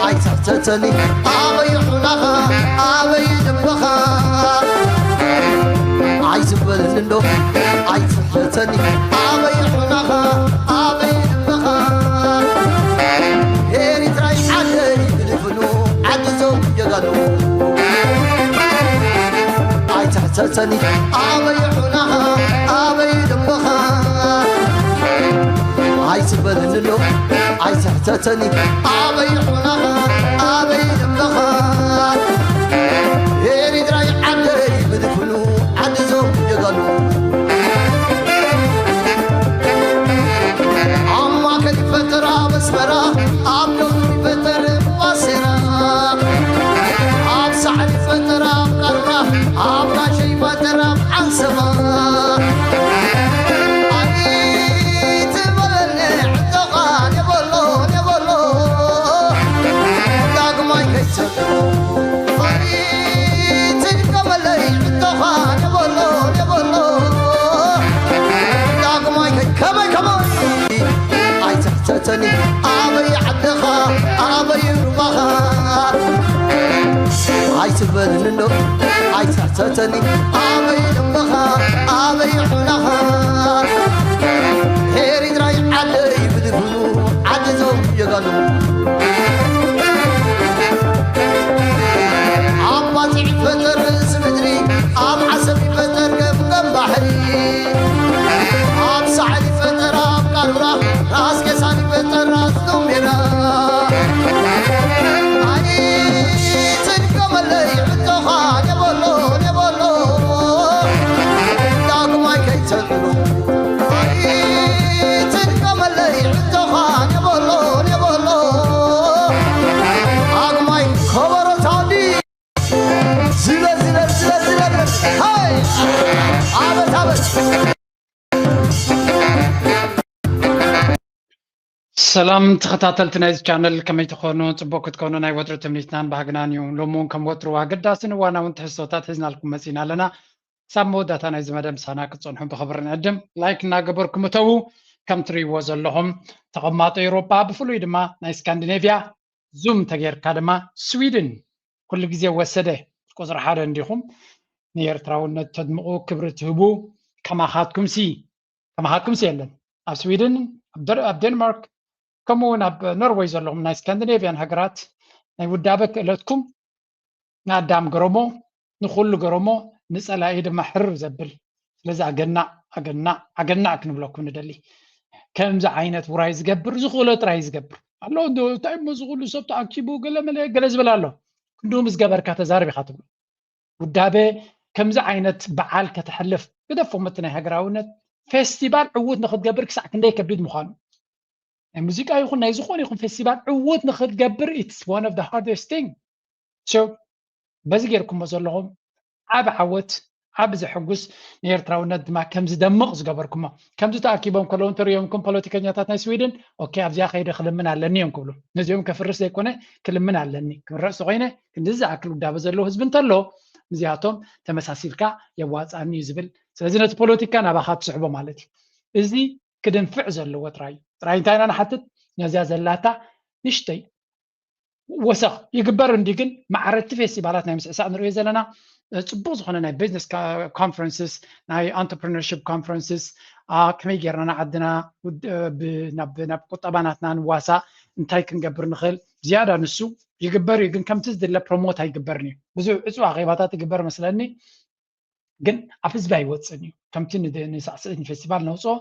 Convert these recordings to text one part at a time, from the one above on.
ኣይትሕተተኒ ኣበይ ሑናኻ ኣበይ ልብኻ ኣይዝበለኒ እንዶ ኣይትሕተተኒ ኣበይ ሑናኻ ኣበይ ልብኻ ኤሪትራይ ዓደይ ብልፍኑ ዓዲ ዞም ጀጋኑ ኣይትሕተተኒ ኣበይ ሑናኻ ኣበይ ልብኻ ኣይትበለኒ እንዶ ኣይትሕተተኒ ኣበይ ሑናኻ ኣበይ ልብኻ ኤሪትራይ ዓደይ ብልፍኑ ዓዲ ዞም ጀጋኑ ኣብ ማእከል ይፈጠር ኣብ ኣስመራ ኣብ ደቡብ ይፈጠር ዋሴራ ኣብ ሳሕል ይፈጠር ኣብ ቀርባ ኣብ ጋሸ ይፈጠር ኣብ ዓንሰባ ኣይትበለኒ ሕቶኻ ኔበሎ ኔበሎ ዳግማይ ከይሰ ኣይትድገመለይ ሕቶኻ ኔበሎ ኔበሎ ዳግማይ ከይ ከመይ ከመይ ኣይትሕተተኒ ኣበይ ዓድኻ ኣበይ ሩባኻ ኣይትበለኒ እንዶ ኣይትሕተተኒ ኣበይ ደንበኻ ኣበይ ሑናኻ ኤሪትራይ ዓደይ ብልፍኑ ዓዲ ዞም ጀጋኑ ኣብ ባጽዕ ይፈጠር ርእሲ ምድሪ ኣብ ዓሰብ ይፈጠር ገምገም ባሕሪ ኣብ ሳሕል ይፈጠር ኣብ ቃሩራ ራስ ቄሳር ይፈጠር ራስ ዱሜራ ኣይትድገመለይ ሕቶኻ ኔበሎ ኔበሎ ዳግማይ ከይተልዕሎ ኣይትድገመለይ ሕቶኻ ኔበሎ ኔበሎ ዳግማይ ከበሮ ታዲ ዝለ ዝለ ዝለ ዝለ ሃይ ኣበት ኣበት ሰላም ተኸታተልቲ ናይዚ ቻነል ከመይ ትኾኑ? ፅቡቅ ክትኮኑ ናይ ወትሩ ትምኒትናን ባህግናን እዩ። ሎሚ እውን ከም ወትሩ ኣገዳስን እዋናውን ትሕዝቶታት ሒዝናልኩም መፂና ኣለና። ሳብ መወዳእታ ናይዚ መደብ ምሳና ክትፀንሑ ብኽብሪ ንዕድም። ላይክ እናገበርኩም እተዉ። ከም ትርእይዎ ዘለኹም ተቐማጦ ኤውሮጳ ብፍሉይ ድማ ናይ ስካንዲኔቭያ ዙም ተጌርካ ድማ ስዊድን ኩሉ ግዜ ወሰደ ቁፅሪ ሓደ እንዲኹም ንኤርትራውነት ተድምቑ ክብሪ ትህቡ ከማኻትኩም ሲ ከማኻትኩም ሲ የለን ኣብ ስዊድን ኣብ ደር- ኣብ ዴንማርክ ከምኡ እውን ኣብ ኖርወይ ዘለኹም ናይ ስካንዲኔቭያን ሃገራት ናይ ውዳበ ክእለትኩም ንኣዳም ገረሞ ንኹሉ ገረሞ ንፀላኢ ድማ ሕርር ዘብል ስለዚ ኣገናዕ ኣገናዕ ኣገናዕ ክንብለኩም ንደሊ ከምዚ ዓይነት ውራይ ዝገብር ዝኽእሎ ጥራይ ዝገብር ኣሎ እንዶ እንታይ እሞ ዝኽእሉ ሰብ ተኣኪቡ ገለ መለ ገለ ዝብል ኣሎ ክንድኡ ምስ ገበርካ ተዛርብ ኢኻ ትብሎ ውዳበ ከምዚ ዓይነት በዓል ከተሕልፍ ግደፎም እቲ ናይ ሃገራውነት ፌስቲቫል ዕዉት ንክትገብር ክሳዕ ክንደይ ከቢድ ምዃኑ ናይ ሙዚቃ ይኹን ናይ ዝኾነ ይኹን ፌስቲቫል ዕዉት ንክትገብር it's one of the hardest thing so በዚ ጌርኩሞ ዘለኹም ዓብ ዓወት ዓብ ዘሕጉስ ንኤርትራውነት ድማ ከም ዝደምቕ ዝገበርኩሞ ከምዚ ተኣኪቦም ከለዉ እንተሪኦምኩም ፖለቲከኛታት ናይ ስዊድን ኦኬ ኣብዚኣ ከይደ ክልምን ኣለኒ እዮም ክብሉ ነዚኦም ከፍርስ ዘይኮነ ክልምን ኣለኒ ክምረፅ ተኮይነ ክንዲ ዝኣክል ውዳበ ዘለዎ ህዝቢ እንተሎ ምስዚኣቶም ተመሳሲልካ የዋፅኣኒ እዩ ዝብል ስለዚ ነቲ ፖለቲካ ናባኻ ትስሕቦ ማለት እዩ እዚ ክድንፍዕ ዘለዎ ጥራይ እዩ ጥራይ እንታይ ኢና ንሓትት ነዚኣ ዘላታ ንሽተይ ወሰኽ ይግበር እንዲ ግን ማዕረቲ ፌስቲቫላት ናይ ምስዕሳዕ ንሪኦ ዘለና ፅቡቅ ዝኾነ ናይ ቢዝነስ ኮንፈረንስስ ናይ entrepreneurship conferences ከመይ ጌርና ንዓድና ናብ ቁጠባ ናትና ንዋሳእ እንታይ ክንገብር ንኽእል ዝያዳ ንሱ ይግበር እዩ ግን ከምቲ ዝድለ ፕሮሞት ኣይግበርን እዩ ብዙ ዕፁ ኣኼባታት ይግበር መስለኒ ግን ኣብ ህዝቢ ኣይወፅን እዩ ከምቲ ንሳዕስዒት ንፌስቲቫል ነውፅኦ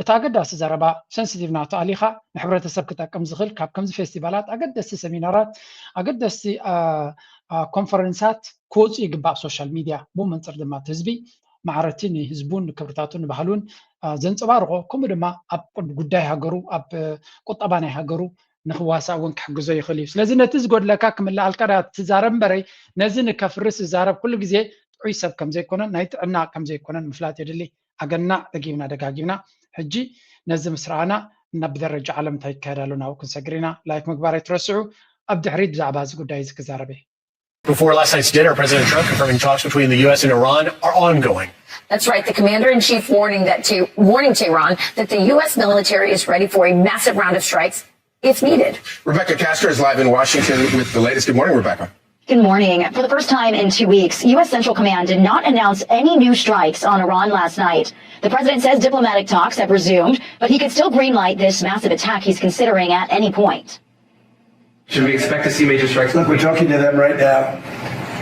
እቲ ኣገዳሲ ዘረባ ሰንስቲቭ ናቱ ኣሊኻ ንሕብረተሰብ ክጠቅም ዝኽእል ካብ ከምዚ ፌስቲቫላት ኣገደስቲ ሰሚናራት ኣገደስቲ ኮንፈረንሳት ክወፁ ይግባእ ሶሻል ሚድያ ብኡ መንፅር ድማ እቲ ህዝቢ ማዕረቲ ንህዝቡን ንክብርታቱን ንባህሉን ዘንፀባርቆ ከምኡ ድማ ኣብ ጉዳይ ሃገሩ ኣብ ቁጠባ ናይ ሃገሩ ንክዋሳእ እውን ክሕግዞ ይኽእል እዩ። ስለዚ ነቲ ዝጎድለካ ክምልኣልካ ዳ ትዛረብ እምበረይ ነዚ ንከፍርስ ዝዛረብ ኩሉ ግዜ ጥዑይ ሰብ ከምዘይኮነን ናይ ጥዕና ከምዘይኮነን ምፍላጥ የድሊ። ኣገናዕ ደጊምና ደጋጊምና ሕጂ ነዚ ምስ ረኣና እና ብደረጃ ዓለም እንታይ ይካየድ ኣሎ ናብኡ ክንሰግር ኢና። ላይክ ምግባር ኣይትረስዑ። ኣብ ድሕሪት ብዛዕባ እዚ ጉዳይ እዚ ክዛረብ እየ። Before last night's dinner, President Trump confirming talks between the U S and Iran are ongoing. That's right. The commander in chief warning that to warning Tehran that the U S military is ready for a massive round of strikes It's needed. Rebecca Castor is live in Washington with the latest. Good morning, Rebecca. Good morning. For the first time in two weeks, U S Central Command did not announce any new strikes on Iran last night. The president says diplomatic talks have resumed, but he could still greenlight this massive attack he's considering at any point. Should we expect to see major strikes? Look, we're talking to them right now,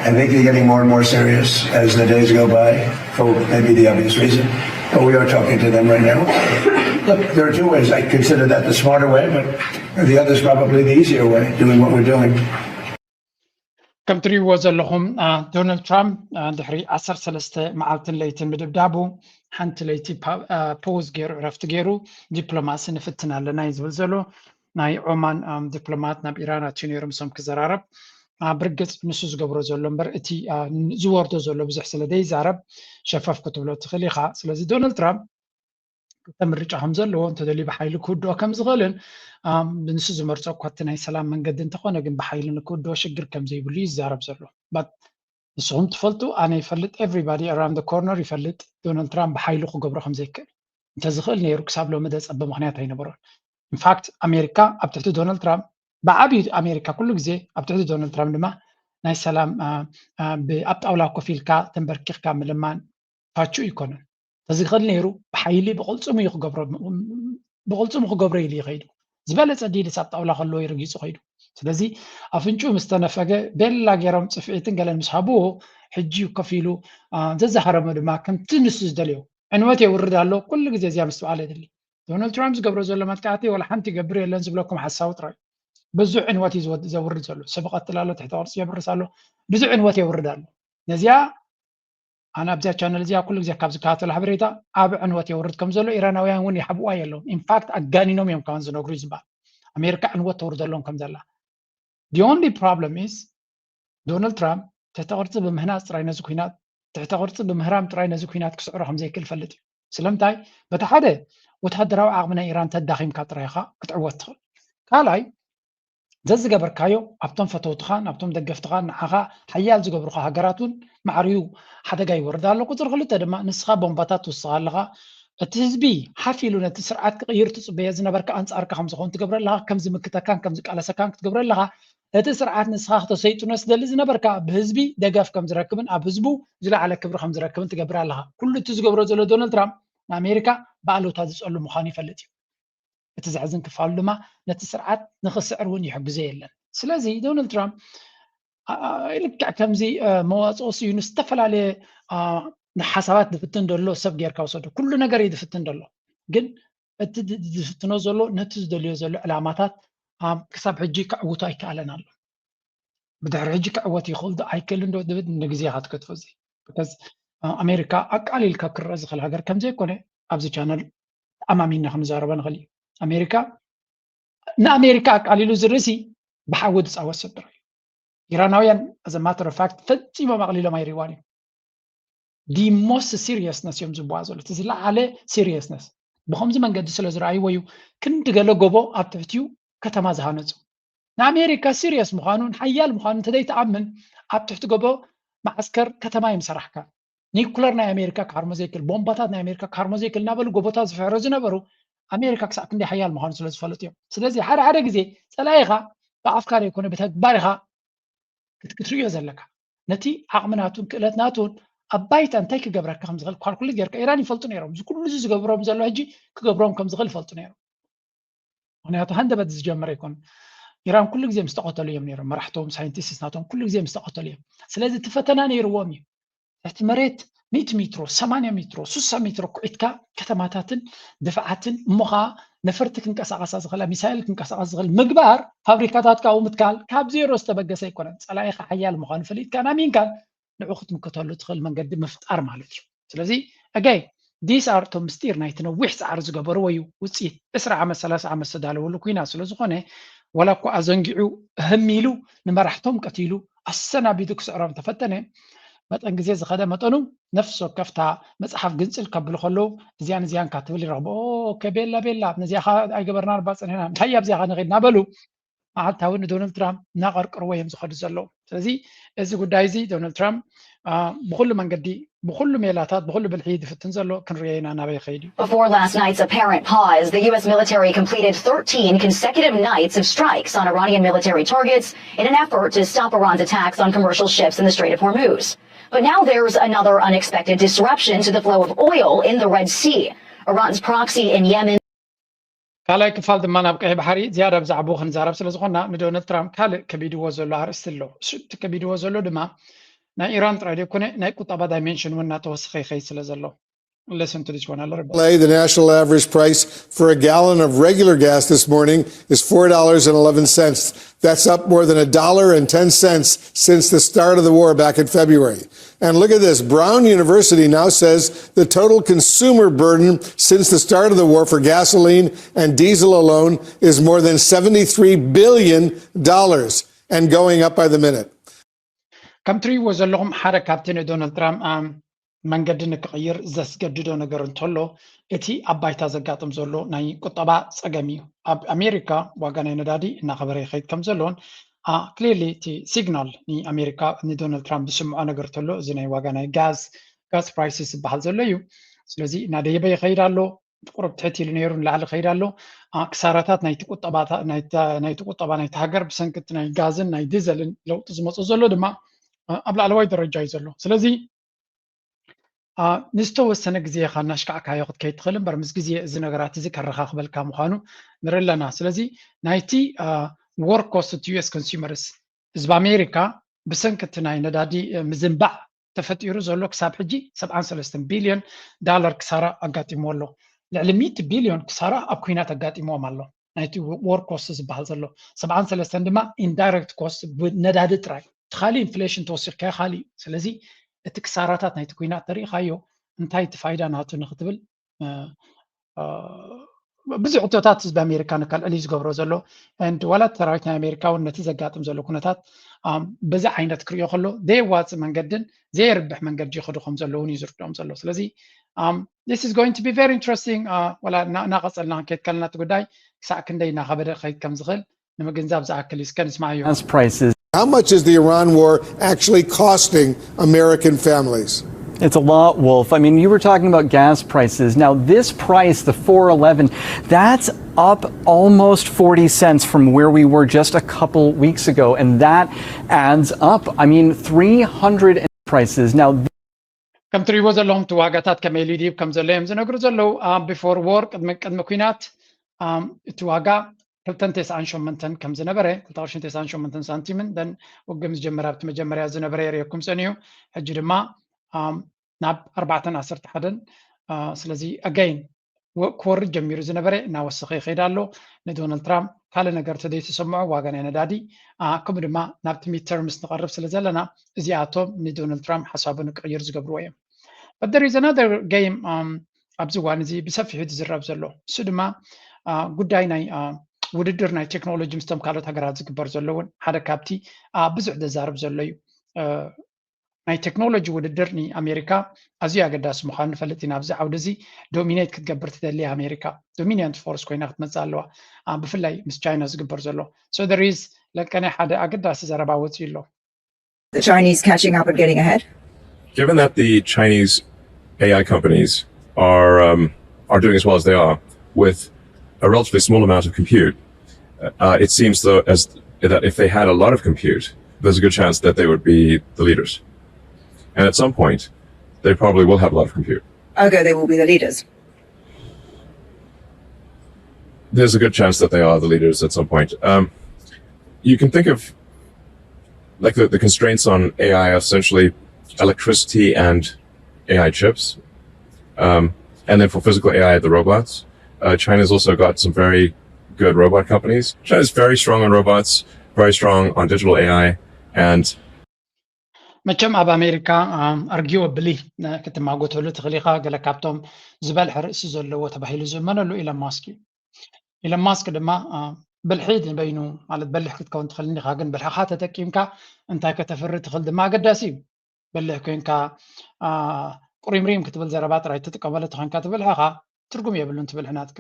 and they keep getting more and more serious as the days go by, for maybe the obvious reason. But we are talking to them right now. Look, there are two ways. I consider that the smarter way, but the other is probably the easier way, doing what we're doing. ከም ትሪእዎ ዘለኹም ዶናልድ ትራምፕ ድሕሪ ዓሰርተ ሰለስተ መዓልትን ለይትን ምድብዳቡ ሓንቲ ለይቲ ፖዝ ገይሩ ዕረፍቲ ገይሩ ዲፕሎማሲ ንፍትን ኣለና እዩ ዝብል ዘሎ። ናይ ኦማን ዲፕሎማት ናብ ኢራን ኣትዩ ነይሩ ምሶም ክዘራረብ። ብርግፅ ንሱ ዝገብሮ ዘሎ እምበር እቲ ዝወርዶ ዘሎ ብዙሕ ስለ ዘይዛረብ ሸፈፍ ክትብሎ ትኽእል ኢኻ። ስለዚ ዶናልድ ትራምፕ ክልተ ምርጫ ከም ዘለዎ እንተደልዩ ብሓይሊ ክውድኦ ከም ዝኽእልን ንሱ ዝመርፆ እኳ እቲ ናይ ሰላም መንገዲ እንተኾነ ግን ብሓይሊ ንክውድኦ ሽግር ከም ዘይብሉ እዩ ዝዛረብ ዘሎ። ንስኹም ትፈልጡ፣ ኣነ ይፈልጥ፣ everybody around the corner ይፈልጥ ዶናልድ ትራምፕ ብሓይሉ ክገብሮ ከም ዘይክእል። እንተዝኽእል ነይሩ ክሳብ ሎሚ ዘፀበ ምኽንያት ኣይነበሮን። ኢንፋክት ኣሜሪካ ኣብ ትሕቲ ዶናልድ ትራምፕ ብዓብዩ ኣሜሪካ ኩሉ ግዜ ኣብ ትሕቲ ዶናልድ ትራምፕ ድማ ናይ ሰላም ኣብ ጣውላ ኮፍ ኢልካ ተንበርኪኽካ ምልማን ፋቹ ኣይኮነን። ተዝኽእል ነይሩ ብሓይሊ ብቕልፅሙ እዩ ክገብሮ ብቕልፅሙ ክገብሮ ኢሉ ይኸይዱ። ዝበለፀ ዲልስ ኣብ ጣውላ ከለዎ ይርጊፁ ኸይዱ። ስለዚ ኣፍንጭኡ ምስ ተነፈገ ቤላ ገይሮም ፅፍዒትን ገለን ምስ ሃብዎ ሕጂ እዩ ኮፍ ኢሉ ዘዛሃረሞ ድማ ከምቲ ንሱ ዝደልዮ ዕንወት የውርድ ኣሎ። ኩሉ ግዜ እዚኣ ምስትውዓል የድሊ። ዶናልድ ትራምፕ ዝገብሮ ዘሎ መጥቃዕቲ ወላ ሓንቲ ይገብር የለን ዝብለኩም ሓሳዊ ጥራይ። ብዙሕ ዕንወት እዩ ዘውርድ ዘሎ። ሰብ ይቐትል ኣሎ፣ ትሕተ ቅርፂ የብርስ ኣሎ፣ ብዙሕ ዕንወት የውርድ ኣሎ። ነዚኣ ኣነ ኣብዚኣ ቻነል እዚኣ ኩሉ ግዜ ካብ ዝከታተሎ ሓበሬታ ዓቢ ዕንወት የውርድ ከም ዘሎ ኢራናውያን እውን ይሓብዋ የለውን። ኢንፋክት ኣጋኒኖም እዮም ከማን ዝነግሩ እዩ ዝበሃል። ኣሜሪካ ዕንወት ተውርደሎም ከም ዘላ። The only problem is ዶናልድ ትራምፕ ትሕተ ቅርፂ ብምህናፅ ጥራይ ነዚ ኩናት ትሕተ ቅርፂ ብምህራም ጥራይ ነዚ ኩናት ክስዕሮ ከም ዘይክእል ፈልጥ እዩ። ስለምንታይ? በቲ ሓደ ወታደራዊ ዓቕሚ ናይ ኢራን ተዳኺምካ ጥራይ ኢኻ ክትዕወት ትኽእል። ካልኣይ ዘዝገበርካዮ ኣብቶም ፈተውትኻን ኣብቶም ደገፍትኻን ንዓኻ ሓያል ዝገብሩኻ ሃገራት እውን ማዕርዩ ሓደጋ ይወርድ ኣሎ። ቁፅሪ ክልተ ድማ ንስኻ ቦምባታት ትውስኻ ኣለኻ። እቲ ህዝቢ ሓፍ ኢሉ ነቲ ስርዓት ክቕይር ትፅበዮ ዝነበርካ ኣንፃርካ ከም ዝኾን ትገብረ ኣለኻ። ከም ዝምክተካን ከም ዝቃለሰካን ክትገብረ ኣለኻ። እቲ ስርዓት ንስኻ ክተሰይጥኖ ዝደሊ ዝነበርካ ብህዝቢ ደገፍ ከም ዝረክብን ኣብ ህዝቡ ዝለዓለ ክብሪ ከም ዝረክብን ትገብር ኣለኻ። ኩሉ እቲ ዝገብሮ ዘሎ ዶናልድ ትራምፕ ንኣሜሪካ ብኣሉታ ዝፀሉ ምዃኑ ይፈልጥ እዩ። እቲ ዘሕዝን ክፋሉ ድማ ነቲ ስርዓት ንኽስዕር እውን ይሕግዞ የለን። ስለዚ ዶናልድ ትራምፕ ልክዕ ከምዚ መዋፅኦ ስዩ ንዝተፈላለየ ሓሳባት ዝፍትን ዘሎ ሰብ ጌርካ ውሰዶ። ኩሉ ነገር እዩ ዝፍትን ዘሎ፣ ግን እቲ ዝፍትኖ ዘሎ ነቲ ዝደልዮ ዘሎ ዕላማታት ክሳብ ሕጂ ከዕውቶ ኣይከኣለን ኣሎ። ብድሕሪ ሕጂ ክዕወት ይኽእል ዶ ኣይክእልን ዶ ዝብል ንግዜ ኢኻ ትከትፎ። እዚ ኣሜሪካ ኣቃሊልካ ክረአ ዝኽእል ሃገር ከም ዘይኮነ ኣብዚ ቻነል ተኣማሚንና ክንዛረቦ ንኽእል እዩ። ኣሜሪካ ንኣሜሪካ ኣቃሊሉ ዝርእሲ ብሓዊ ዝፃወት ሰብ ጥራይ እዩ። ኢራናውያን as a matter of fact ፈፂሞም ኣቕሊሎም ኣይሪእዋን እዮም። The most seriousness እዮም ዝብዋ ዘሎ፣ እቲ ዝለዓለ seriousness። ብኸምዚ መንገዲ ስለ ዝረኣይዎ እዩ ክንዲ ገለ ጎቦ ኣብ ትሕቲኡ ከተማ ዝሃነፁ። ንኣሜሪካ ሲሪየስ ምዃኑን ሓያል ምዃኑ እንተዘይትኣምን ኣብ ትሕቲ ጎቦ መዓስከር ከተማ እዮም ሰራሕካ። ኒኩለር ናይ ኣሜሪካ ክሃርሞ ዘይክእል፣ ቦምባታት ናይ ኣሜሪካ ክሃርሞ ዘይክእል እናበሉ ጎቦታት ዝፍሕሩ ዝነበሩ ኣሜሪካ ክሳዕ ክንደይ ሓያል ምዃኑ ስለ ዝፈለጡ እዮም። ስለዚ ሓደ ሓደ ግዜ ፀላኢኻ ብኣፍካ ዘይኮነ ብተግባር ኢኻ ክትክትርእዮ ዘለካ። ነቲ ዓቕሚ ናቱን ክእለት ናቱን ኣብ ባይታ እንታይ ክገብረካ ከም ዝኽእል ኳልኩሌት ጌርካ ኢራን ይፈልጡ ነይሮም። እዚ ኩሉ እዚ ዝገብሮም ዘሎ ሕጂ ክገብሮም ከም ዝኽእል ይፈልጡ ነይሮም። ምክንያቱ ሃንደበት ዝጀመረ ይኮን። ኢራን ኩሉ ግዜ ምስ ተቐተሉ እዮም ነይሮም መራሕቶም፣ ሳይንቲስትስ ናቶም ኩሉ ግዜ ምስ ተቐተሉ እዮም። ስለዚ እቲ ፈተና ነይርዎም እዩ። ትሕቲ መሬት ሚእቲ ሜትሮ፣ ሰማንያ ሜትሮ፣ ሱሳ ሜትሮ ኩዒትካ ከተማታትን ድፍዓትን እሞ ኸዓ ነፈርቲ ክንቀሳቐሳ ዝኽእላ ሚሳይል ክንቀሳቐስ ዝኽእል ምግባር፣ ፋብሪካታት ካብኡ ምትካል ካብ ዜሮ ዝተበገሰ ኣይኮነን። ፀላኢኻ ሓያል ምዃኑ ፈሊጥካን ኣሚንካን ንዑ ክትምክተሉ ትኽእል መንገዲ ምፍጣር ማለት እዩ። ስለዚ again these are እቶም ምስጢር ናይቲ ነዊሕ ፃዕሪ ዝገበርዎ እዩ። ውፅኢት ዕስራ ዓመት ሰላሳ ዓመት ዝተዳለወሉ ኩናት ስለ ዝኾነ ዋላ እኳ ኣዘንጊዑ እህም ኢሉ ንመራሕቶም ቀቲሉ ኣሰናቢዱ ክስዕሮም ተፈተነ መጠን ግዜ ዝኸደ መጠኑ ነፍሲ ወከፍታ መፅሓፍ ግንፅል ከብሉ ከለዉ እዚያን እዚያን ካትብል ይረኽቡ። ኦኬ ቤላ ቤላ ነዚኣ ኸ ኣይገበርና ንባ ፀኒሕና እንታይ ኣብዚኣ ኸ ንኸይድ እናበሉ መዓልታዊ ንዶናልድ ትራምፕ እናቐርቅርዎ እዮም ዝኸዱ ዘለዉ። ስለዚ እዚ ጉዳይ እዚ ዶናልድ ትራምፕ ብኩሉ መንገዲ ብኩሉ ሜላታት ብኩሉ ብልሒ ዝፍትን ዘሎ ክንሪኦ ኢና ናበይ ከይድ እዩ። Before last night's apparent pause, the U S military completed thirteen consecutive nights of strikes on Iranian military targets in an effort to stop Iran's attacks on commercial ships in the Strait of Hormuz. But now there's another unexpected disruption to the flow of oil in the Red Sea. Iran's proxy in Yemen. ካልኣይ ክፋል ድማ ናብ ቀይሕ ባሕሪ ዝያዳ ብዛዕባኡ ክንዛረብ ስለ ዝኾንና ንዶናልድ ትራምፕ ካልእ ከቢድዎ ዘሎ ኣርእስቲ ኣሎ። እቲ ከቢድዎ ዘሎ ድማ ናይ ኢራን ጥራይ ዘይኮነ ናይ ቁጠባ ዳይሜንሽን እውን እናተወሰኸ ይኸይድ ስለ ዘሎ። Listen to this one a little bit. The national average price for a gallon of regular gas this morning is four dollars and eleven cents. That's up more than a dollar and ten cents since the start of the war back in February. And look at this. Brown University now says the total consumer burden since the start of the war for gasoline and diesel alone is more than seventy-three billion dollars and going up by the minute. ከም ትሪእዎ ዘለኹም ሓደ ካብቲ ንዶናልድ ትራምፕ መንገዲ ንክቕይር ዘስገድዶ ነገር እንተሎ እቲ ኣብ ባይታ ዘጋጥም ዘሎ ናይ ቁጠባ ፀገም እዩ። ኣብ ኣሜሪካ ዋጋ ናይ ነዳዲ እናኸበረ ይኸይድ ከም ዘሎን ክሊርሊ እቲ ሲግናል ንኣሜሪካ ንዶናልድ ትራምፕ ዝስምዖ ነገር ተሎ እዚ ናይ ዋጋ ናይ ጋዝ ጋዝ ፕራይስስ ዝበሃል ዘሎ እዩ። ስለዚ እናደየበ ይኸይድ ኣሎ። ቁሩብ ትሕት ኢሉ ነይሩ ንላዕሊ ይኸይድ ኣሎ። ክሳራታት ናይቲ ቁጠባ ናይቲ ሃገር ብሰንኪ እቲ ናይ ጋዝን ናይ ዲዘልን ለውጢ ዝመፁ ዘሎ ድማ ኣብ ላዕለዋይ ደረጃ እዩ ዘሎ። ስለዚ ንዝተወሰነ ግዜ ኢኻ እናሽካዕካዮ ክትከይድ ትኽእል እምበር ምስ ግዜ እዚ ነገራት እዚ ከረኻኽበልካ ምዃኑ ንርኢ ኣለና። ስለዚ ናይቲ work cost to U S consumers ህዝቢ ኣሜሪካ ብሰንኪ እቲ ናይ ነዳዲ ምዝንባዕ ተፈጢሩ ዘሎ ክሳብ ሕጂ ሰብዓን ሰለስተን ቢልዮን ዳላር ክሳራ ኣጋጢምዎ ኣሎ። ልዕሊ ሚእቲ ቢልዮን ክሳራ ኣብ ኲናት ኣጋጢምዎም ኣሎ። ናይቲ work cost ዝበሃል ዘሎ ሰብዓን ሰለስተን ድማ indirect cost ነዳዲ ጥራይ እቲ ካሊእ ኢንፍሌሽን ተወሲኽካዮ ካሊእ እዩ። ስለዚ እቲ ክሳራታት ናይቲ ኲናት ተሪኢኻዮ እንታይ እቲ ፋይዳ ናቱ ንክትብል ብዙሕ ሕቶታት ህዝቢ ኣሜሪካ ንከልዕል እዩ ዝገብሮ ዘሎ። And ዋላ ሰራዊት ናይ ኣሜሪካ እውን ነቲ ዘጋጥም ዘሎ ኩነታት በዚ ዓይነት ክሪኦ ከሎ ዘየዋፅእ መንገድን ዘየርብሕ መንገዲ ይኸዱ ከም ዘለውን እዩ ዝርድኦም ዘሎ። ስለዚ this is going to be very interesting። ዋላ እናቐፀልና ክንከይድ ከለና እቲ ጉዳይ ክሳዕ ክንደይ እናኸበደ ክኸይድ ከም ዝኽእል ንምግንዛብ ዝኣክል እዩ። እስከ ንስማዓዮ። Gas prices. How much is the Iran war actually costing American families? It's a lot, Wolf. I mean, you were talking about gas prices. Now, this price, the four eleven, that's up almost forty cents from where we were just a couple weeks ago, and that adds up. I mean, three hundred prices. Now, ከም ትሪእዎ ዘለኹም እቲ ዋጋታት ከመይ ኢሉ ይድይብ ከም ዘሎ እዮም ዝነግሩ ዘለዉ። Before war ቅድሚ ቅድሚ ኲናት እቲ ዋጋ ክልተን ተስዓን ሸሞንተን ከም ዝነበረ ክልተ ቅርሽን ተስዓን ሸሞንተን ሳንቲምን ደን ውግእ ምስ ጀመረ ኣብቲ መጀመርያ ዝነበረ የርእየኩም ጸኒሑ። ሕጂ ድማ ናብ ኣርባዕተን ዓሰርተ ሓደን ስለዚ again ክወርድ ጀሚሩ ዝነበረ እናወሰኸ ይኸይድ ኣሎ። ንዶናልድ ትራምፕ ካልእ ነገር ተዘይተሰምዖ ዋጋ ናይ ነዳዲ ከምኡ ድማ ናብቲ ሚድ ተርምስ ንቐርብ ስለ ዘለና እዚኣቶም ንዶናልድ ትራምፕ ሓሳቡ ንክቕይር ዝገብርዎ እዮም። But there is another game ኣብዚ እዋን እዚ ብሰፊሑ ዝዝረብ ዘሎ እሱ ድማ ጉዳይ ናይ ውድድር ናይ ቴክኖሎጂ ምስቶም ካልኦት ሃገራት ዝግበር ዘሎ እውን ሓደ ካብቲ ብዙሕ ዘዛርብ ዘሎ እዩ። ናይ ቴክኖሎጂ ውድድር ንኣሜሪካ ኣዝዩ ኣገዳሲ ምዃኑ ንፈልጥ ኢና። ኣብዚ ዓውዲ እዚ ዶሚኔት ክትገብር ትደሊ ኣሜሪካ ዶሚኒያንት ፎርስ ኮይና ክትመፅእ ኣለዋ። ብፍላይ ምስ ቻይና ዝግበር ዘሎ so there is ለቀነ ሓደ ኣገዳሲ ዘረባ ወፂኡ ኣሎ። The Chinese catching up and getting ahead? Given that the Chinese A I companies are um, are doing as well as they are with a relatively small amount of compute, uh, it seems though as that if they had a lot of compute, there's a good chance that they would be the leaders. And at some point, they probably will have a lot of compute. Ergo, they will be the leaders. There's a good chance that they are the leaders at some point. Um, you can think of like the, the constraints on A I are essentially electricity and A I chips, um, and then for physical A I, the robots. Uh, China's also got some very good robot companies. China's very strong on robots, very strong on digital A I, and መቸም ኣብ ኣሜሪካ ኣርጊወብሊ ክትማጎተሉ ትኽእል ኢኻ። ገለ ካብቶም ዝበልሐ ርእሲ ዘለዎ ተባሂሉ ዝእመነሉ ኢለን ማስክ እዩ። ኢለን ማስክ ድማ ብልሒ ንበይኑ ማለት በሊሕ ክትከውን ትኽእል እንዲኻ፣ ግን ብልሕኻ ተጠቂምካ እንታይ ከተፍሪ ትኽእል ድማ ኣገዳሲ እዩ። በሊሕ ኮይንካ ቁሪምሪም ክትብል ዘረባ ጥራይ ትጥቀመሉ ተኾንካ ትብልሕኻ ትርጉም የብሉን ትብልሒ ናትካ።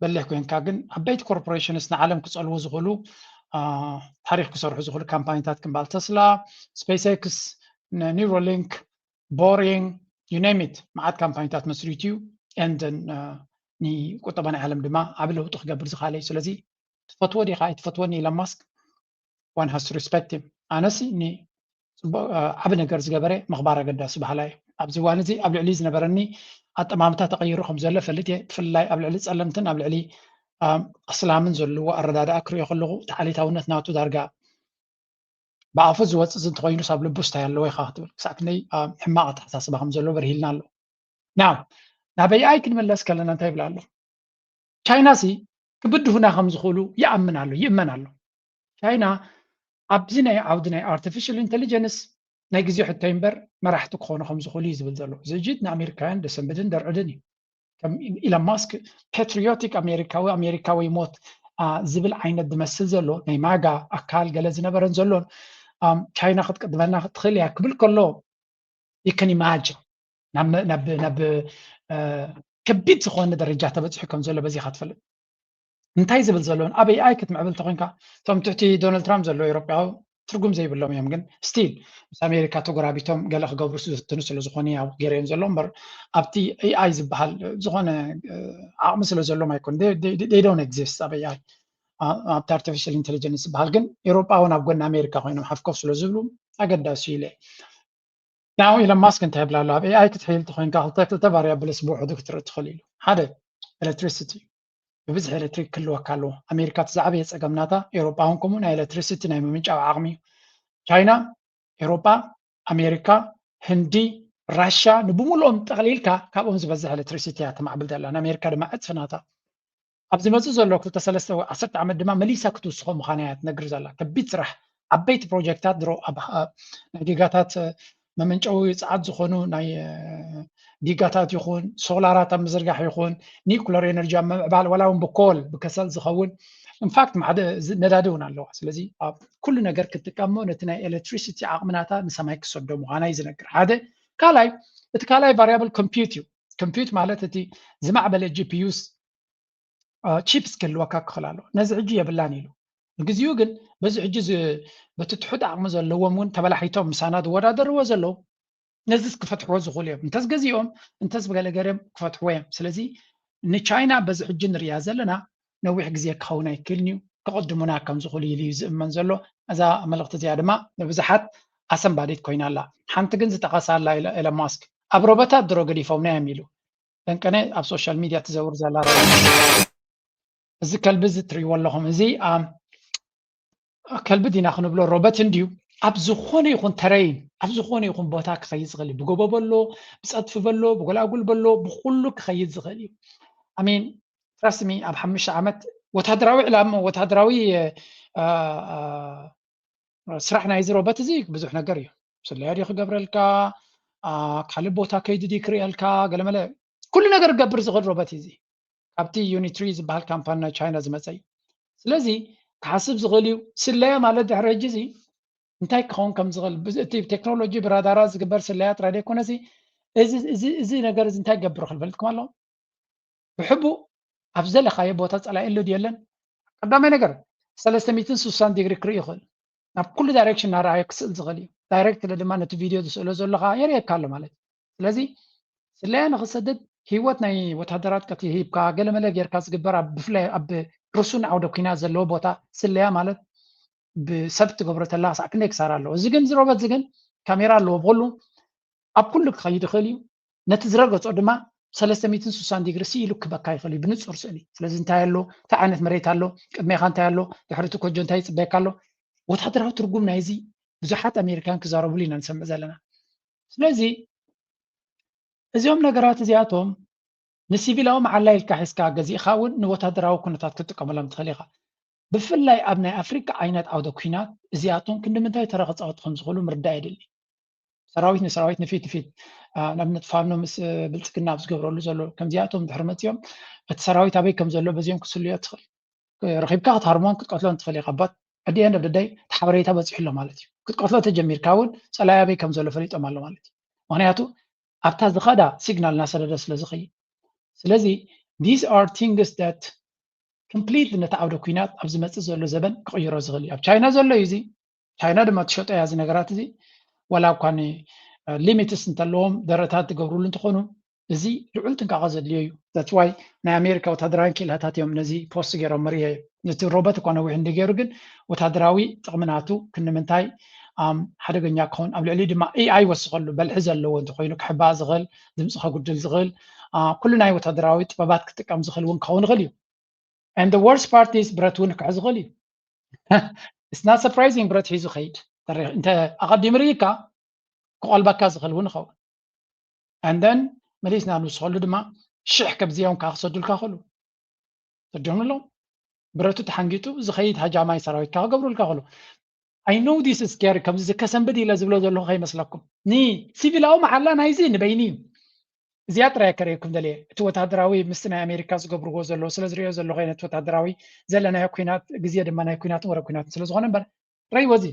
በሊሕ ኮይንካ ግን ዓበይቲ ኮርፖሬሽንስ ንዓለም ክፀልዉ ዝኽእሉ ታሪክ ክሰርሑ ዝኽእሉ ካምፓኒታት ክምባል ተስላ፣ ስፔስ ኤክስ፣ Neuralink፣ Boring፣ you name it፣ መዓት ካምፓኒታት መስሪቱ እዩ። And ንቁጠባ ናይ ዓለም ድማ ዓቢ ለውጢ ክገብር ዝኽእል እዩ። ስለዚ ትፈትዎ ዲኻ ኣይትፈትዎን ንኢሎን ማስክ፣ one has to respect him። ኣነሲ ንፅቡቅ ዓቢ ነገር ዝገበረ ምኽባር ኣገዳሲ በሃላይ እየ። ኣብዚ እዋን እዚ ኣብ ልዕሊ ዝነበረኒ ኣጠማምታ ተቐይሩ ከም ዘሎ ፈልጥ እየ። ብፍላይ ኣብ ልዕሊ ጸለምትን ኣብ ልዕሊ ኣስላምን ዘለዎ ኣረዳድኣ ክሪኦ ከለኹ፣ እቲ ዓሌታውነት ናቱ ዳርጋ ብኣፉ ዝወፅእ እንተኾይኑስ ኣብ ልቡስ እንታይ ኣለዎ ኢኻ ክትብል ክሳዕ ክንደይ ሕማቕ ኣተሓሳስባ ከም ዘለዎ በርሂልና ኣሎ። ናው ናብ ኤኣይ ክንመለስ ከለና እንታይ ይብል ኣሎ? ቻይና ሲ ክብድሁና ከም ዝኽእሉ ይኣምን ኣሎ፣ ይእመን ኣሎ። ቻይና ኣብዚ ናይ ዓውዲ ናይ ኣርቲፊሻል ኢንቴሊጀንስ ናይ ግዜ ሕቶ እምበር መራሕቲ ክኾኑ ከም ዝኽእሉ እዩ ዝብል ዘሎ። እዚ ሕጂ ንኣሜሪካውያን ደሰንብድን ደርዕድን እዩ። ከም ኢሎን ማስክ ፓትሪዮቲክ ኣሜሪካዊ፣ ኣሜሪካ ወይ ሞት ዝብል ዓይነት ዝመስል ዘሎ ናይ ማጋ ኣካል ገለ ዝነበረን ዘሎን፣ ቻይና ክትቅድመና ክትኽእል እያ ክብል ከሎ፣ you can imagine ናብ ከቢድ ዝኾነ ደረጃ ተበፂሑ ከም ዘሎ በዚኻ ትፈልጥ። እንታይ ዝብል ዘሎ? ኣብ ኤኣይ ክትምዕብል ተኮንካ፣ እቶም ትሕቲ ዶናልድ ትራምፕ ዘለዉ ኤውሮጳዊ ትርጉም ዘይብሎም እዮም። ግን ስቲል ምስ ኣሜሪካ ተጎራቢቶም ገለ ክገብሩ ዝፍትኑ ስለ ዝኾኑ ያው ገይረዮም ዘሎ እምበር፣ ኣብቲ ኤኣይ ዝበሃል ዝኾነ ዓቕሚ ስለ ዘሎም ኣይኮን፣ they don't exist ኣብ ኤኣይ። ኣብቲ ኣርቲፊሻል ኢንቴሊጀንስ ዝበሃል ግን ኤውሮጳ እውን ኣብ ጎኒ ኣሜሪካ ኮይኖም ሓፍኮፍ ስለ ዝብሉ ኣገዳሲ ኢለ። ናው ኢሎን ማስክ እንታይ ይብል ኣሎ? ኣብ ኤኣይ ክትሕይል ተኮይንካ ክልተ ክልተ ቫሪያብልስ ብውሕዱ ክትርኢ ትኽእል ኢሉ። ሓደ ኤሌክትሪሲቲ እዩ። ብብዝሒ ኤሌክትሪክ ክህልወካ ኣለዎ። ኣሜሪካ እቲ ዝዓበየ ጸገም ናታ፣ ኤውሮጳ እውን ከምኡ ናይ ኤሌክትሪሲቲ ናይ ምምንጫው ዓቕሚ እዩ። ቻይና፣ ኤውሮጳ፣ ኣሜሪካ፣ ህንዲ፣ ራሻ ንብምሉኦም ጠቕሊልካ ካብኦም ዝበዝሕ ኤሌክትሪሲቲ እያ ተማዕብል ዘላ። ንኣሜሪካ ድማ ዕጽፊ ናታ። ኣብ ዝመጽእ ዘሎ ክልተ ሰለስተ ወይ ዓሰርተ ዓመት ድማ መሊሳ ክትውስኾ ምዃና እያ ትነግር ዘላ። ከቢድ ስራሕ፣ ዓበይቲ ፕሮጀክታት ድሮ ኣብ ናይ ጊጋታት መመንጨዊ ጸዓት ዝኾኑ ናይ ጊጋታት ይኹን ሶላራት ኣብ ምዝርጋሕ ይኹን ኒኩለር ኤነርጂ ኣብ ምምዕባል ዋላ እውን ብኮል ብከሰል ዝኸውን ኢንፋክት ማዕደ ነዳዲ እውን ኣለዋ። ስለዚ ኣብ ኩሉ ነገር ክትጥቀሞ ነቲ ናይ ኤሌክትሪሲቲ ዓቕሚ ናታ ንሰማይ ክሰዶ ምዃና እዩ ዝነግር። ሓደ ካልኣይ እቲ ካልኣይ ቫሪያብል ኮምፒዩት እዩ። ኮምፒዩት ማለት እቲ ዝማዕበለ ጂፒዩስ ቺፕስ ክህልወካ ክኽእል ኣሎ። ነዚ ሕጂ የብላን ኢሉ። ንግዚኡ ግን በዚ ሕጂ በቲ ትሑት ዓቕሚ ዘለዎም እውን ተበላሒቶም ምሳና ዝወዳደርዎ ዘለዉ ነዚስ ክፈትሕዎ ዝኽእሉ እዮም። እንተስ ገዚኦም እንተስ ገለገርም ክፈትሕዎ እዮም። ስለዚ ንቻይና በዚ ሕጂ ንሪያ ዘለና ነዊሕ ግዜ ክኸውን ኣይክእልን እዩ። ክቕድሙና ከም ዝኽእሉ ኢሉ እዩ ዝእመን ዘሎ። እዛ መልእኽቲ እዚኣ ድማ ንብዙሓት ኣሰንባዲት ኮይና ኣላ። ሓንቲ ግን ዝጠቐሳ ኣላ ኢሎን ማስክ ኣብ ሮቦታት ድሮ ገዲፎምና እዮም ኢሉ። ደንቀነ ኣብ ሶሻል ሚድያ ትዘውር ዘላ ሮቦት። እዚ ከልቢ እዚ ትርእይዎ ኣለኹም። እዚ ከልቢ ዲና ክንብሎ ሮቦት እንድዩ። ኣብ ዝኾነ ይኹን ተረይን ኣብ ዝኾነ ይኹን ቦታ ክኸይድ ዝኽእል እዩ። ብጎቦ በሎ፣ ብፀድፊ በሎ፣ ብጎላጉል በሎ፣ ብኩሉ ክኸይድ ዝኽእል እዩ። ኣሚን ትረስሚ ኣብ ሓሙሽተ ዓመት ወታደራዊ ዕላማ ወታደራዊ ስራሕ ናይዚ ሮቦት እዚ ብዙሕ ነገር እዩ። ስለያ ድዩ ክገብረልካ፣ ካልእ ቦታ ከይዱ ድዩ ክርእየልካ፣ ገለመለ ኩሉ ነገር ክገብር ዝኽእል ሮቦት እዩ እዚ። ካብቲ ዩኒትሪ ዝበሃል ካምፓኒ ናይ ቻይና ዝመፀ እዩ። ስለዚ ክሓስብ ዝኽእል እዩ። ስለያ ማለት ድሕሪ ሕጂ እዚ እንታይ ክኸውን ከም ዝኽእል እቲ ቴክኖሎጂ ብራዳራ ዝግበር ስለያ ጥራይ ዘይኮነሲ እዚ ነገር እዚ እንታይ ይገብር ክብል ፈልጥኩም ኣለኹም? ብሕቡእ ኣብ ዘለኻዮ ቦታ ጸላኢ ኣሎ ድዩ የለን? ቀዳማይ ነገር ሰለስተ ሚእትን ስሳን ዲግሪ ክርኢ ይኽእል። ናብ ኩሉ ዳይሬክሽን እናረኣየ ክስእል ዝኽእል እዩ። ዳይሬክት ኢለ ድማ ነቲ ቪድዮ ዝስእሎ ዘለኻ የርእየካ ኣሎ ማለት እዩ። ስለዚ ስለያ ንኽሰድድ ህይወት ናይ ወታደራት ቀትሪ ሂብካ ገለመለ ጌርካ ዝግበር ኣብ ብፍላይ ኣብ ርሱን ዓውደ ኲናት ዘለዎ ቦታ ስለያ ማለት ብሰብ ትገብሮ ተላ ክሳዕ ክንደይ ክሳራ ኣለዎ። እዚ ግን እዚ ሮበት እዚ ግን ካሜራ ኣለዎ ብኹሉ ኣብ ኩሉ ክኸይድ ይኽእል እዩ። ነቲ ዝረገጾ ድማ ሰለስተ ሚእትን ስሳን ዲግሪ ስኢሉ ክበካ ይኽእል እዩ ብንጹር ስእሊ። ስለዚ እንታይ ኣሎ፣ እንታይ ዓይነት መሬት ኣሎ፣ ቅድሜኻ እንታይ ኣሎ፣ ድሕሪ እቲ ኮጆ እንታይ ይጽበየካ ኣሎ። ወታደራዊ ትርጉም ናይዚ ብዙሓት ኣሜሪካን ክዛረብሉ ኢና ንሰምዕ ዘለና። ስለዚ እዚኦም ነገራት እዚኣቶም ንሲቪላዊ መዓላ ኢልካ ሒዝካ ገዚእኻ እውን ንወታደራዊ ኩነታት ክትጥቀመሎም ትኽእል ኢኻ። ብፍላይ ኣብ ናይ ኣፍሪካ ዓይነት ዓውደ ኲናት እዚኣቶም ክንዲ ምንታይ ተራ ክፃወቱ ከም ዝኽእሉ ምርዳእ የድሊ። ሰራዊት ንሰራዊት ንፊት ንፊት ንኣብነት ፋኖ ምስ ብልፅግና ኣብ ዝገብረሉ ዘሎ ከምዚኣቶም ድሕሪ መፅኦም እቲ ሰራዊት ኣበይ ከም ዘሎ በዚኦም ክስልዮ ትኽእል። ረኺብካ ክትሃርሞን ክትቀትሎን ትኽእል ኢኻ። ባት ኣዲ ኤንድ ኦፍ ደይ እቲ ሓበሬታ በፂሑ ኣሎ ማለት እዩ። ክትቀትሎ ተጀሚርካ እውን ፀላኢ ኣበይ ከም ዘሎ ፈሊጦም ኣሎ ማለት እዩ። ምክንያቱ ኣብታ ዝኸዳ ሲግናል እናሰደደ ስለ ዝኸይድ። ስለዚ these are things that completely ነቲ ዓውደ ኲናት ኣብ ዝመፅእ ዘሎ ዘበን ክቕይሮ ዝኽእል እዩ። ኣብ ቻይና ዘሎ እዩ እዚ። ቻይና ድማ ትሸጦ እያ እዚ ነገራት እዚ። ዋላ እኳ ሊሚትስ እንተለዎም ደረታት ዝገብሩሉ እንትኾኑ፣ እዚ ልዑል ጥንቃቐ ዘድልዮ እዩ። That's why ናይ ኣሜሪካ ወታደራዊ ክኢላታት እዮም ነዚ ፖስት ገይሮም መሪኤ። ነቲ ሮቦት እኳ ነዊሕ እንዲገይሩ ግን ወታደራዊ ጥቕሚ ናቱ ክንምንታይ ሓደገኛ ክኸውን፣ ኣብ ልዕሊ ድማ ኤኣይ ወስኸሉ በልሒ ዘለዎ እንተኮይኑ ክሕባእ ዝኽእል፣ ድምፂ ከጉድል ዝኽእል፣ ኩሉ ናይ ወታደራዊ ጥበባት ክጥቀም ዝኽእል እውን ክኸውን ይኽእል እዩ። And the worst part is ብረት እውን ክሕዝ ይኽእል እዩ። It's not surprising ብረት ሒዙ ከይድ እንተ ኣቐዲሙ ርኢካ ክቆልበካ ዝኽእል እውን ይኸውን። And then መሊስና ንውስኸሉ ድማ ሽሕ ከብዚኦም ከዓ ክሰዱልካ ክእሉ ሰዶምሎም ብረቱ ተሓንጊጡ ዝኸይድ ሃጃማይ ሰራዊት ከዓ ክገብሩልካ ክእሉ። I know this is scary ከምዚ ዝከሰንብድ ኢለ ዝብሎ ዘለኹ ከይመስለኩም። ንሲቪላዊ መዓላ ናይዚ ንበይኒ እዩ። እዚኣ ጥራይ ከርእየኩም ደልየ። እቲ ወታደራዊ ምስቲ ናይ ኣሜሪካ ዝገብርዎ ዘለዉ ስለ ዝሪኦ ዘለኹ ነቲ ወታደራዊ ዘለናዮ ኩናት ግዜ ድማ ናይ ኩናትን ወረ ኩናትን ስለ ዝኾነ እምበር ረይዎ እዚ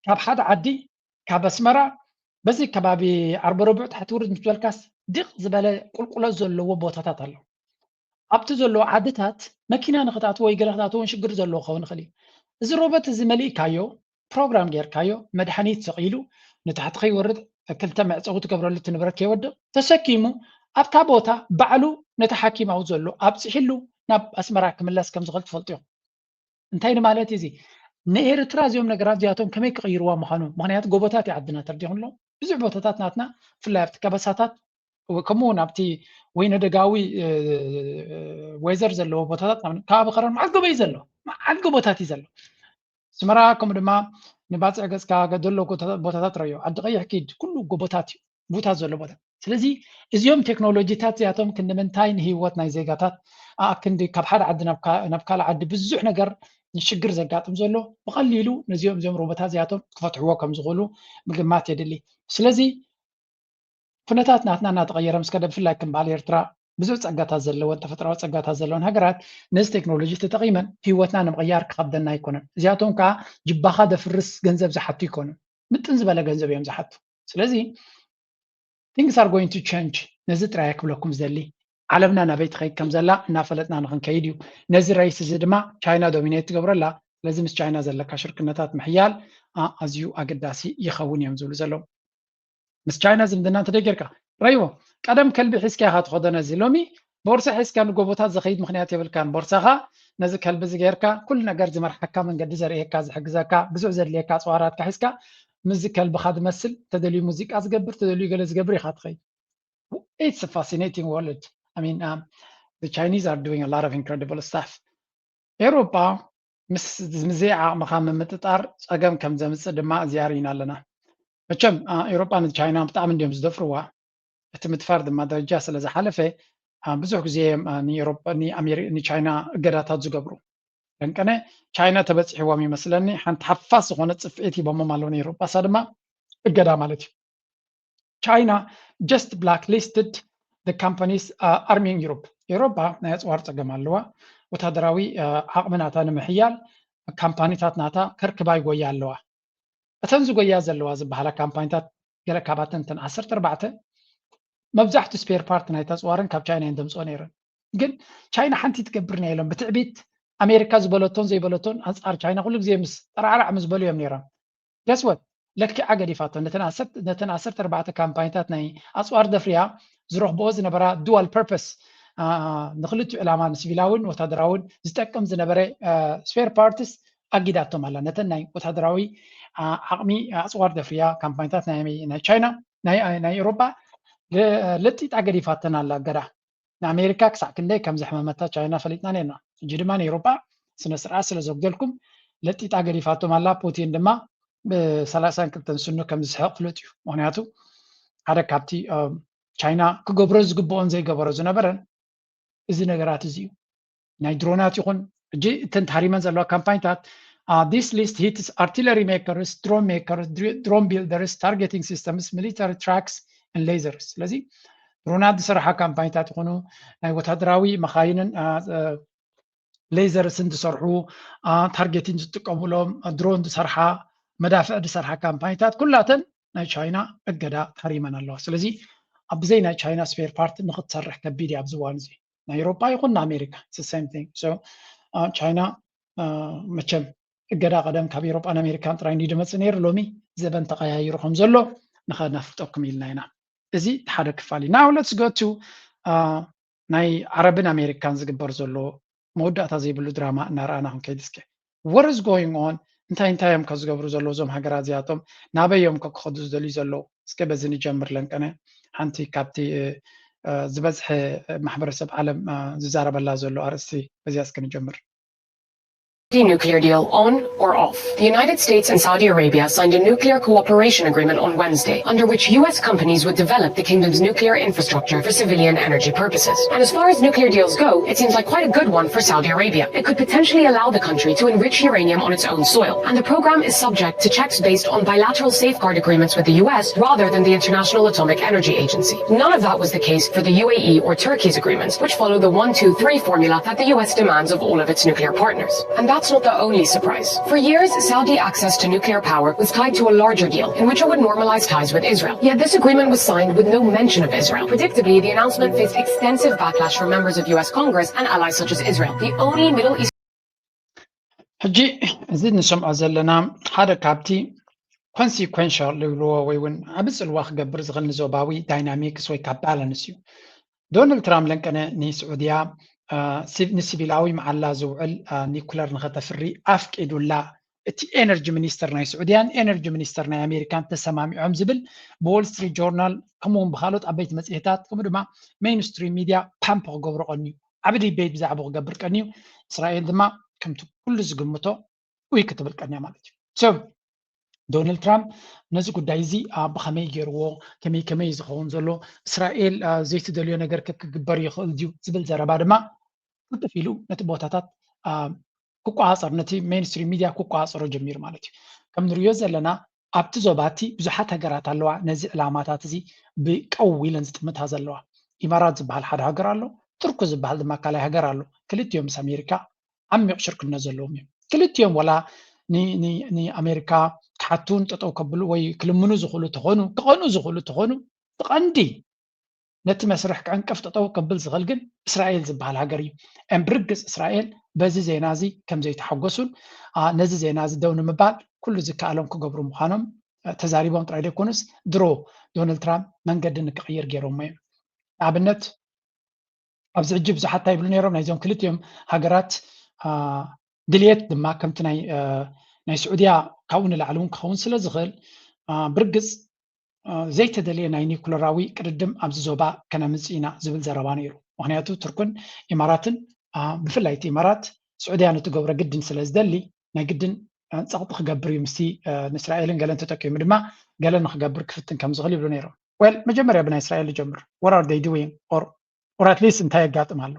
ካብ ሓደ ዓዲ ካብ ኣስመራ በዚ ከባቢ ዓርበ ረቡዕ ታሕቲ ውርድ ምስ በልካስ ድቕ ዝበለ ቁልቁለት ዘለዎ ቦታታት ኣሎ። ኣብቲ ዘለዎ ዓድታት መኪና ንክትኣትዎ ወይ ገለ ክትኣትዎ እውን ሽግር ዘለዎ ክኸውን ይኽእል እዩ። እዚ ሮበት እዚ መሊእካዮ ፕሮግራም ጌርካዮ መድሓኒት ሰቒሉ ንታሕቲ ከይወርድ ክልተ መዕፀዊ ትገብረሉ እቲ ንብረት ከይወድቕ ተሰኪሙ ኣብታ ቦታ ባዕሉ ነቲ ሓኪም ኣብኡ ዘሎ ኣብፅሒሉ ናብ ኣስመራ ክምለስ ከም ዝኽእል ትፈልጡ ኢኹም። እንታይ ንማለት እዩ እዚ? ንኤርትራ እዚኦም ነገራት እዚኣቶም ከመይ ክቕይርዋ ምዃኑ ምኽንያቱ ጎቦታት እዩ ዓድና ተርዲኹ ኣሎ ብዙሕ ቦታታት ናትና ብፍላይ ኣብቲ ከበሳታት ከምኡ እውን ኣብቲ ወይነ ደጋዊ ወይዘር ዘለዎ ቦታታት ከባቢ ከረን መዓት ጎቦ እዩ ዘሎ መዓት ጎቦታት እዩ ዘሎ ኣስመራ ከምኡ ድማ ንባፅዕ ገፅካ ዘሎ ቦታታት ረዮ ዓዲ ቀይሕ ኪድ ኩሉ ጎቦታት እዩ ቡታት ዘሎ ቦታ ስለዚ እዚኦም ቴክኖሎጂታት እዚኣቶም ክንዲ ምንታይ ንህይወት ናይ ዜጋታት ኣክንዲ ካብ ሓደ ዓዲ ናብ ካልእ ዓዲ ብዙሕ ነገር ሽግር ዘጋጥም ዘሎ ብቐሊሉ ነዚኦም እዚኦም ሮቦታት እዚኣቶም ክፈትሕዎ ከም ዝኽእሉ ምግማት የድሊ ስለዚ ኩነታት ናትና እናተቐየረ ምስ ከደ ብፍላይ ከም በዓል ኤርትራ ብዙሕ ፀጋታት ዘለወን ተፈጥራዊ ፀጋታት ዘለወን ሃገራት ነዚ ቴክኖሎጂ ተጠቒመን ህይወትና ንምቕያር ክኸብደና ኣይኮነን እዚኣቶም ከዓ ጅባኻ ደፍርስ ገንዘብ ዝሓቱ ይኮኑ ምጥን ዝበለ ገንዘብ እዮም ዝሓቱ ስለዚ things are going to change ነዚ ጥራይ ክብለኩም ዝደሊ ዓለምና ናበይ ትኸይድ ከም ዘላ እናፈለጥና ንክንከይድ እዩ ነዚ ሬስ እዚ ድማ ቻይና ዶሚኔት ትገብረላ ስለዚ ምስ ቻይና ዘለካ ሽርክነታት ምሕያል ኣዝዩ ኣገዳሲ ይኸውን እዮም ዝብሉ ዘለዉ ምስ ቻይና ዝምድና እንተ ጌርካ ረይዎ ቀደም ከልቢ ሒዝካ ኢኻ ትኸዶ ነዚ ሎሚ ቦርሳ ሒዝካ ንጎቦታት ዝኸይድ ምክንያት የብልካን ቦርሳኻ ነዚ ከልቢ እዚ ጌርካ ኩሉ ነገር ዝመርሓካ መንገዲ ዘርእየካ ዝሕግዘካ ብዙሕ ዘድልየካ ኣፅዋራትካ ሒዝካ ምስዚ ከልብኻ ዝመስል ተደልዩ ሙዚቃ ዝገብር ተደልዩ ገለ ዝገብር ኢኻ ትኸይድ It's a fascinating world. I mean, um, the Chinese are doing a lot of incredible stuff. ኤውሮጳ ምስ ዘይዓቕምኻ ምምጥጣር ፀገም ከም ዘምፅእ ድማ እዚኣ ርኢና ኣለና። መቸም ኤውሮጳ ንቻይና ብጣዕሚ እንዲዮም ዝደፍርዋ። እቲ ምድፋር ድማ ደረጃ ስለ ዝሓለፈ ብዙሕ ግዜ ንቻይና እገዳታት ዝገብሩ። ደንቀነ ቻይና ተበፂሕዎም ይመስለኒ ሓንቲ ሓፋስ ዝኾነ ፅፍዒት ሂቦሞም ኣለዉ ንኤውሮጳ እሳ ድማ እገዳ ማለት እዩ። China just blacklisted the companies uh, arming Europe. ኤውሮጳ ናይ ኣፅዋር ፀገም ኣለዋ። ወታደራዊ ዓቕሚ ናታ ንምሕያል ካምፓኒታት ናታ ከርክባ ይጎያ ኣለዋ። እተን ዝጎያ ዘለዋ ዝበሃላ ካምፓኒታት ገለ ካባተን እተን ዓሰርተ ኣርባዕተ መብዛሕቱ ስፔር ፓርት ናይ ተፅዋርን ካብ ቻይና እየን ዘምፅኦ ነይረን። ግን ቻይና ሓንቲ ትገብር ናይ ኢሎም ብትዕቢት ኣሜሪካ ዝበለቶን ዘይበለቶን ኣንፃር ቻይና ኩሉ ግዜ ምስ ጠራዕራዕ ምስ በሉ እዮም ነይሮም። ገስወት ለኪዓ ገዲፋቶ ነተን ዓሰርተ ኣርባዕተ ካምፓኒታት ናይ ኣፅዋር ደፍርያ ዝረኽብኦ ዝነበራ ዱዋል ፐርፐስ ንክልቲኡ ዕላማ ንሲቪላውን ወታደራውን ዝጠቅም ዝነበረ ስፔር ፓርትስ ኣጊዳቶም ኣላ ነተን ናይ ወታደራዊ ዓቕሚ ኣፅዋር ደፍርያ ካምፓኒታት ናይ ቻይና ናይ ኤውሮጳ ለጢጣ ገዲፋተን ኣላ ገዳ ንኣሜሪካ ክሳዕ ክንደይ ከም ዘሕመመታ ቻይና ፈሊጥና ነርና ሕጂ ድማ ንኤውሮጳ ስነ ስርዓት ስለ ዘጉደልኩም ለጢጣ ገዲፋቶም ኣላ ፑቲን ድማ ብሰላሳን ክልተን ስኑ ከም ዝስሕቕ ፍሉጥ እዩ ምክንያቱ ሓደ ካብቲ ቻይና ክገብሮ ዝግብኦን ዘይገበሮ ዝነበረን እዚ ነገራት እዚ እዩ ናይ ድሮናት ይኹን ሕጂ እተን ተሃሪመን ዘለዋ ካምፓኒታት this list hits artillery makers drone makers drone builders targeting systems military trucks and lasers ስለዚ ድሮናት ዝሰርሓ ካምፓኒታት ይኹኑ ናይ ወታደራዊ መኻይንን ሌዘርስን ዝሰርሑ ታርጌቲን ዝጥቀሙሎም ድሮን ዝሰርሓ መዳፍዕ ዝሰርሓ ካምፓኒታት ኩላተን ናይ ቻይና እገዳ ተሃሪመን ኣለዋ ስለዚ ኣብ ብዘይ ናይ ቻይና ስፔር ፓርት ንክትሰርሕ ከቢድ እዩ ኣብዚ እዋን እዚ ናይ ኤሮጳ ይኹን ንኣሜሪካ same thing ቻይና መቸም እገዳ ቀደም ካብ ኤሮጳን ኣሜሪካን ጥራይ እንዲዩ ድመጽእ ነይሩ፣ ሎሚ ዘበን ተቐያይሩ ከም ዘሎ ንኸነፍልጠኩም ኢልና ኢና። እዚ ሓደ ክፋል እዩ። Now let's go to ናይ ዓረብን ኣሜሪካን ዝግበር ዘሎ መወዳእታ ዘይብሉ ድራማ እናረኣና ክንከይድ እስከ። What is going on? እንታይ እንታይ እዮም ከዝገብሩ ዘለዉ እዞም ሃገራት እዚኣቶም? ናበይ እዮም ከክኸዱ ዝደልዩ ዘለዉ? እስከ በዚ ንጀምር ለንቀነ። ሓንቲ ካብቲ ዝበዝሐ ማሕበረሰብ ዓለም ዝዛረበላ ዘሎ ኣርእስቲ በዚኣ እስከ ንጀምር። Nuclear deal on or off? The United States and Saudi Arabia signed a nuclear cooperation agreement on Wednesday, under which U S companies would develop the kingdom's nuclear infrastructure for civilian energy purposes. And as far as nuclear deals go, it seems like quite a good one for Saudi Arabia. It could potentially allow the country to enrich uranium on its own soil, and the program is subject to checks based on bilateral safeguard agreements with the U S rather than the International Atomic Energy Agency. None of that was the case for the U A E or Turkey's agreements, which follow the one two three formula that the U S demands of all of its nuclear partners. And that's not the only surprise. For years, Saudi access to nuclear power was tied to a larger deal in which it would normalize ties with Israel. Yet this agreement was signed with no mention of Israel. Predictably, the announcement faced extensive backlash from members of U S Congress and allies such as Israel. The only Middle East ሕጂ እዚ ንሰምዖ ዘለና ሓደ ካብቲ ኮንሲኮንሻል ዝብልዎ ወይ እውን ዓቢ ጽልዋ ክገብር ዝኽእል ንዞባዊ ዳይናሚክስ ወይ ካብ ባላንስ እዩ። ዶናልድ ትራምፕ ለንቀነ ንስዑድያ ንሲቪላዊ መዓላ ዝውዕል ኒኩለር ንኸተፍሪ ኣፍቂዱላ። እቲ ኤነርጂ ሚኒስተር ናይ ስዑድያን ኤነርጂ ሚኒስተር ናይ ኣሜሪካን ተሰማሚዖም ዝብል ብዎል ስትሪት ጆርናል ከምኡውን ብካልኦት ዓበይቲ መጽሔታት ከምኡ ድማ ሜይንስትሪም ሚድያ ፓምፕ ክገብሮ ቀንዩ። ዓቢ ዲቤት ብዛዕባ ክገብር ቀንዩ። እስራኤል ድማ ከምቲ ኩሉ ዝግምቶ ውይ ክትብል ቀንያ ማለት እዩ። So ዶናልድ ትራምፕ ነዚ ጉዳይ እዚ ብኸመይ ገይርዎ፣ ከመይ ከመይ ዝኸውን ዘሎ፣ እስራኤል ዘይትደልዮ ነገር ክግበር ይኽእል ድዩ ዝብል ዘረባ ድማ ቅልጥፍ ኢሉ ነቲ ቦታታት ክቆፃፀር፣ ነቲ ሜይንስትሪም ሚድያ ክቆፃፀሮ ጀሚሩ ማለት እዩ። ከም ንሪኦ ዘለና ኣብቲ ዞባ እቲ ብዙሓት ሃገራት ኣለዋ ነዚ ዕላማታት እዚ ብቀው ኢለን ዝጥምታ ዘለዋ። ኢማራት ዝበሃል ሓደ ሃገር ኣሎ፣ ቱርኪ ዝበሃል ድማ ካልኣይ ሃገር ኣሎ። ክልቲኦም ምስ ኣሜሪካ ዓሚቕ ሽርክነት ዘለዎም እዮም። ክልቲኦም ወላ ንኣሜሪካ ክሓቱን ጠጠው ከብሉ ወይ ክልምኑ ዝኽእሉ ተኾኑ ክቐኑ ዝኽእሉ ተኾኑ እቲ ቀንዲ ነቲ መስርሕ ክዕንቅፍ ጠጠው ከብል ዝኽእል ግን እስራኤል ዝበሃል ሃገር እዩ። እም ብርግፅ እስራኤል በዚ ዜና እዚ ከም ዘይተሓጎሱን ነዚ ዜና እዚ ደው ንምባል ኩሉ ዝከኣሎም ክገብሩ ምዃኖም ተዛሪቦም ጥራይ ዘይኮኑስ ድሮ ዶናልድ ትራምፕ መንገዲ ንክቕይር ገይሮሞ እዮም። ንኣብነት ኣብዚ ሕጂ ብዙሓት እንታይ ይብሉ ነይሮም ናይዞም ክልቲኦም ሃገራት ድልየት ድማ ከምቲ ናይ ስዑድያ ካብኡ ንላዕሊ እውን ክኸውን ስለ ዝኽእል ብርግፅ ዘይተደልየ ናይ ኒኩለራዊ ቅድድም ኣብዚ ዞባ ከነምፅእ ኢና ዝብል ዘረባ ነይሩ። ምክንያቱ ቱርክን ኢማራትን ብፍላይ እቲ ኢማራት ስዑድያ ንትገብሮ ግድን ስለ ዝደሊ ናይ ግድን ፀቕጢ ክገብር እዩ ምስቲ ንእስራኤልን ገለን ተጠቂሙ ድማ ገለ ንክገብር ክፍትን ከም ዝኽእል ይብሉ ነይሮም። Well መጀመርያ ብናይ እስራኤል ንጀምር። What are they doing or or at least እንታይ የጋጥም ኣሎ?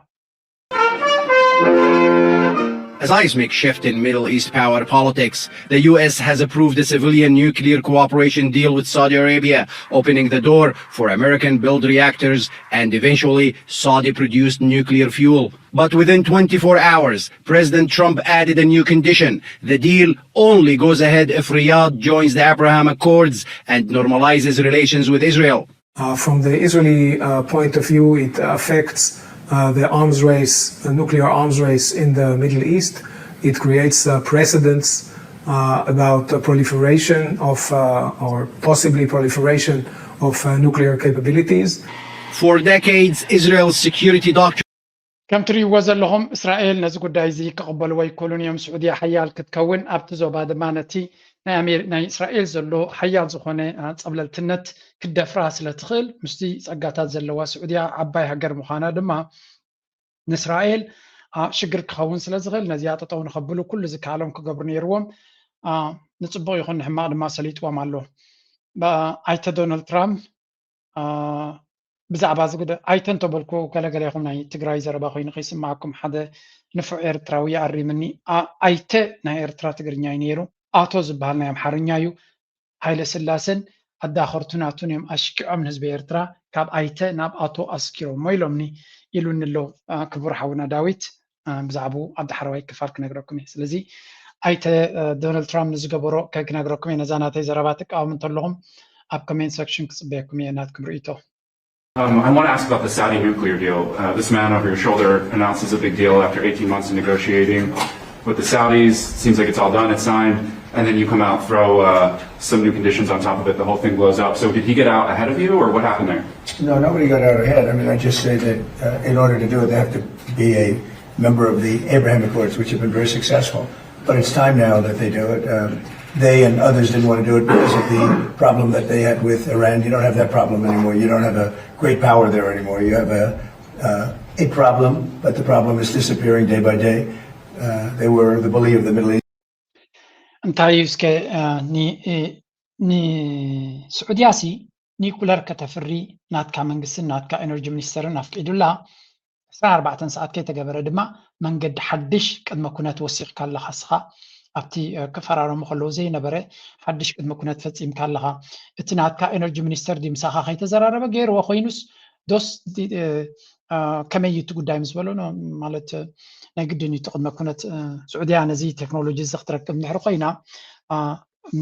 A seismic shift in Middle East power politics. The U S has approved a civilian nuclear cooperation deal with Saudi Arabia, opening the door for American built reactors and eventually Saudi produced nuclear fuel. But within twenty-four hours, President Trump added a new condition. The deal only goes ahead if Riyadh joins the Abraham Accords and normalizes relations with Israel. Uh, from the Israeli uh, point of view, it affects uh, the arms race, the nuclear arms race in the Middle East. It creates uh, precedents uh, about the proliferation of, uh, or possibly proliferation of uh, nuclear capabilities. For decades, Israel's security doctrine. ከም ትርእይዎ ዘለኹም እስራኤል ነዚ ጉዳይ እዚ ክቕበልዎ ኣይክእሉን እዮም። ስዑድያ ሓያል ክትከውን ኣብቲ ዞባ ድማ ነቲ ናይ እስራኤል ዘሎ ሓያል ዝኾነ ፀብለልትነት ክትደፍራ ስለ ትኽእል ምስቲ ፀጋታት ዘለዋ ስዑድያ ዓባይ ሃገር ምዃና ድማ ንእስራኤል ሽግር ክኸውን ስለ ዝኽእል ነዚኣ ጠጠው ንኸብሉ ኩሉ ዝከኣሎም ክገብሩ ነይርዎም። ንፅቡቕ ይኹን ንሕማቕ ድማ ሰሊጥዎም ኣሎ። ኣይተ ዶናልድ ትራምፕ ብዛዕባ እዚ ጉዳይ ኣይተ እንተበልኩ ገለገለ ይኹም ናይ ትግራይ ዘረባ ኮይኑ ከይስማዓኩም ሓደ ንፉዕ ኤርትራዊ ይኣሪምኒ። ኣይተ ናይ ኤርትራ ትግርኛ እዩ ነይሩ፣ ኣቶ ዝበሃል ናይ ኣምሓርኛ እዩ። ሃይለ ስላሰን ኣዳኸርቱ ናቱን እዮም ኣሽኪዖም ንህዝቢ ኤርትራ ካብ ኣይተ ናብ ኣቶ ኣስኪሮሞ ኢሎምኒ ኢሉኒ ኣሎ ክቡር ሓውና ዳዊት። ብዛዕባኡ ኣብ ዳሕረዋይ ክፋል ክነግረኩም እየ። ስለዚ ኣይተ ዶናልድ ትራምፕ ንዝገበሮ ክነግረኩም እየ። ነዛ ናተይ ዘረባ ትቃወሙ እንተለኹም ኣብ ኮሜንት ሰክሽን ክፅበየኩም እየ ናትኩም ርእይቶ። Um, I want to ask about the Saudi nuclear deal. Uh, this man over your shoulder announces a big deal after eighteen months of negotiating. With the Saudis, seems like it's all done, it's signed, and then you come out, throw uh, some new conditions on top of it, the whole thing blows up. So did he get out ahead of you, or what happened there? No, nobody got out ahead. I mean, I just say that uh, in order to do it, they have to be a member of the Abraham Accords, which have been very successful. But it's time now that they do it. Um, they and others didn't want to do it because of the problem that they had with Iran. You don't have that problem anymore. You don't have a great power there anymore. You have a uh, a problem, but the problem is disappearing day by day. Uh, they were the bully of the Middle East. እንታይ እዩ እስከ ንስዑድያ ሲ ኒኩለር ከተፍሪ ናትካ መንግስትን ናትካ ኤነርጂ ሚኒስተርን ኣፍቂዱላ ዕስራን ኣርባዕተን ሰዓት ከይተገበረ ድማ መንገዲ ሓድሽ ቅድመ ኩነት ወሲኽካ ኣለኻ እስኻ ኣብቲ ክፈራረሙ ከለዉ ዘይነበረ ሓድሽ ቅድመ ኩነት ፈፂምካ ኣለኻ። እቲ ናትካ ኤነርጂ ሚኒስተር ድዩ ምሳኻ ከይተዘራረበ ገይርዎ ኮይኑስ ዶስ ከመይ እዩ እቲ ጉዳይ ምስ በሎ ማለት ናይ ግድን እዩ እቲ ቅድመ ኩነት ስዑድያ ነዚ ቴክኖሎጂ እዚ ክትረክብ እንድሕር ኮይና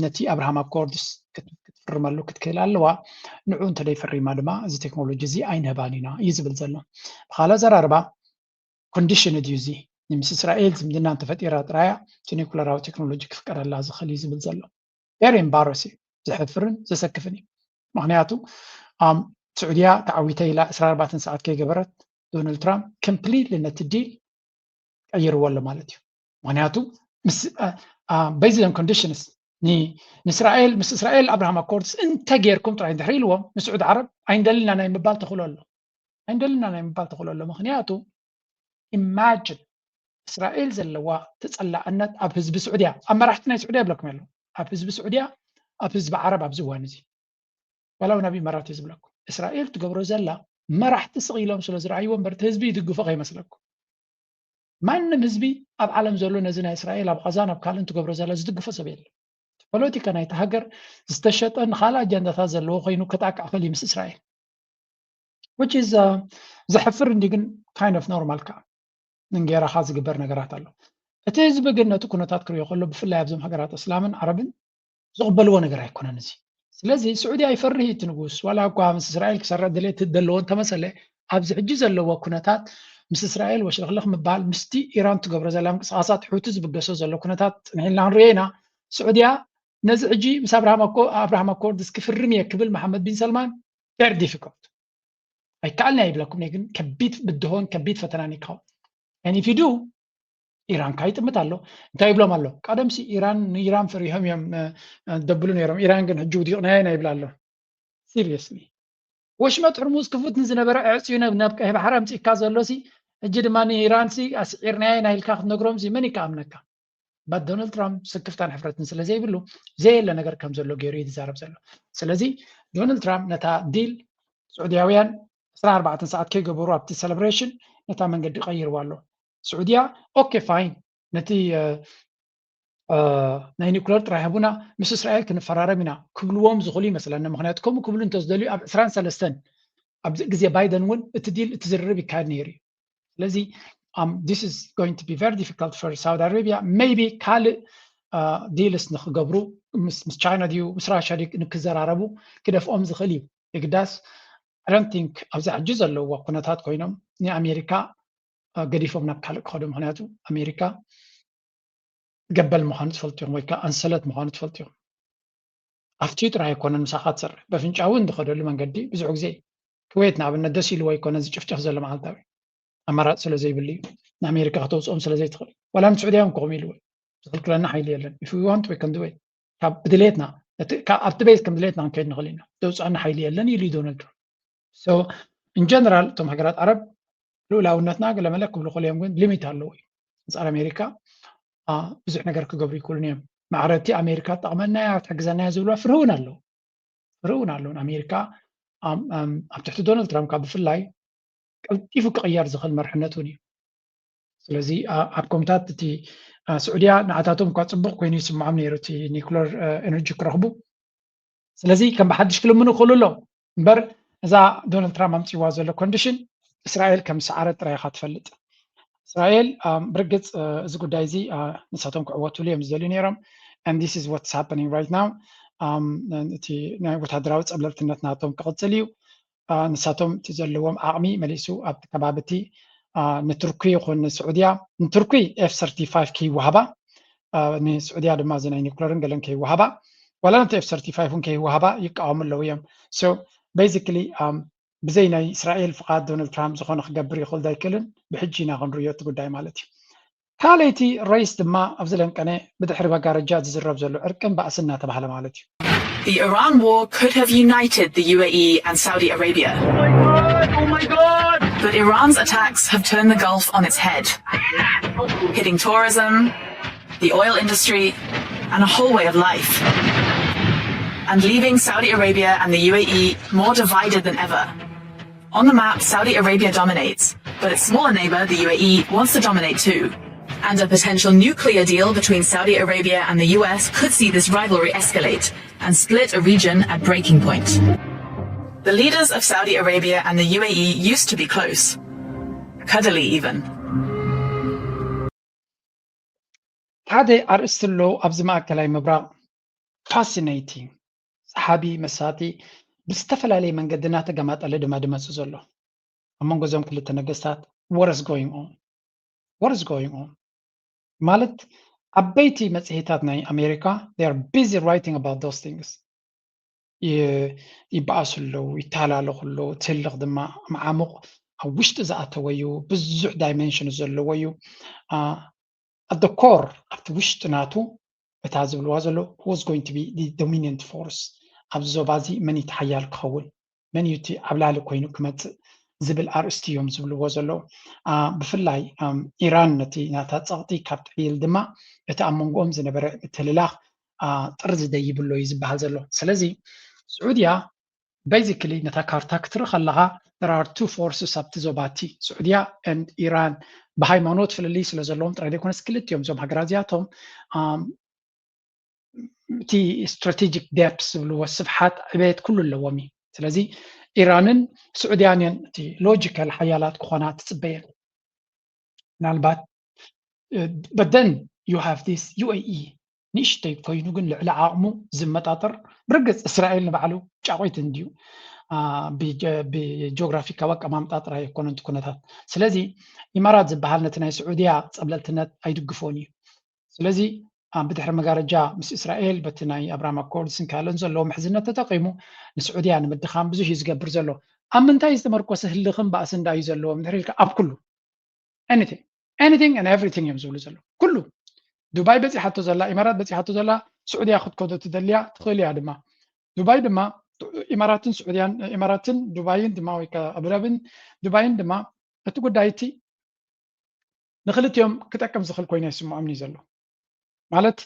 ነቲ ኣብርሃም ኣኮርድስ ክትፍርመሉ ክትክእል ኣለዋ። ንዑ እንተደይ ፈሪማ ድማ እዚ ቴክኖሎጂ እዚ ኣይንህባን ኢና እዩ ዝብል ዘሎ። ብካልእ ኣዘራርባ ኮንዲሽን ድዩ እዚ ንምስ እስራኤል ዝምድና እንተፈጢራ ጥራያ እቲ ኒኩለራዊ ቴክኖሎጂ ክፍቀደላ ዝኽእል እዩ ዝብል ዘሎ። ቨሪ ኤምባረሲንግ ዘሕፍርን ዘሰክፍን እዩ። ምክንያቱ ስዑድያ ተዓዊተ ኢላ ዕስራን ኣርባዕተን ሰዓት ከይገበረት ዶናልድ ትራምፕ ኮምፕሊትሊ ነቲ ዲል ቀይርዎ ኣሎ ማለት እዩ። ምክንያቱ based on conditions ንእስራኤል ምስ እስራኤል ኣብርሃም ኣኮርድስ እንተጌርኩም ጥራይ እንድሕር ኢልዎም ንስዑድ ዓረብ ኣይንደልን ኢና ናይ ምባል ተኽእሎ ኣሎ። ኣይንደልን ኢና ናይ ምባል ተኽእሎ ኣሎ። ምክንያቱ ኢማጅን እስራኤል ዘለዋ ተፀላእነት ኣብ ህዝቢ ስዑድያ ኣብ መራሕቲ ናይ ስዑድያ ይብለኩም ኣሎ ኣብ ህዝቢ ስዑድያ ኣብ ህዝቢ ዓረብ ኣብዚ እዋን እዚ ዋላ እውን ኣብ ኢማራት እዩ ዝብለኩም እስራኤል ትገብሮ ዘላ መራሕቲ ስቕ ኢሎም ስለ ዝረኣይዎ እምበር እቲ ህዝቢ ይድግፎ ከይመስለኩም። ማንም ህዝቢ ኣብ ዓለም ዘሎ ነዚ ናይ እስራኤል ኣብ ቃዛን ኣብ ካልእን ትገብሮ ዘላ ዝድግፎ ሰብ የለን። ፖለቲካ ናይቲ ሃገር ዝተሸጠ ንካልእ ኣጀንዳታት ዘለዎ ኮይኑ ክጣቃዕ ፈሊ ምስ እስራኤል which is ዘሕፍር እንዲ ግን kind of normal ከዓ እንጌራኻ ዝግበር ነገራት ኣሎ። እቲ ህዝቢ ግን ነቲ ኩነታት ክሪኦ ከሎ ብፍላይ ኣብዞም ሃገራት እስላምን ዓረብን ዝቕበልዎ ነገር ኣይኮነን እዚ። ስለዚ ስዑድያ ይፈርህ እቲ ንጉስ ዋላ እኳ ምስ እስራኤል ክሰርሕ ድሌት ዘለዎ እንተመሰለ ኣብዚ ሕጂ ዘለዎ ኩነታት ምስ እስራኤል ወሽለኽለኽ ምባል ምስቲ ኢራን ትገብሮ ዘላ ምንቅስቃሳት ሑቲ ዝብገሶ ዘሎ ኩነታት ፅንሒልና ክንሪኦ ኢና። ስዑድያ ነዚ ሕጂ ምስ ኣብርሃም ኣኮርድስ ክፍርም እየ ክብል መሓመድ ቢን ሰልማን very difficult ኣይከኣልን እየ ይብለኩም ግን ከቢድ ብድሆን ከቢድ ፈተናን ይካው and if you do ኢራን ከዓ ይጥምት ኣሎ እንታይ ይብሎም ኣሎ ቀደምሲ ኢራን ንኢራን ፈሪሆም እዮም ደብሉ ነይሮም ኢራን ግን ሕጂ ውዲቕናዮ ኢና ይብል ኣሎ seriously ወሽመጥ ሕርሙዝ ክፉት ንዝነበረ ኣዕፅዩ ናብ ቀይሕ ባሕሪ ኣምፂእካ ዘሎ ሲ ሕጂ ድማ ንኢራን ሲ ኣስዒርናዮ ኢና ኢልካ ክትነግሮም ሲ መን ይከኣምነካ but ዶናልድ ትራምፕ ስክፍታን ሕፍረትን ስለ ዘይብሉ ዘየለ ነገር ከም ዘሎ ገይሩ እዩ ዝዛረብ ዘሎ ስለዚ ዶናልድ ትራምፕ ነታ ዲል ስዑድያውያን ዕስራን ኣርባዕተን ሰዓት ከይገበሩ ኣብቲ celebration ነታ መንገዲ ቀይርዋ ኣሎ ስዑድያ okay fine ነቲ ናይ ኒኩለር ጥራይ ሃቡና ምስ እስራኤል ክንፈራረም ኢና ክብልዎም ዝኽእሉ ይመስለኒ ምክንያቱ ከምኡ ክብሉ እንተዝደልዩ ኣብ ዕስራን ሰለስተን ኣብዚ ግዜ ባይደን እውን እቲ ዲል እቲ ዝርርብ ይካየድ ነይሩ እዩ ስለዚ this is going to be very difficult for Saudi Arabia maybe ካልእ ዲልስ ንክገብሩ ምስ ቻይና ድዩ ምስ ራሻ ድዩ ንክዘራረቡ ክደፍኦም ዝኽእል እዩ የግዳስ I don't think ኣብዛ ሕጂ ዘለውዋ ኩነታት ኮይኖም ንኣሜሪካ ገዲፎም ናብ ካልእ ክኸዱ ምክንያቱ ኣሜሪካ ገበል ምዃኑ ትፈልጡ እዮም ወይ ከዓ ኣንሰለት ምዃኑ ትፈልጡ እዮም ኣብቲ ጥራይ ኣይኮነን ምሳኻ ትሰርሕ በፍንጫዊ እንድኸደሉ መንገዲ ብዙሕ ግዜ ኩዌት ንኣብነት ደስ ኢልዎ ኣይኮነ ዝጭፍጨፍ ዘሎ መዓልታዊ ኣማራፂ ስለ ዘይብሉ እዩ ንኣሜሪካ ከተውፅኦም ስለ ዘይትኽእል ዋላ ንስዑድያውን ከምኡ ኢልዎ ዝኽልክለና ሓይሊ የለን if we want we can do it ካብ ብድሌትና ኣብቲ ቤት ከም ድሌትና ክንከይድ ንኽእል ኢና ዘውፅኣና ሓይሊ የለን ኢሉ ዶናልድ ትራምፕ so in general እቶም ሃገራት ዓረብ ልኡላውነትና ገለመለ ክብሉ ክእል እዮም ግን ሊሚት ኣለዎ እዩ ኣንፃር ኣሜሪካ ብዙሕ ነገር ክገብሩ ይክእሉን እዮም ማዕረቲ ኣሜሪካ ትጠቕመና እያ ትሕግዘና እያ ዝብልዋ ፍርህ እውን ኣለዉ ፍርህ እውን ኣለዉ ኣሜሪካ ኣብ ትሕቲ ዶናልድ ትራምፕ ካብ ብፍላይ ቀልጢፉ ክቕየር ዝኽእል መርሕነት እውን እዩ ስለዚ ኣብ ኮምታት እቲ ስዑድያ ንዓታቶም እኳ ፅቡቅ ኮይኑ ይስምዖም ነይሩ እቲ ኒኩለር ኤነርጂ ክረኽቡ ስለዚ ከም ብሓድሽ ክልምኑ ክኽእሉ ኣለዎም እምበር እዛ ዶናልድ ትራምፕ ኣምፅዋ ዘሎ ኮንዲሽን እስራኤል ከም ዝሰዓረት ጥራይ ኢኻ ትፈልጥ እስራኤል ብርግፅ እዚ ጉዳይ እዚ ንሳቶም ክዕወትሉ እዮም ዝደልዩ ነይሮም and this is what's happening right now እቲ ናይ ወታደራዊ ፀብለልትነት ናቶም ክቕፅል እዩ ንሳቶም እቲ ዘለዎም ዓቕሚ መሊሱ ኣብቲ ከባቢ እቲ ንቱርኪ ይኹን ንስዑድያ፣ ንቱርኪ ኤፍ ሰርቲፋይቭ ከይወሃባ፣ ንስዑድያ ድማ እዚ ናይ ኒውክለርን ገለን ከይወሃባ፣ ዋላ ነቲ ኤፍ ሰርቲፋይቭ እውን ከይወሃባ ይቃወሙ ኣለዉ እዮም። So basically ብዘይ ናይ እስራኤል ፍቓድ ዶናልድ ትራምፕ ዝኾነ ክገብር ይኽእል ዶ ኣይክእልን ብሕጂ ኢና ክንርእዮ እቲ ጉዳይ ማለት እዩ። ካልኣይቲ ሬስ ድማ ኣብዚ ለንቀነ ብድሕሪ መጋረጃ ዝዝረብ ዘሎ ዕርቅን ባእስን እናተባህለ ማለት እዩ። The Iran war could have united the U A E and Saudi Arabia. Oh my God! Oh my God! But Iran's attacks have turned the Gulf on its head, hitting tourism, the oil industry, and a whole way of life, and leaving Saudi Arabia and the U A E more divided than ever. On the map, Saudi Arabia dominates, but its smaller neighbor, the U A E, wants to dominate too. And a potential nuclear deal between Saudi Arabia and the U S could see this rivalry escalate and split a region at breaking point. The leaders of Saudi Arabia and the U A E used to be close, cuddly even. ሓደ ኣርእስቲ ኣሎ ኣብዚ ማእከላይ ምብራቕ። ፋሲኔቲንግ፣ ሰሓቢ፣ መሳጢ፣ ብዝተፈላለየ መንገዲ እናተገማጠለ ድማ ድመጽእ ዘሎ ኣብ መንጎ እዞም ክልተ ነገስታት። What is going on? What is going on? ማለት ዓበይቲ መጽሔታት ናይ ኣሜሪካ they are busy writing about those things። ይበኣሱ ኣለዉ፣ ይተሃላለኹ ኣለዉ። እቲ ህልኽ ድማ መዓሙቕ ኣብ ውሽጢ ዝኣተወ እዩ። ብዙሕ ዳይሜንሽን ዘለዎ እዩ። ኣት ኮር ኣብቲ ውሽጢ ናቱ እታ ዝብልዋ ዘሎ who's going to be the dominant force ኣብዚ ዞባ እዚ መን እቲ ሓያል ክኸውን መን እዩ እቲ ዓብላሊ ኮይኑ ክመፅእ ዝብል ኣርእስቲ እዮም ዝብልዎ ዘለዉ። ብፍላይ ኢራን ነቲ ናታ ፀቕጢ ካብ ትዕይል ድማ እቲ ኣብ መንጎኦም ዝነበረ ምትልላኽ ጥርዚ ደይብሎ እዩ ዝበሃል ዘሎ። ስለዚ ስዑድያ basically ነታ ካርታ ክትርኢ ከለኻ there are two forces ኣብቲ ዞባ እቲ ስዑድያ and ኢራን ብሃይማኖት ፍልልይ ስለ ዘለዎም ጥራይ ዘይኮነስ ክልቲኦም እዞም ሃገራት እዚኣቶም እቲ strategic depth ዝብልዎ ስፍሓት ዕቤት ኩሉ ኣለዎም እዩ። ስለዚ ኢራንን ስዑድያን እየን እቲ ሎጂካል ሓያላት ክኾና ትፅበየን። ምናልባት but then you have this U A E ንእሽተይ ኮይኑ ግን ልዕሊ ዓቕሙ ዝመጣጠር። ብርግፅ እስራኤል ንባዕሉ ጫቑይት እንድዩ ብጂኦግራፊካዊ ኣቀማምጣ ጥራይ ኣይኮነን እቲ ኩነታት። ስለዚ ኢማራት ዝበሃል ነቲ ናይ ስዑድያ ፀብለልትነት ኣይድግፎን እዩ። ስለዚ ብድሕሪ መጋረጃ ምስ እስራኤል በቲ ናይ ኣብራሃም ኣኮርድስን ካልኦን ዘለዎ ምሕዝነት ተጠቒሙ ንስዑድያ ንምድኻም ብዙሕ እዩ ዝገብር ዘሎ። ኣብ ምንታይ ዝተመርኮሰ ህልኽን ባእስን ዳ እዩ ዘለዎ እንድሕር ኢልካ ኣብ ኩሉ anything anything and everything እዮም ዝብሉ ዘለዉ። ኩሉ ዱባይ በፂሓቶ ዘላ፣ ኢማራት በፂሓቶ ዘላ፣ ስዑድያ ክትከዶ ትደልያ ትኽእል እያ ድማ። ዱባይ ድማ ኢማራትን ስዑድያን ኢማራትን ዱባይን ድማ ወይ ከዓ ኣቡዳብን ዱባይን ድማ እቲ ጉዳይ እቲ ንክልቲኦም ክጠቅም ዝኽእል ኮይኑ ይስምዖምኒ ዘሎ። ማለት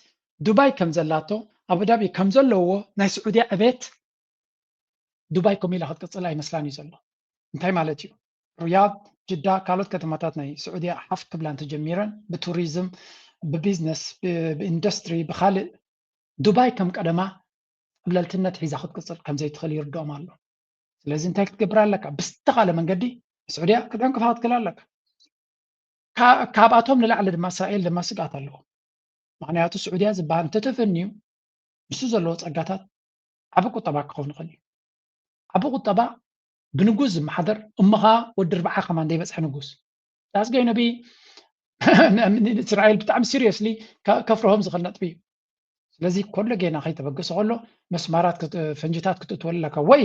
ዱባይ ከም ዘላቶ ኣቡዳቢ ከም ዘለውዎ ናይ ስዑድያ ዕቤት ዱባይ ከምኡ ኢላ ክትቅፅል ኣይመስላን እዩ ዘሎ። እንታይ ማለት እዩ? ሪያድ፣ ጅዳ፣ ካልኦት ከተማታት ናይ ስዑድያ ሓፍ ክብላ እንተጀሚረን ብቱሪዝም፣ ብቢዝነስ፣ ብኢንዱስትሪ፣ ብካልእ ዱባይ ከም ቀደማ ፀብለልትነት ሒዛ ክትቅፅል ከምዘይትኽእል ይርድኦም ኣሎ። ስለዚ እንታይ ክትገብር ኣለካ? ብዝተኻለ መንገዲ ስዑድያ ክትዕንቅፋ ክትክእል ኣለካ። ካብኣቶም ንላዕሊ ድማ እስራኤል ድማ ስግኣት ኣለዎ። ምክንያቱ ስዑድያ ዝበሃል እንተተፈንዩ ምስኡ ዘለዎ ፀጋታት ዓቢ ቁጠባ ክኸውን ይኽእል እዩ። ዓቢ ቁጠባ ብንጉስ ዝመሓደር እሞ ኸዓ ወዲ ርብዓ ከማን ዘይበፅሐ ንጉስ that's going to be እስራኤል ብጣዕሚ ሲሪየስሊ ከፍርሆም ዝኽእል ነጥቢ እዩ። ስለዚ ኮሎ ጌና ከይተበገሰ ከሎ መስማራት ፈንጅታት ክትእትወሉ ኣለካ ወይ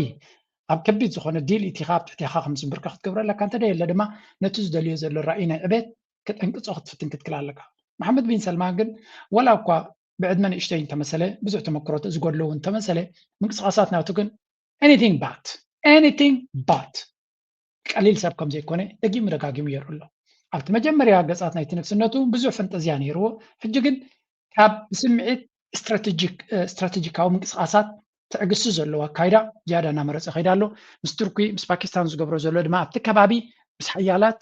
ኣብ ከቢድ ዝኾነ ዲል ኢቲኻ ኣብ ትሕቴኻ ከም ዝንብርከ ክትገብረ ኣለካ። እንተ ደየለ ድማ ነቲ ዝደልዮ ዘሎ ራእይ ናይ ዕቤት ክትዕንቅፆ ክትፍትን ክትክል ኣለካ። መሓመድ ቢን ሰልማን ግን ወላ እኳ ብዕድመ ንእሽተይ እንተመሰለ ብዙሕ ተመክሮ ዝጎድሎ እውን እንተመሰለ ምንቅስቃሳት ናቱ ግን anything but anything but ቀሊል ሰብ ከም ዘይኮነ ደጊሙ ደጋጊሙ የርኢ ኣሎ። ኣብቲ መጀመርያ ገጻት ናይቲ ንግስነቱ ብዙሕ ፈንጠዝያ ነይርዎ። ሕጂ ግን ካብ ብስምዒት ስትራተጂካዊ ምንቅስቃሳት ትዕግስቲ ዘለዎ ኣካይዳ ዝያዳ እናመረጸ ከይዳ ኣሎ። ምስ ቱርኪ ምስ ፓኪስታን ዝገብሮ ዘሎ ድማ ኣብቲ ከባቢ ምስ ሓያላት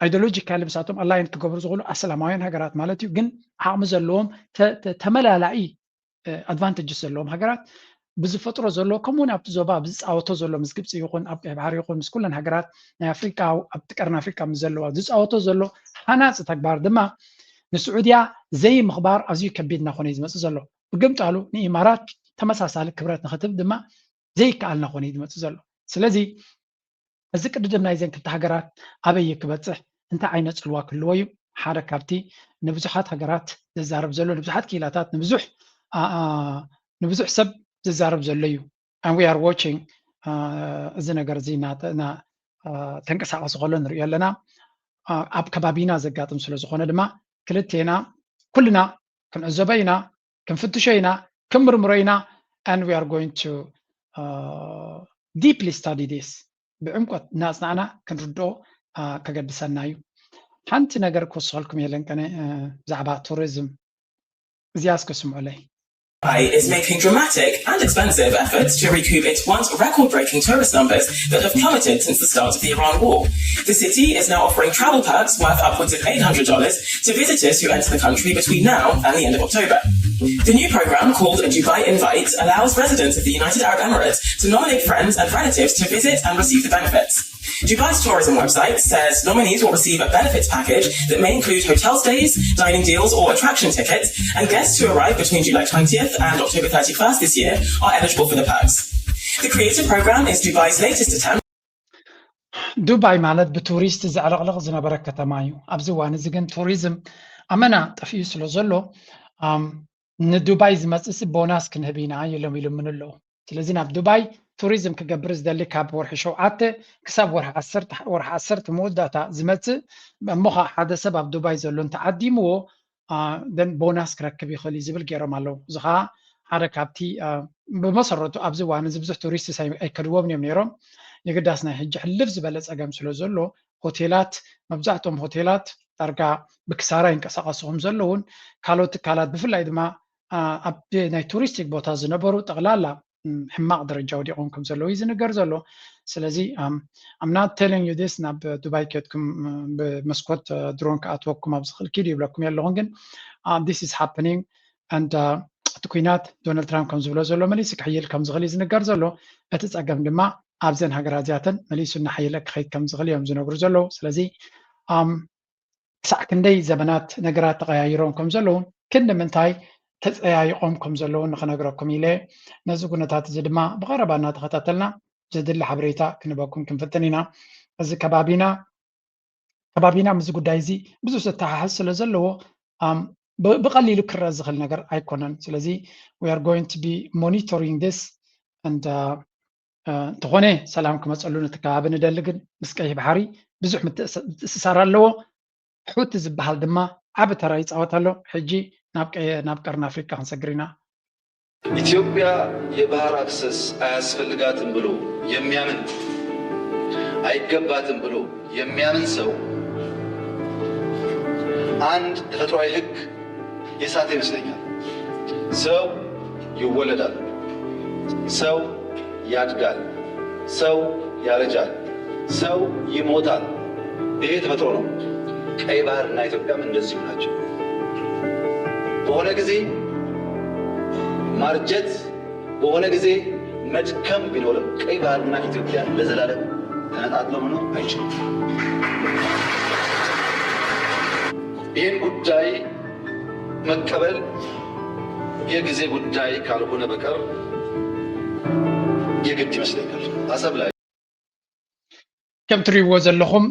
ኣይዲዮሎጂካሊ ምሳቶም ኣላይን ክገብሩ ዝኽእሉ ኣሰላማውያን ሃገራት ማለት እዩ። ግን ዓቕሚ ዘለዎም ተመላላኢ ኣድቫንቴጅስ ዘለዎም ሃገራት ብዝፈጥሮ ዘሎ ከምኡውን ኣብቲ ዞባ ብዝፃወቶ ዘሎ ምስ ግብፂ ይኹን ኣብ ቀይ ባሕሪ ይኹን ምስ ኩለን ሃገራት ናይ ኣፍሪቃ ኣብቲ ቀርኒ ኣፍሪቃ ምስ ዘለዋ ዝፃወቶ ዘሎ ሃናፂ ተግባር ድማ ንስዑድያ ዘይምኽባር ኣዝዩ ከቢድ እናኾነ እዩ ዝመፅእ ዘሎ። ብግምጣሉ ንኢማራት ተመሳሳሊ ክብረት ንክትብ ድማ ዘይከኣል እናኾነ እዩ ዝመፅእ ዘሎ። ስለዚ እዚ ቅድድም ናይዘን ክልተ ሃገራት ኣበይ እዩ ክበፅሕ፣ እንታይ ዓይነት ፅልዋ ክህልዎ እዩ ሓደ ካብቲ ንብዙሓት ሃገራት ዘዛርብ ዘሎ፣ ንብዙሓት ክኢላታት፣ ንብዙሕ ንብዙሕ ሰብ ዘዛርብ ዘሎ እዩ። And we are watching እዚ ነገር እዚ ተንቀሳቐሲ ከሎ ንሪኦ ኣለና። ኣብ ከባቢና ዘጋጥም ስለ ዝኾነ ድማ ክልቴና ኩልና ክንዕዘቦ ኢና፣ ክንፍትሾ ኢና፣ ክንምርምሮ ኢና። And we are going to deeply study this። ብዕምቆት እናፅናዕና ክንርድኦ ከገድሰና እዩ። ሓንቲ ነገር ክወስኸልኩም የለን ቀነ ብዛዕባ ቱሪዝም እዚኣ እስከ ስምዑለይ። Dubai is making dramatic and expensive efforts to recoup its once record-breaking tourist numbers that have plummeted since the start of the Iran war. The city is now offering travel perks worth upwards of eight hundred dollars to visitors who enter the country between now and the end of October. The new program, called Dubai Invite, allows residents of the United Arab Emirates to nominate friends and relatives to visit and receive the benefits. Dubai's tourism website says nominees will receive a benefits package that may include hotel stays, dining deals, or attraction tickets, and guests who arrive between July twentieth and October thirty-first this year are eligible for the perks. The creative program is Dubai's latest attempt. ዱባይ ማለት ብቱሪስት ዘዕለቕልቕ ዝነበረ ከተማ እዩ። ኣብዚ እዋን እዚ ግን ቱሪዝም ኣመና ጠፊኡ ስለ ዘሎ ንዱባይ ዝመፅእ ቦናስ ክንህብ ኢና ኢሎም ይልምኑ ኣለዉ። ስለዚ ናብ ዱባይ ቱሪዝም ክገብር ዝደሊ ካብ ወርሒ ሸውዓተ ክሳብ ወርሒ ዓሰርተ ወርሒ ዓሰርተ መወዳእታ ዝመፅእ እሞ ከዓ ሓደ ሰብ ኣብ ዱባይ ዘሎ እንተዓዲምዎ ደን ቦናስ ክረክብ ይኽእል እዩ ዝብል ገይሮም ኣለዉ። እዚ ከዓ ሓደ ካብቲ ብመሰረቱ ኣብዚ እዋን እዚ ብዙሕ ቱሪስት ኣይከድዎም እዮም ነይሮም። የግዳስ ናይ ሕጂ ሕልፍ ዝበለ ፀገም ስለ ዘሎ ሆቴላት መብዛሕትኦም ሆቴላት ዳርጋ ብክሳራ ይንቀሳቐሱ ከም ዘለውን ካልኦት ትካላት ብፍላይ ድማ ኣብ ናይ ቱሪስቲክ ቦታ ዝነበሩ ጠቕላላ ሕማቕ ደረጃ ወዲቖም ከም ዘለዉ እዩ ዝንገር ዘሎ። ስለዚ I'm not telling you this ናብ ዱባይ ከድኩም ብመስኮት ድሮን ክኣትወኩም ኣብ ዝኽእል ኪዱ ይብለኩም የለኹን ግን this is happening and እቲ ኩናት ዶናልድ ትራምፕ ከም ዝብሎ ዘሎ መሊሱ ክሕይል ከም ዝኽእል እዩ ዝንገር ዘሎ። እቲ ፀገም ድማ ኣብዘን ሃገራት እዚኣተን መሊሱ እናሓየለ ክኸይድ ከም ዝኽእል እዮም ዝነግሩ ዘለዉ። ስለዚ ክሳዕ ክንደይ ዘመናት ነገራት ተቐያይሮም ከም ዘለውን ክንዲ ምንታይ ተፀያይቖም ከም ዘለውን ንኽነግረኩም ኢለ ነዚ ኩነታት እዚ ድማ ብቐረባ እናተኸታተልና ዘድሊ ሓበሬታ ክንበኩም ክንፍትን ኢና። እዚ ከባቢና ከባቢና ምስዚ ጉዳይ እዚ ብዙሕ ዘተሓሕዝ ስለ ዘለዎ ብቐሊሉ ክረአ ዝኽእል ነገር ኣይኮነን። ስለዚ we are going to be monitoring this and እንተኾነ ሰላም ክመፀሉ ነቲ ከባቢ ንደሊ፣ ግን ምስ ቀይሕ ባሕሪ ብዙሕ ምትእስሳር ኣለዎ። ሑቲ ዝበሃል ድማ ዓቢ ተራ ይፃወት ኣሎ። ሕጂ ናብ ቀርኒ ኣፍሪቃ ክንሰግር ኢና። ኢትዮጵያ የባህር አክሰስ አያስፈልጋትም ብሎ የሚያምን አይገባትም ብሎ የሚያምን ሰው አንድ ተፈጥሯዊ ህግ የሳተ ይመስለኛል። ሰው ይወለዳል፣ ሰው ያድጋል፣ ሰው ያረጃል፣ ሰው ይሞታል። ይሄ ተፈጥሮ ነው። ቀይ ባህርና ኢትዮጵያም እንደዚሁ ናቸው። በሆነ ጊዜ ማርጀት፣ በሆነ ጊዜ መድከም ቢኖርም ቀይ ባህርና ኢትዮጵያ ለዘላለም ተነጣጥለው መኖር አይችሉም። ይህን ጉዳይ መቀበል የጊዜ ጉዳይ ካልሆነ በቀር የግድ ይመስለኛል። አሰብ ላይ ከም ትሪእዎ ዘለኹም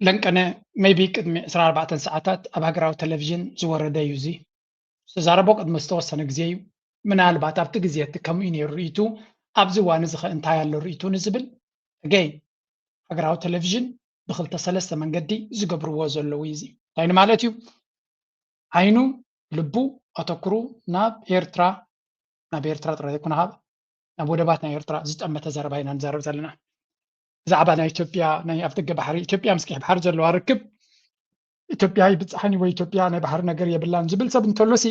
ለንቀነ ሜይቢ ቅድሚ ዕስራን ኣርባዕተን ሰዓታት ኣብ ሃገራዊ ቴሌቪዥን ዝወረደ እዩ። እዚ ዝተዛረቦ ቅድሚ ዝተወሰነ ግዜ እዩ። ምናልባት ኣብቲ ግዜ እቲ ከምኡ እዩ ነይሩ ርእይቱ፣ ኣብዚ እዋን እዚ ኸ እንታይ ኣሎ ርእይቱ ንዝብል ኣገይን ሃገራዊ ቴሌቪዥን ብክልተ ሰለስተ መንገዲ ዝገብርዎ ዘለዉ እዩ። እዚ እንታይ ማለት እዩ? ዓይኑ ልቡ ኣተኩሩ ናብ ኤርትራ፣ ናብ ኤርትራ ጥራይ ዘይኮነ ካብ ናብ ወደባት ናይ ኤርትራ ዝጠመተ ዘረባ ኢና ንዛረብ ዘለና። ብዛዕባ ናይ ኢትዮጵያ ናይ ኣፍደገ ባሕሪ፣ ኢትዮጵያ ምስ ቀይሕ ባሕሪ ዘለዋ ርክብ፣ ኢትዮጵያ ኣይብፅሓን ወይ ኢትዮጵያ ናይ ባሕሪ ነገር የብላን ዝብል ሰብ እንተሎሲ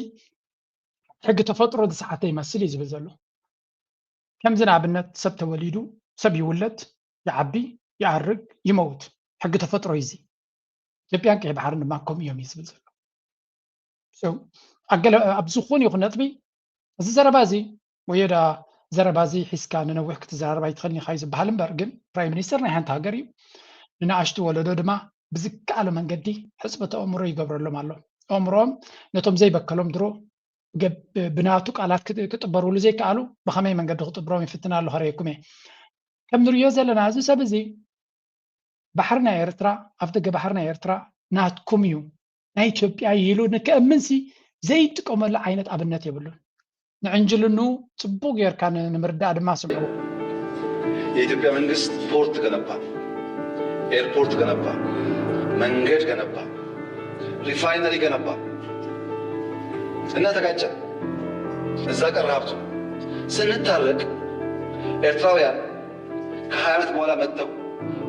ሕጊ ተፈጥሮ ዝሰሓተ ይመስል እዩ ዝብል ዘሎ። ከምዚ ንኣብነት ሰብ ተወሊዱ ሰብ ይውለድ፣ ይዓቢ፣ ይኣርግ፣ ይመውት። ሕጊ ተፈጥሮ እዩ እዚ። ኢትዮጵያን ቀይሕ ባሕርን ድማ ከምኡ እዮም እዩ ዝብል ዘሎ። ኣብ ዝኾነ ይኹን ነጥቢ እዚ ዘረባ እዚ ወይ ዳ ዘረባ እዚ ሒዝካ ንነዊሕ ክትዘራረብ ኣይትኽእልን ኢኻ እዩ ዝበሃል እምበር ግን ፕራይም ሚኒስተር ናይ ሓንቲ ሃገር እዩ። ንንኣሽቱ ወለዶ ድማ ብዝከኣሎ መንገዲ ሕፅበተ ኣእምሮ ይገብረሎም ኣሎ። ኣእምሮኦም ነቶም ዘይበከሎም ድሮ ብናቱ ቃላት ክጥበርሉ ዘይከኣሉ ብኸመይ መንገዲ ክጥብሮም ይፍትን ኣሎ ከርእየኩም እየ። ከም ንሪኦ ዘለና እዚ ሰብ እዚ ባሕሪ ናይ ኤርትራ፣ ኣፍ ደገ ባሕሪ ናይ ኤርትራ ናትኩም እዩ፣ ናይ ኢትዮጵያ እዩ ኢሉ ንከእምንሲ ዘይጥቀመሉ ዓይነት ኣብነት የብሉን። ንዕንጅልኑ ጽቡቕ ጌርካ ን-፣ ንምርዳእ ድማ ስምዑ። የኢትዮጵያ መንግስት ፖርት ገነባ፣ ኤርፖርት ገነባ፣ መንገድ ገነባ፣ ሪፋይነሪ ገነባ እና ተጋጨ። እዛ ቀረ ሀብቱ ስንታረቅ ኤርትራውያን ከሀያ ዓመት በኋላ መጥተው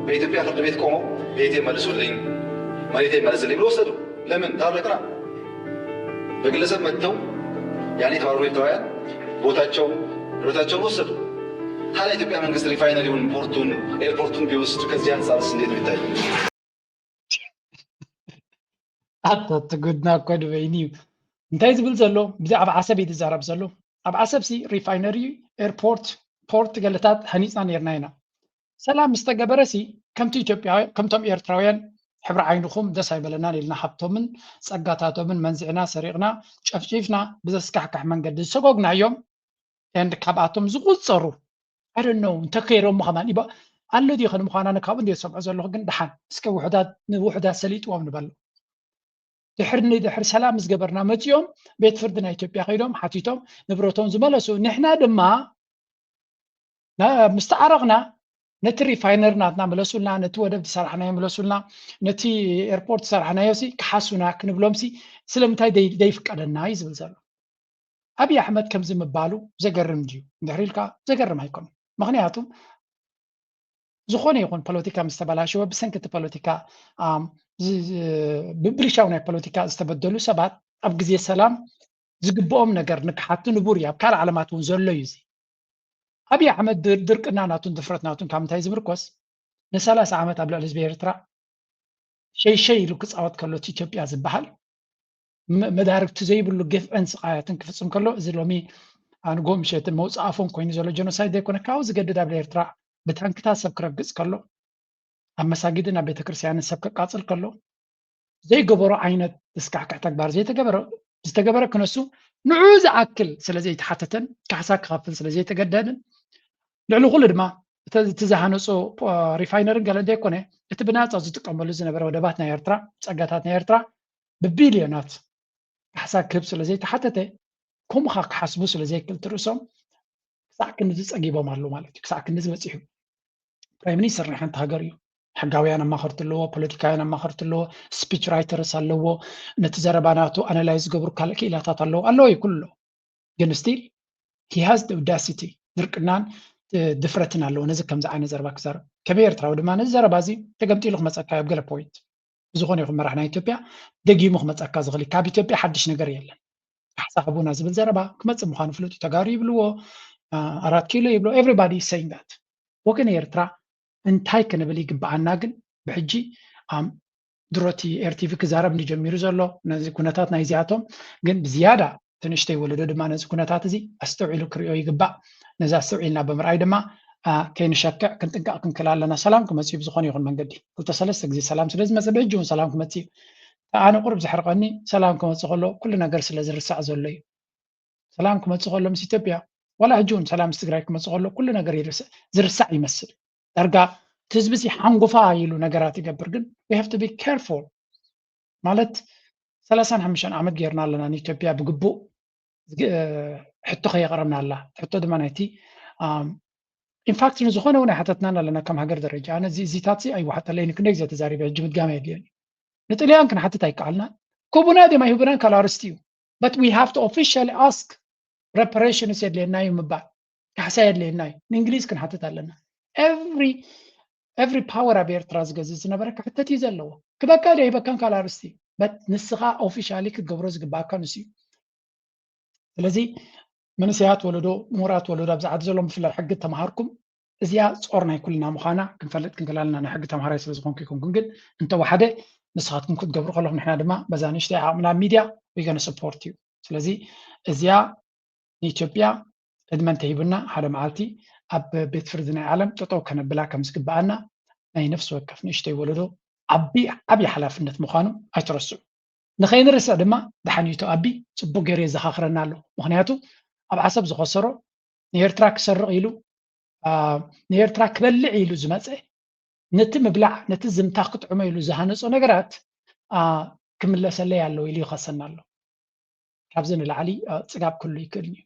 በኢትዮጵያ ፍርድ ቤት ቆመው ቤቴ መልሱልኝ፣ መሬቴ መልስልኝ ብሎ ወሰዱ። ለምን ታረቅና? በግለሰብ መጥተው ያኔ የተባረሩ ኤርትራውያን ቦታቸው ንብረታቸውን ወሰዱ። ታዲያ የኢትዮጵያ መንግስት ሪፋይነሪውን፣ ፖርቱን፣ ኤርፖርቱን ቢወስድ ከዚህ አንጻርስ እንዴት ነው ይታያል? ኣታ እቲ ጉድና እኮ ንበይኑ እዩ። እንታይ ዝብል ዘሎ? ብዛዕባ ዓሰብ እዩ ዝዛረብ ዘሎ። ኣብ ዓሰብ ሲ ሪፋይነሪ፣ ኤርፖርት፣ ፖርት ገለታት ሃኒፅና ነርና ኢና። ሰላም ምስ ተገበረ ሲ ከምቲ ኢትዮጵያ፣ ከምቶም ኤርትራውያን ሕብሪ ዓይንኹም ደስ ኣይበለናን ኢልና ሃብቶምን ጸጋታቶምን መንዚዕና፣ ሰሪቕና፣ ጨፍጪፍና ብዘስካሕካሕ መንገዲ ዝሰጎግናዮም and ካብኣቶም ዝቑጸሩ I don't know እንተከይሮም ከማን ይባ ኣሎ ድዩ ከን ምዃና ንካብኡ እንደ ዝሰምዖ ዘለኹ ግን ደሓን እስከ ውሑዳት ንውሑዳት ሰሊጥዎም ንበሎ። ድሕር ንድሕር ሰላም ምስ ገበርና መጺኦም ቤት ፍርዲ ናይ ኢትዮጵያ ከይዶም ሓቲቶም ንብረቶም ዝመለሱ። ንሕና ድማ ና-፣ ምስ ተዓረቕና ነቲ ሪፋይነር ናትና ምለሱልና፣ ነቲ ወደብ ዝሰራሕናዮ ምለሱልና፣ ነቲ ኤርፖርት ዝሰራሕናዮ ሲ ክሓሱና ክንብሎም ሲ ስለምንታይ ደይ-፣ ደይፍቀደና እዩ ዝብል ዘሎ። ኣብይ ኣሕመድ ከምዚ ምባሉ ዘገርም ድዩ? እንድሕር ኢልካ ዘገርም ኣይኮነን። ምኽንያቱ ዝኾነ ይኹን ፖለቲካ ምስ ተበላሸወ ብሰንኪ እቲ ፖለቲካ፣ ኣም፣ ዝ-፣ ዝ-፣ ብብልሻው ናይ ፖለቲካ ዝተበደሉ ሰባት ኣብ ግዜ ሰላም ዝግብኦም ነገር ንክሓቱ ንቡር እዩ። ኣብ ካልእ ዓለማት እውን ዘሎ እዩ እዚ። ኣብይ ኣሕመድ ድር-፣ ድርቅና ናቱን ድፍረት ናቱን ካብ ምንታይ ዝምርኮስ ንሰላሳ ዓመት ኣብ ልዕሊ ህዝቢ ኤርትራ ሸይሸይ ኢሉ ክጻወት ከሎ እቲ ኢትዮጵያ ዝበሃል መ-፣ መዳርግቲ ዘይብሉ ግፍዕን ስቓያትን ክፍጽም ከሎ እዚ ሎሚ ኣንጎ ምሸትን መውፅእ ኣፎም ኮይኑ ዘሎ ጀኖሳይድ ዘይኮነ ካብኡ ዝገድድ ኣብ ኤርትራ ብታንክታት ሰብ ክረግጽ ከሎ ኣብ መሳጊድን ኣብ ቤተክርስትያንን ሰብ ከቃጽል ከሎ ዘይገበሮ ዓይነት ዘስካሕክሕ ተግባር ዘይተገበረ ዝተገበረ ክነሱ ንዑ ዝኣክል ስለ ዘይተሓተተን ካሕሳ ክኸፍል ስለ ዘይተገደድን ልዕሊ ኩሉ ድማ እቲ እቲ ዝሃነፆ ሪፋይነርን ገለ ዘይኮነ እቲ ብናፃ ዝጥቀመሉ ዝነበረ ወደባት ናይ ኤርትራ ጸጋታት ናይ ኤርትራ ብቢልዮናት ካሕሳ ክህብ ስለ ዘይተሓተተ ከምኡ ክሓስቡ ስለ ዘይክእል ትርእሶም ክሳዕ ክንዲ ጸጊቦም ኣለዉ ማለት እዩ። ክሳዕ ክንዲ ዝበፂሑ ፕራይም ሚኒስተር ናይ ሓንቲ ሃገር እዩ። ሕጋውያን ኣማኸርቲ ኣለዎ፣ ፖለቲካውያን ኣማኸርቲ ኣለዎ፣ ስፒች ራይተርስ ኣለዎ፣ ነቲ ዘረባ ናቱ ኣናላይዝ ዝገብሩ ካልእ ክኢላታት ኣለዎ ኣለዎ እዩ ኩሉ ኣለዎ። ግን ስቲል ሂ ሃዝ ደ ኦዳሲቲ ድርቅናን ድፍረትን ኣለዎ ነዚ ከምዚ ዓይነት ዘረባ ክዛረብ። ከመይ ኤርትራዊ ድማ ነዚ ዘረባ እዚ ተገምጢሉ ክመፀካ ኣብ ገለ ፖይንት ብዝኾነ ይኹን መራሕ ናይ ኢትዮጵያ ደጊሙ ክመፀካ ዝኽእል ካብ ኢትዮጵያ ሓድሽ ነገር የለን። ካሕሳ ሃቡና ዝብል ዘረባ ክመፅእ ምዃኑ ፍሉጥ እዩ። ተጋሩ ይብልዎ፣ ኣራት ኪሎ ይብሎ፣ ኤቭሪባዲ ሰይንግ ዳት። ወገን ኤርትራ እንታይ ክንብል ይግብኣና ግን ብሕጂ ድሮ እቲ ኤርቲቪ ክዛረብ እንዲ ጀሚሩ ዘሎ ነዚ ኩነታት ናይዚኣቶም ግን ብዝያዳ እቲ ንእሽተይ ወለዶ ድማ ነዚ ኩነታት እዚ ኣስተውዒሉ ክሪኦ ይግባእ። ነዚ ኣስተውዒልና ብምርኣይ ድማ ከይንሸክዕ ክንጥንቀቕ ክንክእል ኣለና። ሰላም ክመፅእ እዩ ብዝኾነ ይኹን መንገዲ ክልተ ሰለስተ ግዜ ሰላም ስለ ዝመፀ ብሕጂ እውን ሰላም ክመፅእ እዩ። ኣነ ቁሩብ ዘሕርቐኒ ሰላም ክመፅእ ከሎ ኩሉ ነገር ስለ ዝርሳዕ ዘሎ እዩ። ሰላም ክመፅእ ከሎ ምስ ኢትዮጵያ ዋላ ሕጂ እውን ሰላም ምስ ትግራይ ክመፅእ ከሎ ኩሉ ነገር ዝርሳዕ ይመስል። ዳርጋ እቲ ህዝቢ ሲ ሓንጎፋ ኢሉ ነገራት ይገብር ግን we have to be careful ማለት ሰላሳን ሓሙሽተን ዓመት ጌርና ኣለና ንኢትዮጵያ ብግቡእ ሕቶ ከየቕረብና ኣላ ሕቶ ድማ ናይቲ ኢንፋክት ንዝኾነ እውን ኣይሓተትናን ኣለና ከም ሃገር ደረጃ ኣነ እዚታት ኣይወሓጠለይን ክንደ ግዜ ተዛሪበ ሕጂ ምድጋም የድልየን ንጥልያን ክንሓትት ኣይከኣልናን ክቡና ድም ኣይህቡናን ካልኣርስቲ እዩ but we have to officially ask reparations የድልየና እዩ ምባል ካሕሳ የድልየና እዩ ንእንግሊዝ ክንሓትት ኣለና every every power ኣብ ኤርትራ ዝገዝእ ዝነበረ ክሕተት እዩ ዘለዎ ክበካ ዶ ይበካን ካልኣርስቲ but ንስኻ officially ክትገብሮ ዝግባእካ ንሱ እዩ ስለዚ መንእሰያት ወለዶ ምሁራት ወለዶ ኣብዚ ዓዲ ዘሎ ብፍላይ ሕጊ ተምሃርኩም እዚኣ ጾር ናይ ኩልና ምዃና ክንፈልጥ ክንክእል ኣለና ናይ ሕጊ ተምሃራይ ስለ ዝኾንኩ ይኮንኩም ግን እንተወሓደ ንስኻትኩም ክትገብሩ ከለኹም ንሕና ድማ በዛ ንእሽተይ ዓቕምና ኣብ ሚድያ we gonna support you ስለዚ እዚኣ ንኢትዮጵያ ዕድመ እንተሂቡና ሓደ መዓልቲ ኣብ ቤት ፍርዲ ናይ ዓለም ጠጠው ከነብላ ከም ዝግበኣና ናይ ነፍሲ ወከፍ ንእሽተይ ወለዶ ዓቢ ዓቢ ሓላፍነት ምዃኑ ኣይትረስዑ ንኸይንርስዕ ድማ ደሓን እዩ ኣቢ ጽቡቅ ገይሩ የዘኻኽረና ኣሎ ምኽንያቱ ኣብ ዓሰብ ዝኸሰሮ ንኤርትራ ክሰርቕ ኢሉ ንኤርትራ ክበልዕ ኢሉ ዝመፀ፣ ነቲ ምብላዕ ነቲ ዝምታ ክጥዕሞ ኢሉ ዝሃነፆ ነገራት ክምለሰለይ ኣለዎ ኢሉ ይኸሰና ኣሎ። ካብዚ ንላዕሊ ፅጋብ ክህሉ ይክእል እዩ።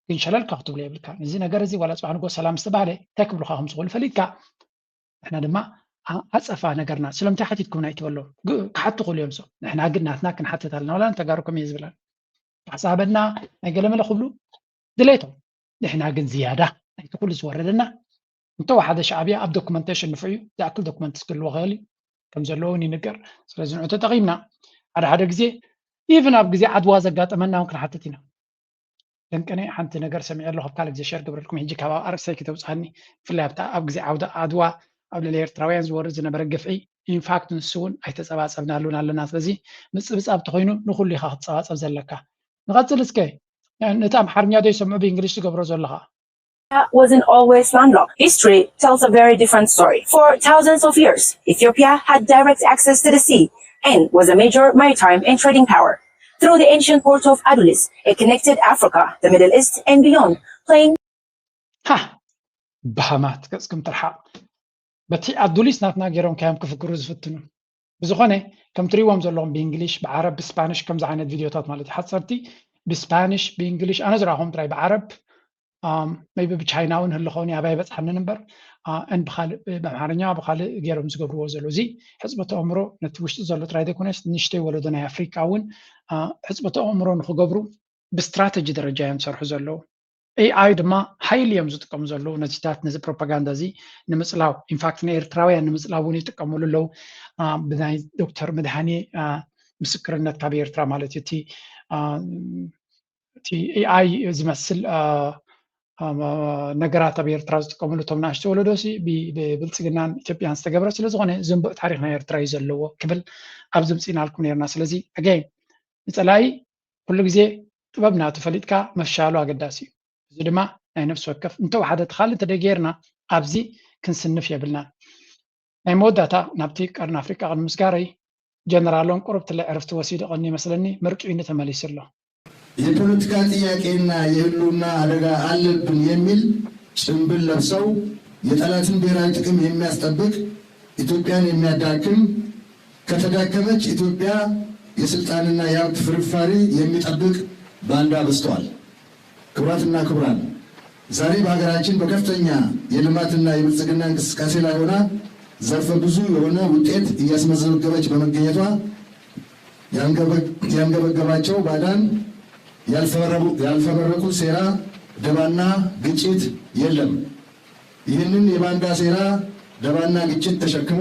ግን ሸለልካ ክትብሎ የብልካ። እዚ ነገር እዚ ዋላ ፅባሕ ንጎ ሰላም ዝተባህለ እንታይ ክብሉካ ከም ዝኽእሉ ፈሊጥካ፣ ንሕና ድማ ዓፀፋ ነገርና ስለምንታይ ሓቲትኩም ናይ ትበሎ ክሓቱ ክእሉ እዮም። ንሕና ግን ናትና ክንሓትት ኣለና። ዋላ ንተጋሩ ከም እየ ዝብላ ሓሳበና ናይ ገለመለ ክብሉ ድሌቶም። ንሕና ግን ዝያዳ ናይቲ ኩሉ ዝወረደና እንተወሓደ ሻዕብያ ኣብ ዶኩመንቴሽን ንፉዕ እዩ። ዝኣክል ዶኩመንት ክህልዎ ክእል እዩ ከም ዘለዎ እውን ይንገር። ስለዚ ንዑ ተጠቒምና ሓደ ሓደ ግዜ ኢቭን ኣብ ግዜ ዓድዋ ዘጋጠመና እውን ክንሓትት ኢና። ደንቀነ ሓንቲ ነገር ሰሚዐ ኣለኹ ኣብ ካልእ ግዜ ሸር ግብረልኩም ሕጂ ካብ ኣርእስተይ ክተውፅኣኒ ብፍላይ ኣብታ ኣብ ግዜ ዓውደ ዓድዋ ኣብ ልዕሊ ኤርትራውያን ዝወርድ ዝነበረ ግፍዒ ኢንፋክት ንሱ እውን ኣይተፀባፀብናሉን ኣለና። ስለዚ ምፅብፃብ ተኮይኑ ንኩሉ ኢካ ክትፀባፀብ ዘለካ። ንቐፅል እስከ ነቲ ኣምሓርኛ ዶ ይሰምዑ ብእንግሊሽ ትገብሮ ዘለኻ? Wasn't always landlocked. History tells a very different story. For thousands of years, Ethiopia had direct access to the sea and was a major maritime and trading power. Through the ancient port of Adulis, it connected Africa, the Middle East, and beyond, playing ሃ በሃማት ገጽኩም ትርሓቕ። በቲ ኣዱሊስ ናትና ገይሮም ካዮም ክፍክሩ ዝፍትኑ። ብዝኾነ ከም ትሪእዎም ዘለኹም ብእንግሊሽ ብዓረብ ብስፓኒሽ ከምዚ ዓይነት ቪድዮታት ማለት እዩ ሓፀርቲ ብስፓኒሽ ብእንግሊሽ ኣነ ዝረኣኹም ጥራይ ብዓረብ maybe ብቻይና እውን ህሉ ኸውን ኣባይ በፅሓንን እምበር and ብካልእ ብኣምሓርኛ ብካልእ ገይሮም ዝገብርዎ ዘለዉ እዚ ሕፅበተ ኣእምሮ ነቲ ውሽጢ ዘሎ ጥራይ ዘይኮነስ ንሽተይ ወለዶ ናይ ኣፍሪቃ እውን ሕፅበተ ኣእምሮ ንክገብሩ ብስትራተጂ ደረጃ እዮም ዝሰርሑ ዘለዉ። ኤኣይ ድማ ሓይሊ እዮም ዝጥቀሙ ዘለዉ ነዚታት ነዚ ፕሮፓጋንዳ እዚ ንምፅላው ኢንፋክት ንኤርትራውያን ንምፅላው እውን ይጥቀምሉ ኣለዉ። ብናይ ዶክተር መድሃኔ ምስክርነት ካብ ኤርትራ ማለት እዩ እቲ እቲ ኤኣይ ዝመስል ነገራት ኣብ ኤርትራ ዝጥቀምሉ እቶም ናእሽተ ወለዶ ሲ ብብልፅግናን ኢትዮጵያን ዝተገብረ ስለዝኾነ ዝንቡዕ ታሪክ ናይ ኤርትራ እዩ ዘለዎ ክብል ኣብ ዝምፅኢናልኩም ነርና። ስለዚ ኣገይን ንፀላኢ ኩሉ ግዜ ጥበብ ናቱ ፈሊጥካ መፍሻሉ ኣገዳሲ እዩ። እዚ ድማ ናይ ነፍሲ ወከፍ እንተወሓደ ተኻሊ እንተደጌርና ኣብዚ ክንስንፍ የብልናን። ናይ መወዳእታ ናብቲ ቀርኒ ኣፍሪቃ ቅድሚ ምስጋረይ ጀነራሎም ቁሩብ ትለ ዕርፍቲ ወሲዱ ቀኒ ይመስለኒ ምርጭይኒ ተመሊሱ ኣሎ። የፖለቲካ ጥያቄና የህልውና አደጋ አለብን የሚል ጭንብል ለብሰው የጠላትን ብሔራዊ ጥቅም የሚያስጠብቅ ኢትዮጵያን የሚያዳክም ከተዳከመች ኢትዮጵያ የስልጣንና የሀብት ፍርፋሪ የሚጠብቅ ባንዳ በዝተዋል። ክቡራትና ክቡራን ዛሬ በሀገራችን በከፍተኛ የልማትና የብልጽግና እንቅስቃሴ ላይ ሆና ዘርፈ ብዙ የሆነ ውጤት እያስመዘገበች በመገኘቷ ያንገበገባቸው ባዳን ያልፈበረኩት ሴራ፣ ደባና ግጭት የለም። ይህንን የባንዳ ሴራ፣ ደባና ግጭት ተሸክሞ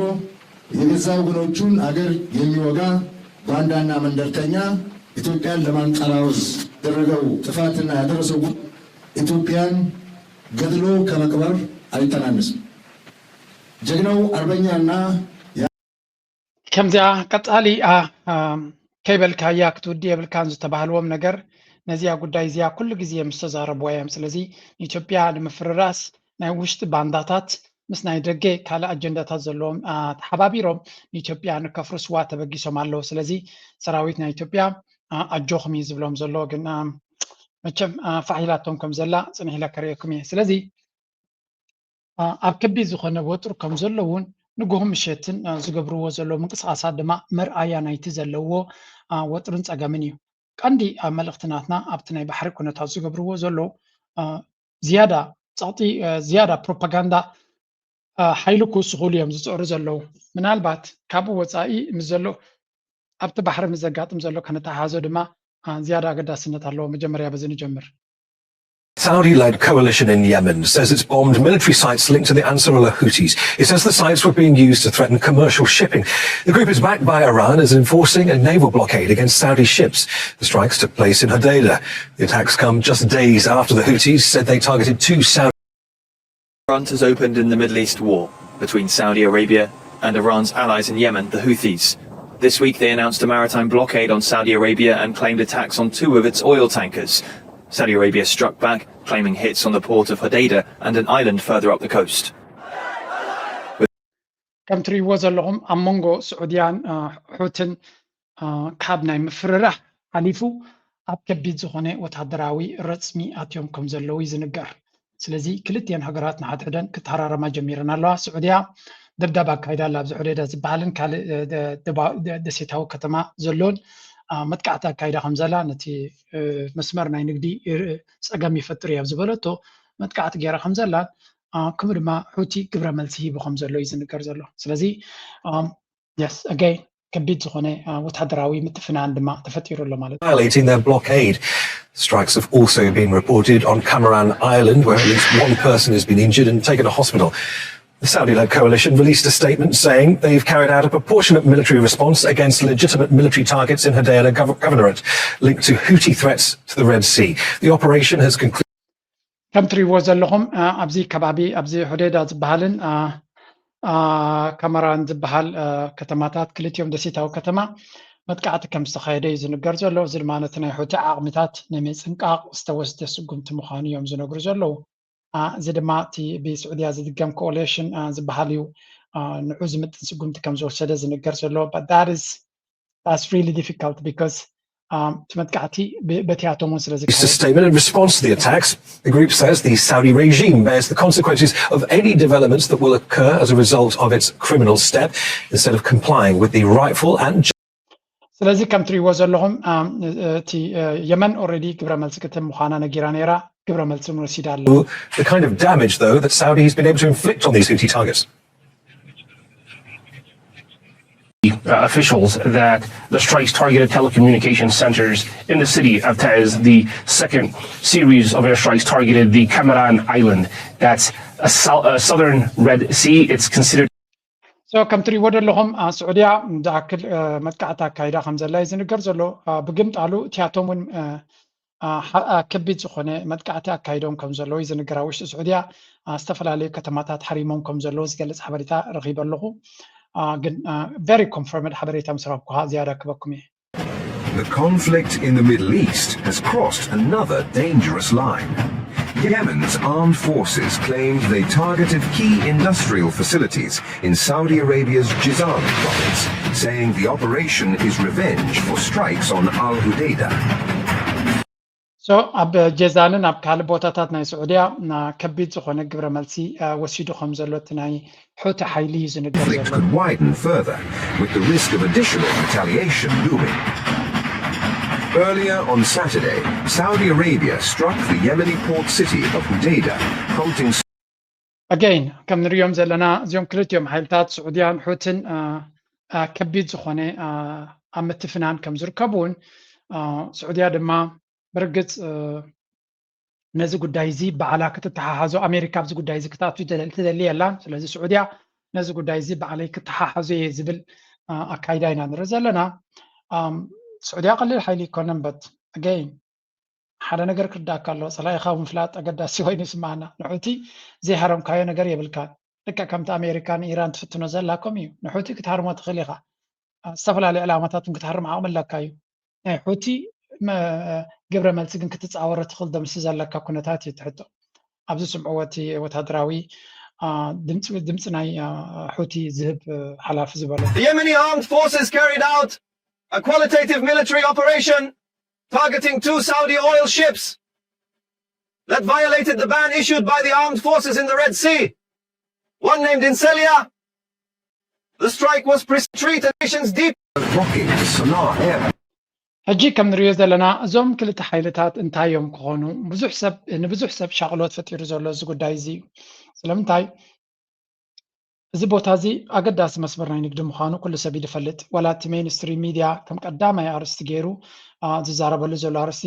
የገዛ ወገኖቹን አገር የሚወጋ ባንዳና መንደርተኛ ኢትዮጵያን ለማንቀላወስ ያደረገው ጥፋትና ያደረሰው ጉ ኢትዮጵያን ገድሎ ከመቅበር አይተናነስም። ጀግናው አርበኛና ከምዚኣ ቀጻሊ ከይበልካያ ክትውዲ የብልካን ዝተባህልዎም ነገር ነዚኣ ጉዳይ እዚኣ ኩሉ ግዜ ምስ ተዛረብዋ እዮም። ስለዚ ንኢትዮጵያ ንምፍርራስ ናይ ውሽጢ ባንዳታት ምስ ናይ ደገ ካልእ ኣጀንዳታት ዘለዎም ተሓባቢሮም ንኢትዮጵያ ንከፍርስዋ ተበጊሶም ኣለዉ። ስለዚ ሰራዊት ናይ ኢትዮጵያ ኣጆኹም እዩ ዝብሎም ዘሎ። ግን መቸም ፋሕ ኢላቶም ከም ዘላ ጽንሕ ኢለ ከርእየኩም እየ። ስለዚ ኣብ ከቢድ ዝኾነ ወጥሪ ከም ዘሎ እውን ንግሆ ምሸትን ዝገብርዎ ዘለዉ ምንቅስቓሳት ድማ መርኣያ ናይቲ ዘለዎ ወጥርን ጸገምን እዩ። ቀንዲ ኣብ መልእኽቲ ናትና ኣብቲ ናይ ባሕሪ ኩነታት ዝገብርዎ ዘለዉ ዝያዳ ጸቕጢ ዝያዳ ፕሮፓጋንዳ ሓይሊ ክውስኹሉ እዮም ዝጽዕሩ ዘለዉ። ምናልባት ካብኡ ወጻኢ ምስ ዘሎ ኣብቲ ባሕሪ ምስ ዘጋጥም ዘሎ ከነተሓሓዞ ድማ ዝያዳ ኣገዳስነት ኣለዎ። መጀመርያ በዚ ንጀምር። Saudi-led coalition in Yemen says it's bombed military sites linked to the Ansarullah Houthis. It says the sites were being used to threaten commercial shipping. The group is backed by Iran and is enforcing a naval blockade against Saudi ships. The strikes took place in Hodeidah. The attacks come just days after the Houthis said they targeted two Saudi front has opened in the Middle East war between Saudi Arabia and Iran's allies in Yemen, the Houthis. This week they announced a maritime blockade on Saudi Arabia and claimed attacks on two of its oil tankers. Saudi Arabia struck back, claiming hits on the port of Hodeidah and an island further up the coast. ከም ትርእይዎ ዘለኹም ኣብ መንጎ ስዑድያን ሑትን ካብ ናይ ምፍርራሕ ሓሊፉ ኣብ ከቢድ ዝኾነ ወታደራዊ ረፅሚ ኣትዮም ከም ዘለዉ እዩ ዝንገር። ስለዚ ክልቲኤን ሃገራት ንሓድሕደን ክተሃራረማ ጀሚረን ኣለዋ። ስዑድያ ደብዳብ ኣካይዳ ኣላ ኣብዚ ሑዴዳ ዝበሃልን ካልእ ደሴታዊ ከተማ ዘሎን መጥቃዕቲ ኣካይዳ ከም ዘላ፣ ነቲ መስመር ናይ ንግዲ ጸገም ይፈጥር እዩ ኣብ ዝበለቶ መጥቃዕቲ ገይራ ከም ዘላን ከምኡ ድማ ሑቲ ግብረ መልሲ ሂቡ ከም ዘሎ እዩ ዝንገር ዘሎ። ስለዚ yes, again, ከቢድ ዝኾነ ወታደራዊ ምትፍናን ድማ ተፈጢሩ ኣሎ ማለት እዩ። Violating their blockade. Strikes have also been reported on Kamaran Island, where at least one person has been injured and taken to hospital. The Saudi-led coalition released a statement saying they've carried out a proportionate military response against legitimate military targets in Hodeidah gov- Governorate, linked to Houthi threats to the Red Sea. The operation has concluded. ከም ትሪእዎ ዘለኹም ኣብዚ ከባቢ ኣብዚ ሑዴዳ ዝበሃልን ከመራን ዝበሃል ከተማታት ክልቲኦም ደሴታዊ ከተማ መጥቃዕቲ ከም ዝተኻየደ እዩ ዝንገር ዘሎ። እዚ ድማ ነቲ ናይ ሑቲ ዓቕሚታት ንምጽንቃቕ ዝተወስደ ስጉምቲ ምዃኑ እዮም ዝነግሩ ዘለዉ። እዚ ድማ እቲ ብስዑድያ ዝድገም ኮኦሌሽን ዝበሃል እዩ ንዑ ዝምጥን ስጉምቲ ከም ዝወሰደ ዝንገር ዘሎ። But that is that's really difficult because እቲ መጥቃዕቲ በቲያቶም እውን ስለ ዝካየድ። Statement in response to the attacks, the group says the Saudi regime bears the consequences of any developments that will occur as a result of its criminal step, instead of complying with the rightful and ስለዚ ከም ትሪእዎ ዘለኹም እቲ የመን already ግብረ መልሲ ክትህብ ምዃና ነጊራ ነይራ። ግብረ መልሲ እውን ወሲዳ ኣለ። The kind of damage, though, that Saudi has been able to inflict on these Houthi targets. Officials that the strikes targeted telecommunication centers in the city of Taiz. The second series of airstrikes targeted the Kamaran Island. That's a, sou- a southern Red Sea. It's considered So ከም ትሪእዎ ዘለኹም ስዑድያ ዝኣክል መጥቃዕቲ ኣካይዳ ከም ዘላ እዩ ዝንገር ዘሎ። ብግምጣሉ እቲያቶም እውን ከቢድ ዝኾነ መጥቃዕቲ ኣካይዶም ከም ዘለዉ እዩ ዝንገር። ኣብ ውሽጢ ስዑድያ ዝተፈላለዩ ከተማታት ሓሪሞም ከም ዘለዉ ዝገልጽ ሓበሬታ ረኺበ ኣለኹ። ግን very confirmed ሓበሬታ ምስ ረኸብኩ ዝያዳ ክበኩም እየ። The conflict in the Middle East has crossed another dangerous line. Yemen's armed forces claimed they targeted key industrial facilities in Saudi Arabia's Jizan province, saying the operation is revenge for strikes on Al Hudaydah. So ኣብ ጀዛንን ኣብ ካልእ ቦታታት ናይ ስዑድያ ከቢድ ዝኾነ ግብረ መልሲ ወሲዱ ከም ዘሎ እቲ ናይ ሑቲ ሓይሊ እዩ ዝንገር ዘሎ። Conflict could widen further, with the risk of additional retaliation looming. Earlier on Saturday, Saudi Arabia struck the Yemeni port city of Hudaydah, prompting Again, ከም ንሪኦም ዘለና እዚኦም ክልቲኦም ሓይልታት ስዑድያን ሑትን ከቢድ ዝኾነ ኣብ ምትፍናን ከም ዝርከቡ እውን ስዑድያ ድማ ብርግፅ ነዚ ጉዳይ እዚ ባዕላ ክትተሓሓዞ ኣሜሪካ ኣብዚ ጉዳይ እዚ ክትኣቱ ትደሊ የላን። ስለዚ ስዑድያ ነዚ ጉዳይ እዚ ባዕለይ ክተሓሓዞ እየ ዝብል ኣካይዳ ኢና ንርኢ ዘለና። ስዑድያ ቀሊል ሓይሊ ኣይኮነን። But again ሓደ ነገር ክርዳእካ ኣለዎ። ፀላኢኻ ምፍላጥ ኣገዳሲ ኮይኑ ይስምዓና። ንሑቲ ዘይሃረምካዮ ነገር የብልካን። ልክዕ ከምቲ ኣሜሪካ ንኢራን ትፍትኖ ዘላ ከምኡ እዩ። ንሑቲ ክትሃርሞ ትኽእል ኢኻ። ዝተፈላለዩ ዕላማታት እውን ክትሃርም ዓቕሚ ኣለካ እዩ። ናይ ሑቲ ግብረ መልሲ ግን ክትፃወሮ ትኽእል ዶ ምስ ዘለካ ኩነታት እዩ ትሕቶ። ኣብዚ ስምዕዎ እቲ ወታደራዊ ድምፂ ናይ ሑቲ ዝህብ ሓላፊ ዝበሎ። The Yemeni armed forces carried out a qualitative military operation targeting two Saudi oil ships that violated the ban issued by the armed forces in the Red Sea. One named Inselia. The strike was preceded by nations deep rocking the Sanaa air. ሕጂ ከም ንሪኦ ዘለና እዞም ክልተ ሓይልታት እንታይ እዮም ክኾኑ? ብዙሕ ሰብ ንብዙሕ ሰብ ሻቕሎት ፈጢሩ ዘሎ እዚ ጉዳይ እዚ እዩ። ስለምንታይ እዚ ቦታ እዚ ኣገዳሲ መስመር ናይ ንግዲ ምዃኑ ኩሉ ሰብ እዩ ዝፈልጥ። ዋላ እቲ ሜይንስትሪም ሚድያ ከም ቀዳማይ ኣርእስቲ ገይሩ ዝዛረበሉ ዘሎ ኣርእስቲ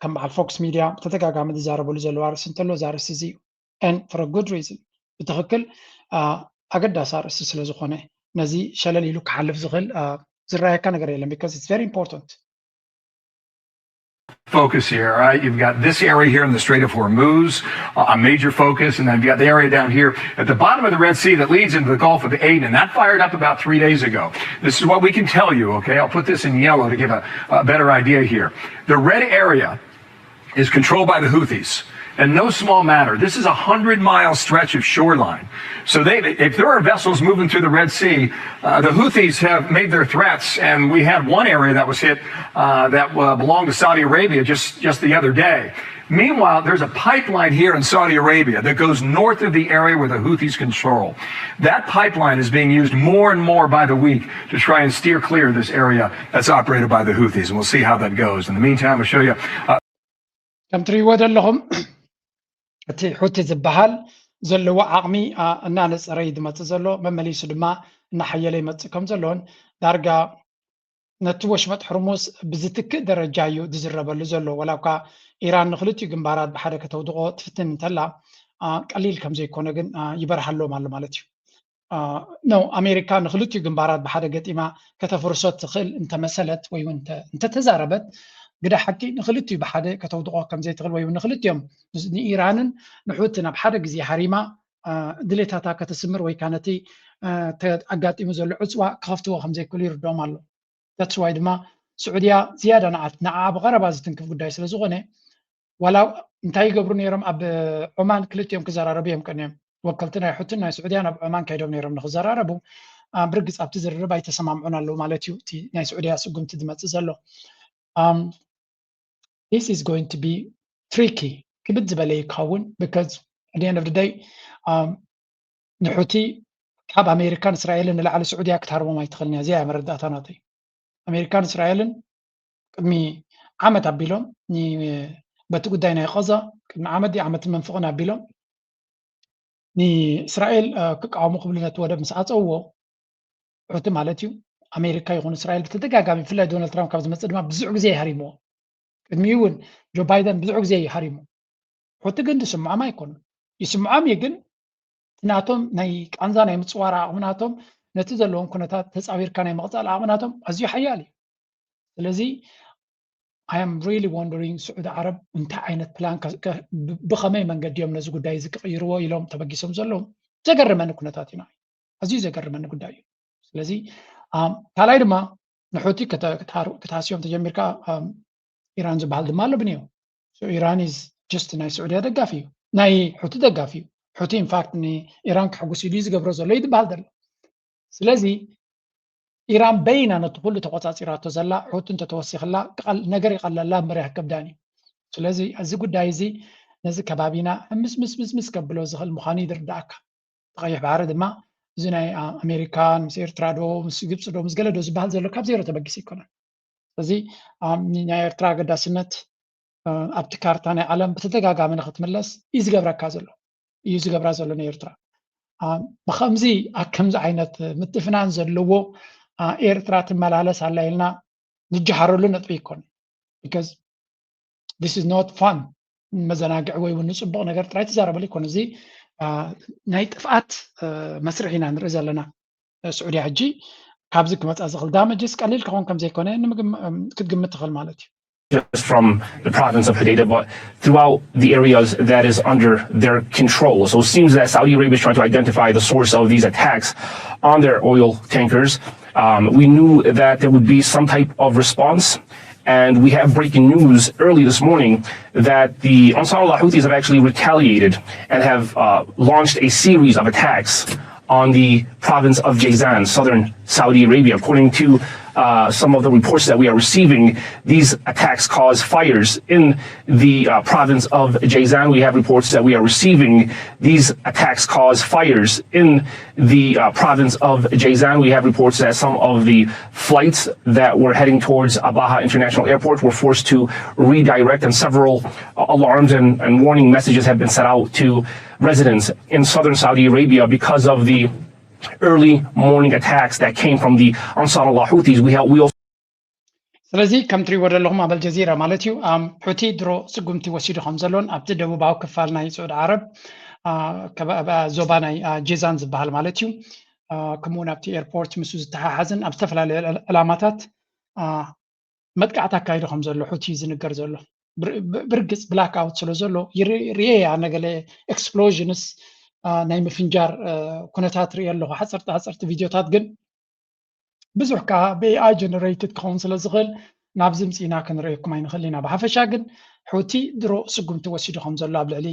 ከም በዓል ፎክስ ሚድያ ብተደጋጋሚ ዝዛረበሉ ዘሎ ኣርእስቲ እንተሎ እዚ ኣርእስቲ እዚ እዩ። And for a good reason። ብትኽክል ኣገዳሲ ኣርእስቲ ስለ ዝኾነ ነዚ ሸለል ኢሉ ክሓልፍ ዝኽእል ዝረኣየካ ነገር የለን because it's very important። Focus here, all right? You've got this area here in the Strait of Hormuz, a major focus, and then you've got the area down here at the bottom of the Red Sea that leads into the Gulf of Aden, and that fired up about three days ago. This is what we can tell you, okay? I'll put this in yellow to give a, a better idea here. The red area is controlled by the Houthis. And no small matter. This is a hundred mile stretch of shoreline. So they, if there are vessels moving through the Red Sea, uh, the Houthis have made their threats, and we had one area that was hit uh, that uh, belonged to Saudi Arabia just, just the other day. Meanwhile, there's a pipeline here in Saudi Arabia that goes north of the area where the Houthis control. That pipeline is being used more and more by the week to try and steer clear of this area that's operated by the Houthis. And we'll see how that goes. In the meantime, I'll show you. Uh, ከም ትሪእዎ ዘለኹም እቲ ሑቲ ዝበሃል ዘለዎ ዓቕሚ እናነፀረ እዩ ዝመፅእ ዘሎ። መመሊሱ ድማ እናሓየለ ይመፅእ ከም ዘሎን ዳርጋ ነቲ ወሽመጥ ሕርሙስ ብዝትክእ ደረጃ እዩ ዝዝረበሉ ዘሎ። ዋላ እኳ ኢራን ንክልቲኡ ግንባራት ብሓደ ከተውድቆ ትፍትን እንተላ ቀሊል ከም ዘይኮነ ግን ይበርሃሎም ኣሎ ማለት እዩ። ነው ኣሜሪካ ንክልቲኡ ግንባራት ብሓደ ገጢማ ከተፍርሶ ትኽእል እንተመሰለት ወይ እውን እንተተዛረበት ግዳ ሓቂ ንክልቲኡ ብሓደ ከተውድቆ ከም ዘይትኽእል ወይ እውን ንክልቲኦም ንኢራንን ንሑትን ኣብ ሓደ ግዜ ሃሪማ ድሌታታ ከተስምር ወይ ከዓ ነቲ ኣጋጢሙ ዘሎ ዕፅዋ ክኸፍትዎ ከም ዘይክእሉ ይርድኦም ኣሎ። That's why ድማ ስዑድያ ዝያዳ ንዓት ንዓ ብቐረባ ዝትንክፍ ጉዳይ ስለ ዝኾነ ዋላ እንታይ ይገብሩ ነይሮም ኣብ ዖማን ክልቲኦም ክዘራረቡ እዮም ቀንዮም። ወከልቲ ናይ ሑትን ናይ ስዑድያን ኣብ ዖማን ከይዶም ነይሮም ንክዘራረቡ። ብርግፅ ኣብቲ ዝርርብ ኣይተሰማምዑን ኣለዉ ማለት እዩ። እቲ ናይ ስዑድያ ስጉምቲ ዝመፅእ ዘሎ this is going to be tricky ክብድ ዝበለ ይከውን because at the end of the day ንሑቲ ካብ ኣሜሪካን እስራኤልን ንላዕሊ ስዑድያ ክትሃርቦም ኣይትኽእልን እያ። እዚኣ እያ መረዳእታ ናተይ። ኣሜሪካን እስራኤልን ቅድሚ ዓመት ኣቢሎም በቲ ጉዳይ ናይ ቀዛ ቅድሚ ዓመት ዓመትን መንፍቕን ኣቢሎም ንእስራኤል ክቃወሙ ክብሉ ነቲ ወደብ ምስ ዓፀውዎ ሑቲ ማለት እዩ ኣሜሪካ ይኹን እስራኤል ብተደጋጋሚ ብፍላይ ዶናልድ ትራምፕ ካብ ዝመፅእ ድማ ብዙሕ ግዜ ይሃሪምዎ። ቅድሚኡ እውን ጆ ባይደን ብዙሕ ግዜ ይሃሪሙ። ሑቲ ግን ዝስምዖም ኣይኮኑን። ይስምዖም እዩ ግን ናቶም ናይ ቃንዛ ናይ ምፅዋር ዓቕሚ ናቶም ነቲ ዘለዎም ኩነታት ተፃዊርካ ናይ መቕፃል ዓቕሚ ናቶም ኣዝዩ ሓያል እዩ። ስለዚ I am really wondering ስዑዲ ዓረብ እንታይ ዓይነት ፕላን ብኸመይ መንገዲ እዮም ነዚ ጉዳይ እዚ ክቕይርዎ ኢሎም ተበጊሶም ዘለዉ። ዘገርመኒ ኩነታት እዩ ንዓይ ኣዝዩ ዘገርመኒ ጉዳይ እዩ። ስለዚ ካልኣይ ድማ ንሑቲ ክትሃስዮም ተጀሚርካ ኢራን ዝበሃል ድማ ኣሎ ብንዮ ኢራን is just ናይ ስዑድያ ደጋፊ እዩ ናይ ሑቲ ደጋፊ እዩ። ሑቲ in fact ንኢራን ከሕጉስ ኢሉ እዩ ዝገብሮ ዘሎ እዩ ዝበሃል ዘሎ። ስለዚ ኢራን በይና ነቲ ኩሉ ተቆፃፂራቶ ዘላ ሑቲ እንተተወሲኽላ ነገር ይቐለላ እምበር ኣይከብዳን እዩ። ስለዚ እዚ ጉዳይ እዚ ነዚ ከባቢና ምስ ምስ ምስ ምስ ከብሎ ዝኽእል ምዃኑ ይርዳእካ። እቲ ቀይሕ ባሕሪ ድማ እዚ ናይ ኣሜሪካን ምስ ኤርትራ ዶ ምስ ግብፂ ዶ ምስ ገለ ዶ ዝበሃል ዘሎ ካብ ዜሮ ተበጊሱ ኣይኮነን። ስለዚ ናይ ኤርትራ ኣገዳስነት ኣብቲ ካርታ ናይ ዓለም ብተደጋጋሚ ንክትምለስ እዩ ዝገብረካ ዘሎ እዩ ዝገብራ ዘሎ ንኤርትራ። ብከምዚ ኣብ ከምዚ ዓይነት ምትፍናን ዘለዎ ኤርትራ ትመላለስ ኣላ ኢልና ንጀሃረሉ ነጥቢ ይኮን because this is not fun መዘናግዒ ወይ እውን ንፅቡቕ ነገር ጥራይ ትዛረበሉ ይኮን። እዚ ናይ ጥፍኣት መስርሕ ኢና ንርኢ ዘለና። ስዑድያ ሕጂ ካብዚ ክመፃ ዝኽእል damages ቀሊል ክኾን ከም ዘይኮነ ክትግምት ትኽእል ማለት እዩ። Just from the province of Hodeidah, but throughout the areas that is under their control. So it seems that Saudi Arabia is trying to identify the source of these attacks on their oil tankers. Um, we knew that there would be some type of response, and we have breaking news early this morning that the Ansarullah Houthis have actually retaliated and have uh, launched a series of attacks on the province of Jazan, southern Saudi Arabia. According to uh, some of the reports that we are receiving, these attacks cause fires in the uh, province of Jazan. We have reports that we are receiving these attacks cause fires in the uh, province of Jazan. We have reports that some of the flights that were heading towards Abaha International Airport were forced to redirect, and several alarms and, and warning messages have been sent out to residents in southern Saudi Arabia because of the early morning attacks that came from the Ansarullah Houthis. We, have, we also ስለዚ ከም ትሪእዎ ዘለኹም ኣብ ኣልጀዚራ ማለት እዩ ሑቲ ድሮ ስጉምቲ ወሲዱ ከም ዘሎን ኣብቲ ደቡባዊ ክፋል ናይ ስዑድ ዓረብ ዞባ ናይ ጄዛን ዝበሃል ማለት እዩ ከምኡውን ኣብቲ ኤርፖርት ምስ ዝተሓሓዝን ኣብ ዝተፈላለዩ ዕላማታት መጥቃዕቲ ኣካይዱ ከም ዘሎ ሑቲ ዝንገር ዘሎ ብርግፅ black out ስለ ዘሎ ርእየ ኣነገለ explosions ናይ ምፍንጃር ኩነታት ርእየ ኣለኹ ሓፀርቲ ሓፀርቲ ቪድዮታት ግን ብዙሕ ከዓ ብኤኣይ generated ክኸውን ስለ ዝኽእል ናብዚ ምፅኢና ክንርእየኩም ኣይንኽእል ኢና። ብሓፈሻ ግን ሑቲ ድሮ ስጉምቲ ወሲዱ ከም ዘሎ ኣብ ልዕሊ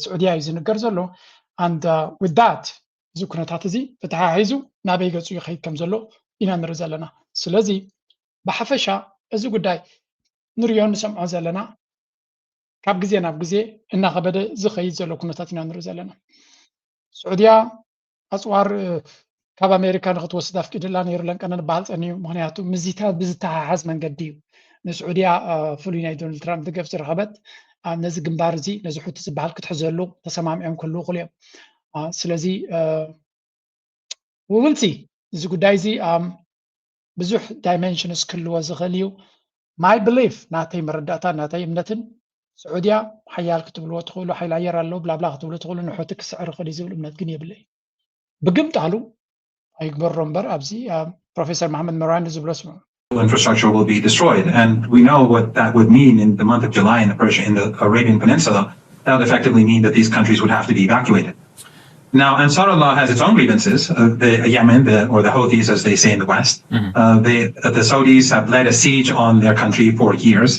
ስዑድያ እዩ ዝንገር ዘሎ። And with that፣ እዚ ኩነታት እዚ ብተሓሒዙ ናበይ ገፁ ይኸይድ ከም ዘሎ ኢና ንርኢ ዘለና። ስለዚ ብሓፈሻ እዚ ጉዳይ ንሪኦ ንሰምዖ ዘለና ካብ ግዜ ናብ ግዜ እናኸበደ ዝኸይድ ዘሎ ኩነታት ኢና ንርኢ ዘለና። ስዑድያ ኣፅዋር ካብ ኣሜሪካ ንክትወስድ ኣፍቂድላ ነይሩ ለንቀነ ንበሃል ፀኒዩ። ምክንያቱ ምስዚታት ብዝተሓሓዝ መንገዲ እዩ። ንስዑድያ ፍሉይ ናይ ዶናልድ ትራምፕ ደገፍ ዝረኸበት ነዚ ግንባር እዚ ነዚ ሑቲ ዝበሃል ክትሕዘሉ ተሰማሚዖም ክህልዉ ክእሉ እዮም። ስለዚ ውብልቲ እዚ ጉዳይ እዚ ብዙሕ ዳይሜንሽንስ ክህልዎ ዝኽእል እዩ። My belief፣ ናተይ መረዳእታ፣ ናተይ እምነትን ስዑድያ ሓያል ክትብልዎ ትኽእሉ፣ ሓይሊ ኣየር ኣለዎ ብላብላ ክትብሉ ትኽእሉ፣ ንሑቲ ክስዕር ይኽእል እዩ ዝብል እምነት ግን የብለይ። ብግምጣሉ ኣይግበሮ እምበር ኣብዚ ፕሮፌሰር መሓመድ መራንዲ ዝብሎ ስምዑ። Infrastructure will be destroyed. And we know what that would mean in the month of July in the Persia, in the Arabian Peninsula. That would effectively mean that these countries would have to be evacuated. Now, Ansarullah has its own grievances, uh, the Yemen, the, or the Houthis, as they say in the West. Mm-hmm. Uh, they, uh, the Saudis have led a siege on their country for years,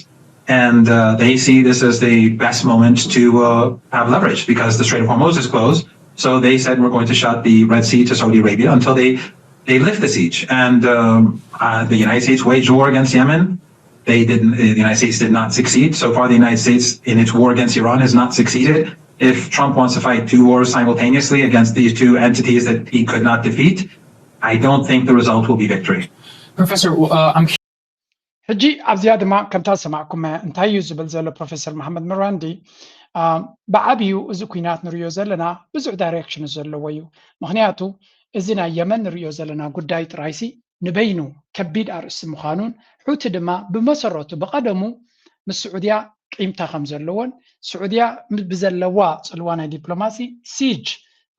and uh, they see this as the best moment to uh, have leverage because the Strait of Hormuz is closed. So they said, "We're going to shut the Red Sea to Saudi Arabia until they, they lift the siege." And um, uh, the United States waged war against Yemen. They didn't. The United States did not succeed. So far, the United States, in its war against Iran, has not succeeded. If Trump wants to fight two wars simultaneously against these two entities that he could not defeat, I don't think the result will be victory. Professor, uh, I'm ሕጂ ኣብዚኣ ድማ ከምታ ዝሰማዕኩም እንታይ እዩ ዝብል ዘሎ ፕሮፌሰር መሓመድ ምራንዲ፣ ብዓብዩ እዚ ኩናት ንሪኦ ዘለና ብዙሕ ዳይሬክሽን ዘለዎ እዩ። ምክንያቱ እዚ ናይ የመን ንሪኦ ዘለና ጉዳይ ጥራይሲ ንበይኑ ከቢድ ኣርእስቲ ምዃኑን ሑቲ ድማ ብመሰረቱ ብቐደሙ ምስ ስዑድያ ቂምታ ከም ዘለዎን ስዑድያ ብዘለዋ ፅልዋ ናይ ዲፕሎማሲ ሲጅ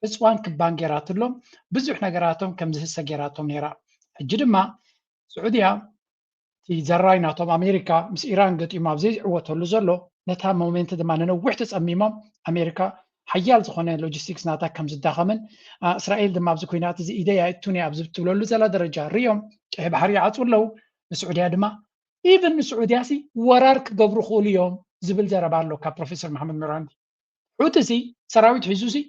ዕፅዋን ክባን ገይራትሎም ብዙሕ ነገራቶም ከም ዝህሰ ገይራቶም ነይራ። ሕጂ ድማ ስዑድያ እቲ ዘራይ ናቶም ኣሜሪካ ምስ ኢራን ገጢሙ ኣብ ዘይዕወተሉ ዘሎ ነታ ሞሜንት ድማ ንነዊሕ ተፀሚሞም ኣሜሪካ ሓያል ዝኾነ ሎጂስቲክስ ናታ ከም ዝዳኸምን እስራኤል ድማ ኣብዚ ኩናት እዚ ኢደይ ኣይእቱን እያ ኣብ ዝትብለሉ ዘላ ደረጃ ሪኦም ቀይ ባሕሪ ይዓፁ ኣለዉ። ንስዑድያ ድማ ኢቨን ንስዑድያ ሲ ወራር ክገብሩ ክእሉ እዮም ዝብል ዘረባ ኣሎ ካብ ፕሮፌሰር መሓመድ ምራንዲ። ሑቲ ሲ ሰራዊት ሒዙ ሲ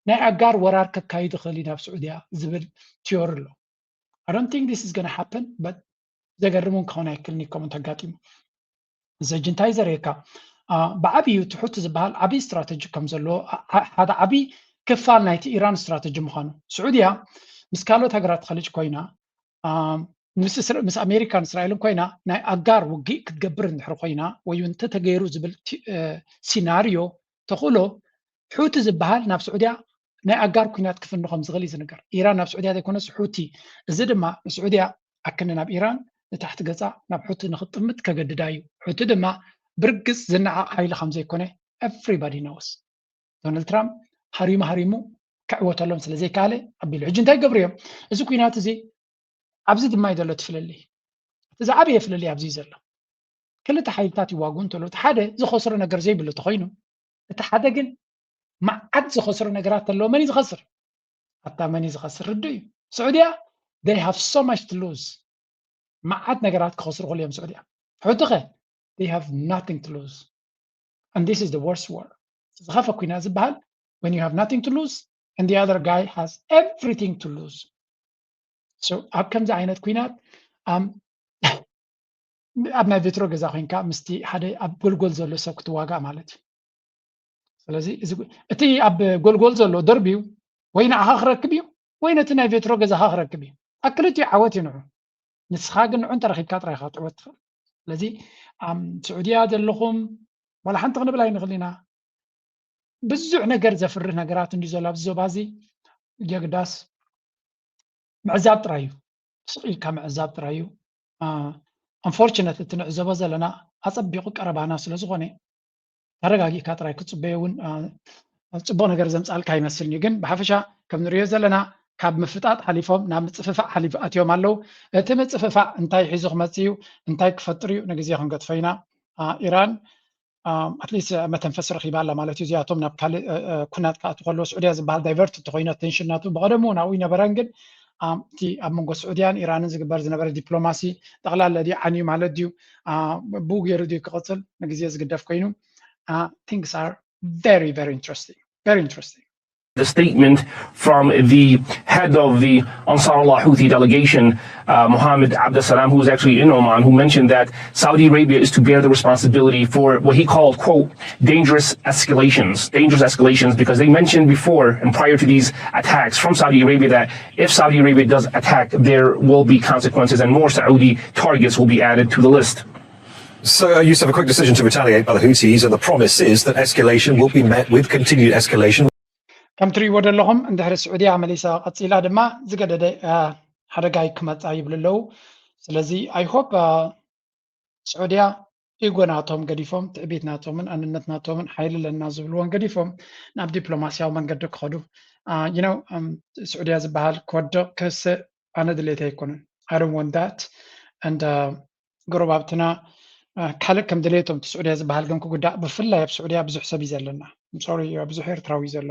ናይ ኣጋር ወራር ከካይድ ይኽእል እዩ ናብ ስዑድያ ዝብል ቲዮሪ ኣሎ። I don't think this is gonna happen, but ዘገርም እውን ክኸውን ኣይክእልን እዩ ከምኡ እንተጋጢሙ። እዚ ሕጂ እንታይ ዘርእየካ ብዓብዩ እቲ ሑቲ ዝበሃል ዓብዪ ስትራተጂ ከም ዘለዎ ሓደ ዓብዪ ክፋል ናይቲ ኢራን ስትራተጂ ምዃኑ ስዑድያ ምስ ካልኦት ሃገራት ኸሊጅ ኮይና ምስ ኣሜሪካን እስራኤልን ኮይና ናይ ኣጋር ውግእ ክትገብር እንድሕር ኮይና ወይ እውን እንተተገይሩ ዝብል ሲናርዮ ተኽእሎ ሑቲ ዝበሃል ናብ ስዑድያ ናይ ኣጋር ኩናት ክፍኑ ከም ዝኽእል እዩ ዝንገር። ኢራን ናብ ስዑድያ ዘይኮነስ ሑቲ። እዚ ድማ ንስዑድያ ኣክኒ ናብ ኢራን ንታሕቲ ገፃ ናብ ሑቲ ንክጥምት ከገድዳ እዩ። ሑቲ ድማ ብርግፅ ዝነዓቕ ሓይሊ ከም ዘይኮነ everybody knows። ዶናልድ ትራምፕ ሃሪሙ ሃሪሙ ክዕወተሎም ስለ ዘይከኣለ ኣቢሉ። ሕጂ እንታይ ይገብሩ እዮም? እዚ ኩናት እዚ ኣብዚ ድማ እዩ ዘሎ እቲ ፍልልይ። እቲ ዝዓበየ ፍልልይ ኣብዚ እዩ ዘሎ። ክልተ ሓይልታት ይዋግኡ እንተሎ እቲ ሓደ ዝኸስሮ ነገር ዘይብሉ ተኾይኑ እቲ ሓደ ግን መዓት ዝኸስሮ ነገራት ተለዎ መን እዩ ዝኸስር? ኣታ መን እዩ ዝኸስር? ርዱ እዩ። ስዑድያ they have so much to lose። መዓት ነገራት ክኸስሩ ክእሉ እዮም ስዑድያ። ሕጂ ኸ they have nothing to lose and this is the worst war። ዝኸፈ ኩናት ዝበሃል when you have nothing to lose and the other guy has everything to lose። So ኣብ ከምዚ ዓይነት ኩናት ኣብ ናይ ቬትሮ ገዛ ኮይንካ ምስቲ ሓደ ኣብ ጎልጎል ዘሎ ሰብ ክትዋጋእ ማለት እዩ። ስለዚ እቲ ኣብ ጎልጎል ዘሎ ደርብዩ ወይ ንዓኻ ክረክብ እዩ ወይ ነቲ ናይ ቬትሮ ገዛኻ ክረክብ እዩ። ኣብ ክልቲኡ ዓወት እዩ ንዑ። ንስኻ ግን ንዑ እንተረኺብካ ጥራይ ኢኻ ክትዕወት ትኽእል። ስለዚ ኣብ ስዑድያ ዘለኹም ዋላ ሓንቲ ክንብል ኣይንኽእል ኢና። ብዙሕ ነገር ዘፍርህ ነገራት እንድዩ ዘሎ ኣብዚ ዞባ እዚ። የግዳስ ምዕዛብ ጥራይ እዩ። ስቕ ኢልካ ምዕዛብ ጥራይ እዩ። Unfortunately እቲ ንዕዘቦ ዘለና ኣጸቢቑ ቀረባና ስለ ዝኾነ ተረጋጊእካ ጥራይ ክትጽበዮ እውን ጽቡቕ ነገር ዘምጻልካ ኣይመስልን እዩ። ግን ብሓፈሻ ከም ንሪኦ ዘለና ካብ ምፍጣጥ ሓሊፎም ናብ ምጽፍፋዕ ሓሊፍ ኣትዮም ኣለዉ። እቲ ምጽፍፋዕ እንታይ ሒዙ ክመጽእ እዩ፣ እንታይ ክፈጥር እዩ ንግዜ ክንገድፎ ኢና። ኢራን ኣትሊስት መተንፈሲ ረኺባ ኣላ ማለት እዩ። እዚኣቶም ናብ ካልእ ኩናት ክኣቱ ከለዎ ስዑድያ ዝበሃል ዳይቨርት እንተኮይኑ ኣቴንሽን ናቱ ብቐደሙ ናብኡ ይነበረን ግን እቲ ኣብ መንጎ ስዑድያን ኢራንን ዝግበር ዝነበረ ዲፕሎማሲ ጠቕላላ ድዩ ዓንዩ ማለት ድዩ፣ ብኡ ገይሩ ድዩ ክቕፅል ንግዜ ዝግደፍ ኮይኑ፣ things are very very interesting, very interesting. The statement from the head of the Ansarullah Houthi delegation, uh, Mohammed Abdeslam, who is actually in Oman, who mentioned that Saudi Arabia is to bear the responsibility for what he called, quote, dangerous escalations, dangerous escalations, because they mentioned before and prior to these attacks from Saudi Arabia that if Saudi Arabia does attack, there will be consequences and more Saudi targets will be added to the list. So uh, you have a quick decision to retaliate by the Houthis, and the promise is that escalation will be met with continued escalation. ከም ትሪእዎ ዘለኹም እንድሕሪ ስዑድያ መሊሳ ቀፂላ ድማ ዝገደደ ሓደጋ ክመፃ ይብሉ ኣለዉ። ስለዚ I hope ስዑድያ ኢጎ ናቶም ገዲፎም፣ ትዕቢት ናቶምን ኣንነት ናቶምን ሓይሊ ኣለና ዝብልዎን ገዲፎም ናብ ዲፕሎማሲያዊ መንገዲ ክኸዱ፣ you know፣ ስዑድያ ዝበሃል ክወድቕ ክስእ ኣነ ድሌት ኣይኮነን። I don't want that. And ጎረባብትና ካልእ ከም ድሌቶም እቲ ስዑድያ ዝበሃል ግን ክጉዳእ፣ ብፍላይ ኣብ ስዑድያ ብዙሕ ሰብ እዩ ዘለና። ሶሪ፣ ብዙሕ ኤርትራዊ እዩ ዘሎ።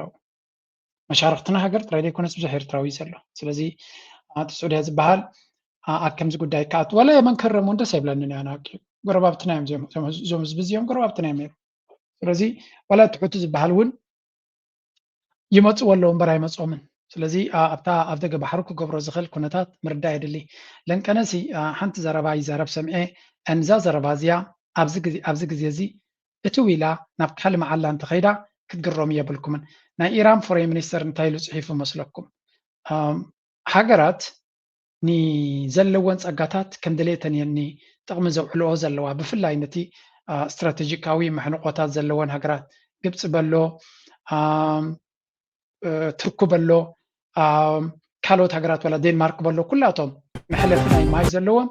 መሻርክትና ሃገር ጥራይ ዘይኮነስ ብዙሕ ኤርትራዊ እዩ ዘሎ። ስለዚ እቲ ስዑድያ ዝበሃል ኣብ ከምዚ ጉዳይ ክኣቱ፣ ዋላ የመን ከረሙ ደስ ኣይብለንን እያ። ጎረባብትና እዮም እዚኦም፣ እዞም ህዝቢ እዚኦም ጎረባብትና እዮም ነይሩ። ስለዚ ዋላ እቲ ሑቲ ዝበሃል እውን ይመፅዎ ኣለዉ እምበር ኣይመፅኦምን። ስለዚ ኣብታ ኣብ ደገ ባሕሩ ክገብሮ ዝኽእል ኩነታት ምርዳእ የድሊ። ለንቀነሲ ሓንቲ ዘረባ ይዛረብ ሰምዐ፣ እንዛ ዘረባ እዚኣ ኣብዚ ግዜ እዚ እትው ኢላ ናብ ካልእ መዓላ እንተኸይዳ ክትግረሙ የብልኩምን። ናይ ኢራን ፎሬን ሚኒስተር እንታይ ኢሉ ፅሒፉ መስለኩም? ሃገራት ንዘለወን ፀጋታት ከም ድሌተን እየን ንጥቕሚ ዘውዕልኦ ዘለዋ፣ ብፍላይ ነቲ ስትራቴጂካዊ መሕንቆታት ዘለወን ሃገራት፣ ግብፂ በሎ፣ ቱርኪ በሎ፣ ካልኦት ሃገራት ዋላ ዴንማርክ በሎ፣ ኩላቶም መሕለፊ ናይ ማይ ዘለዎም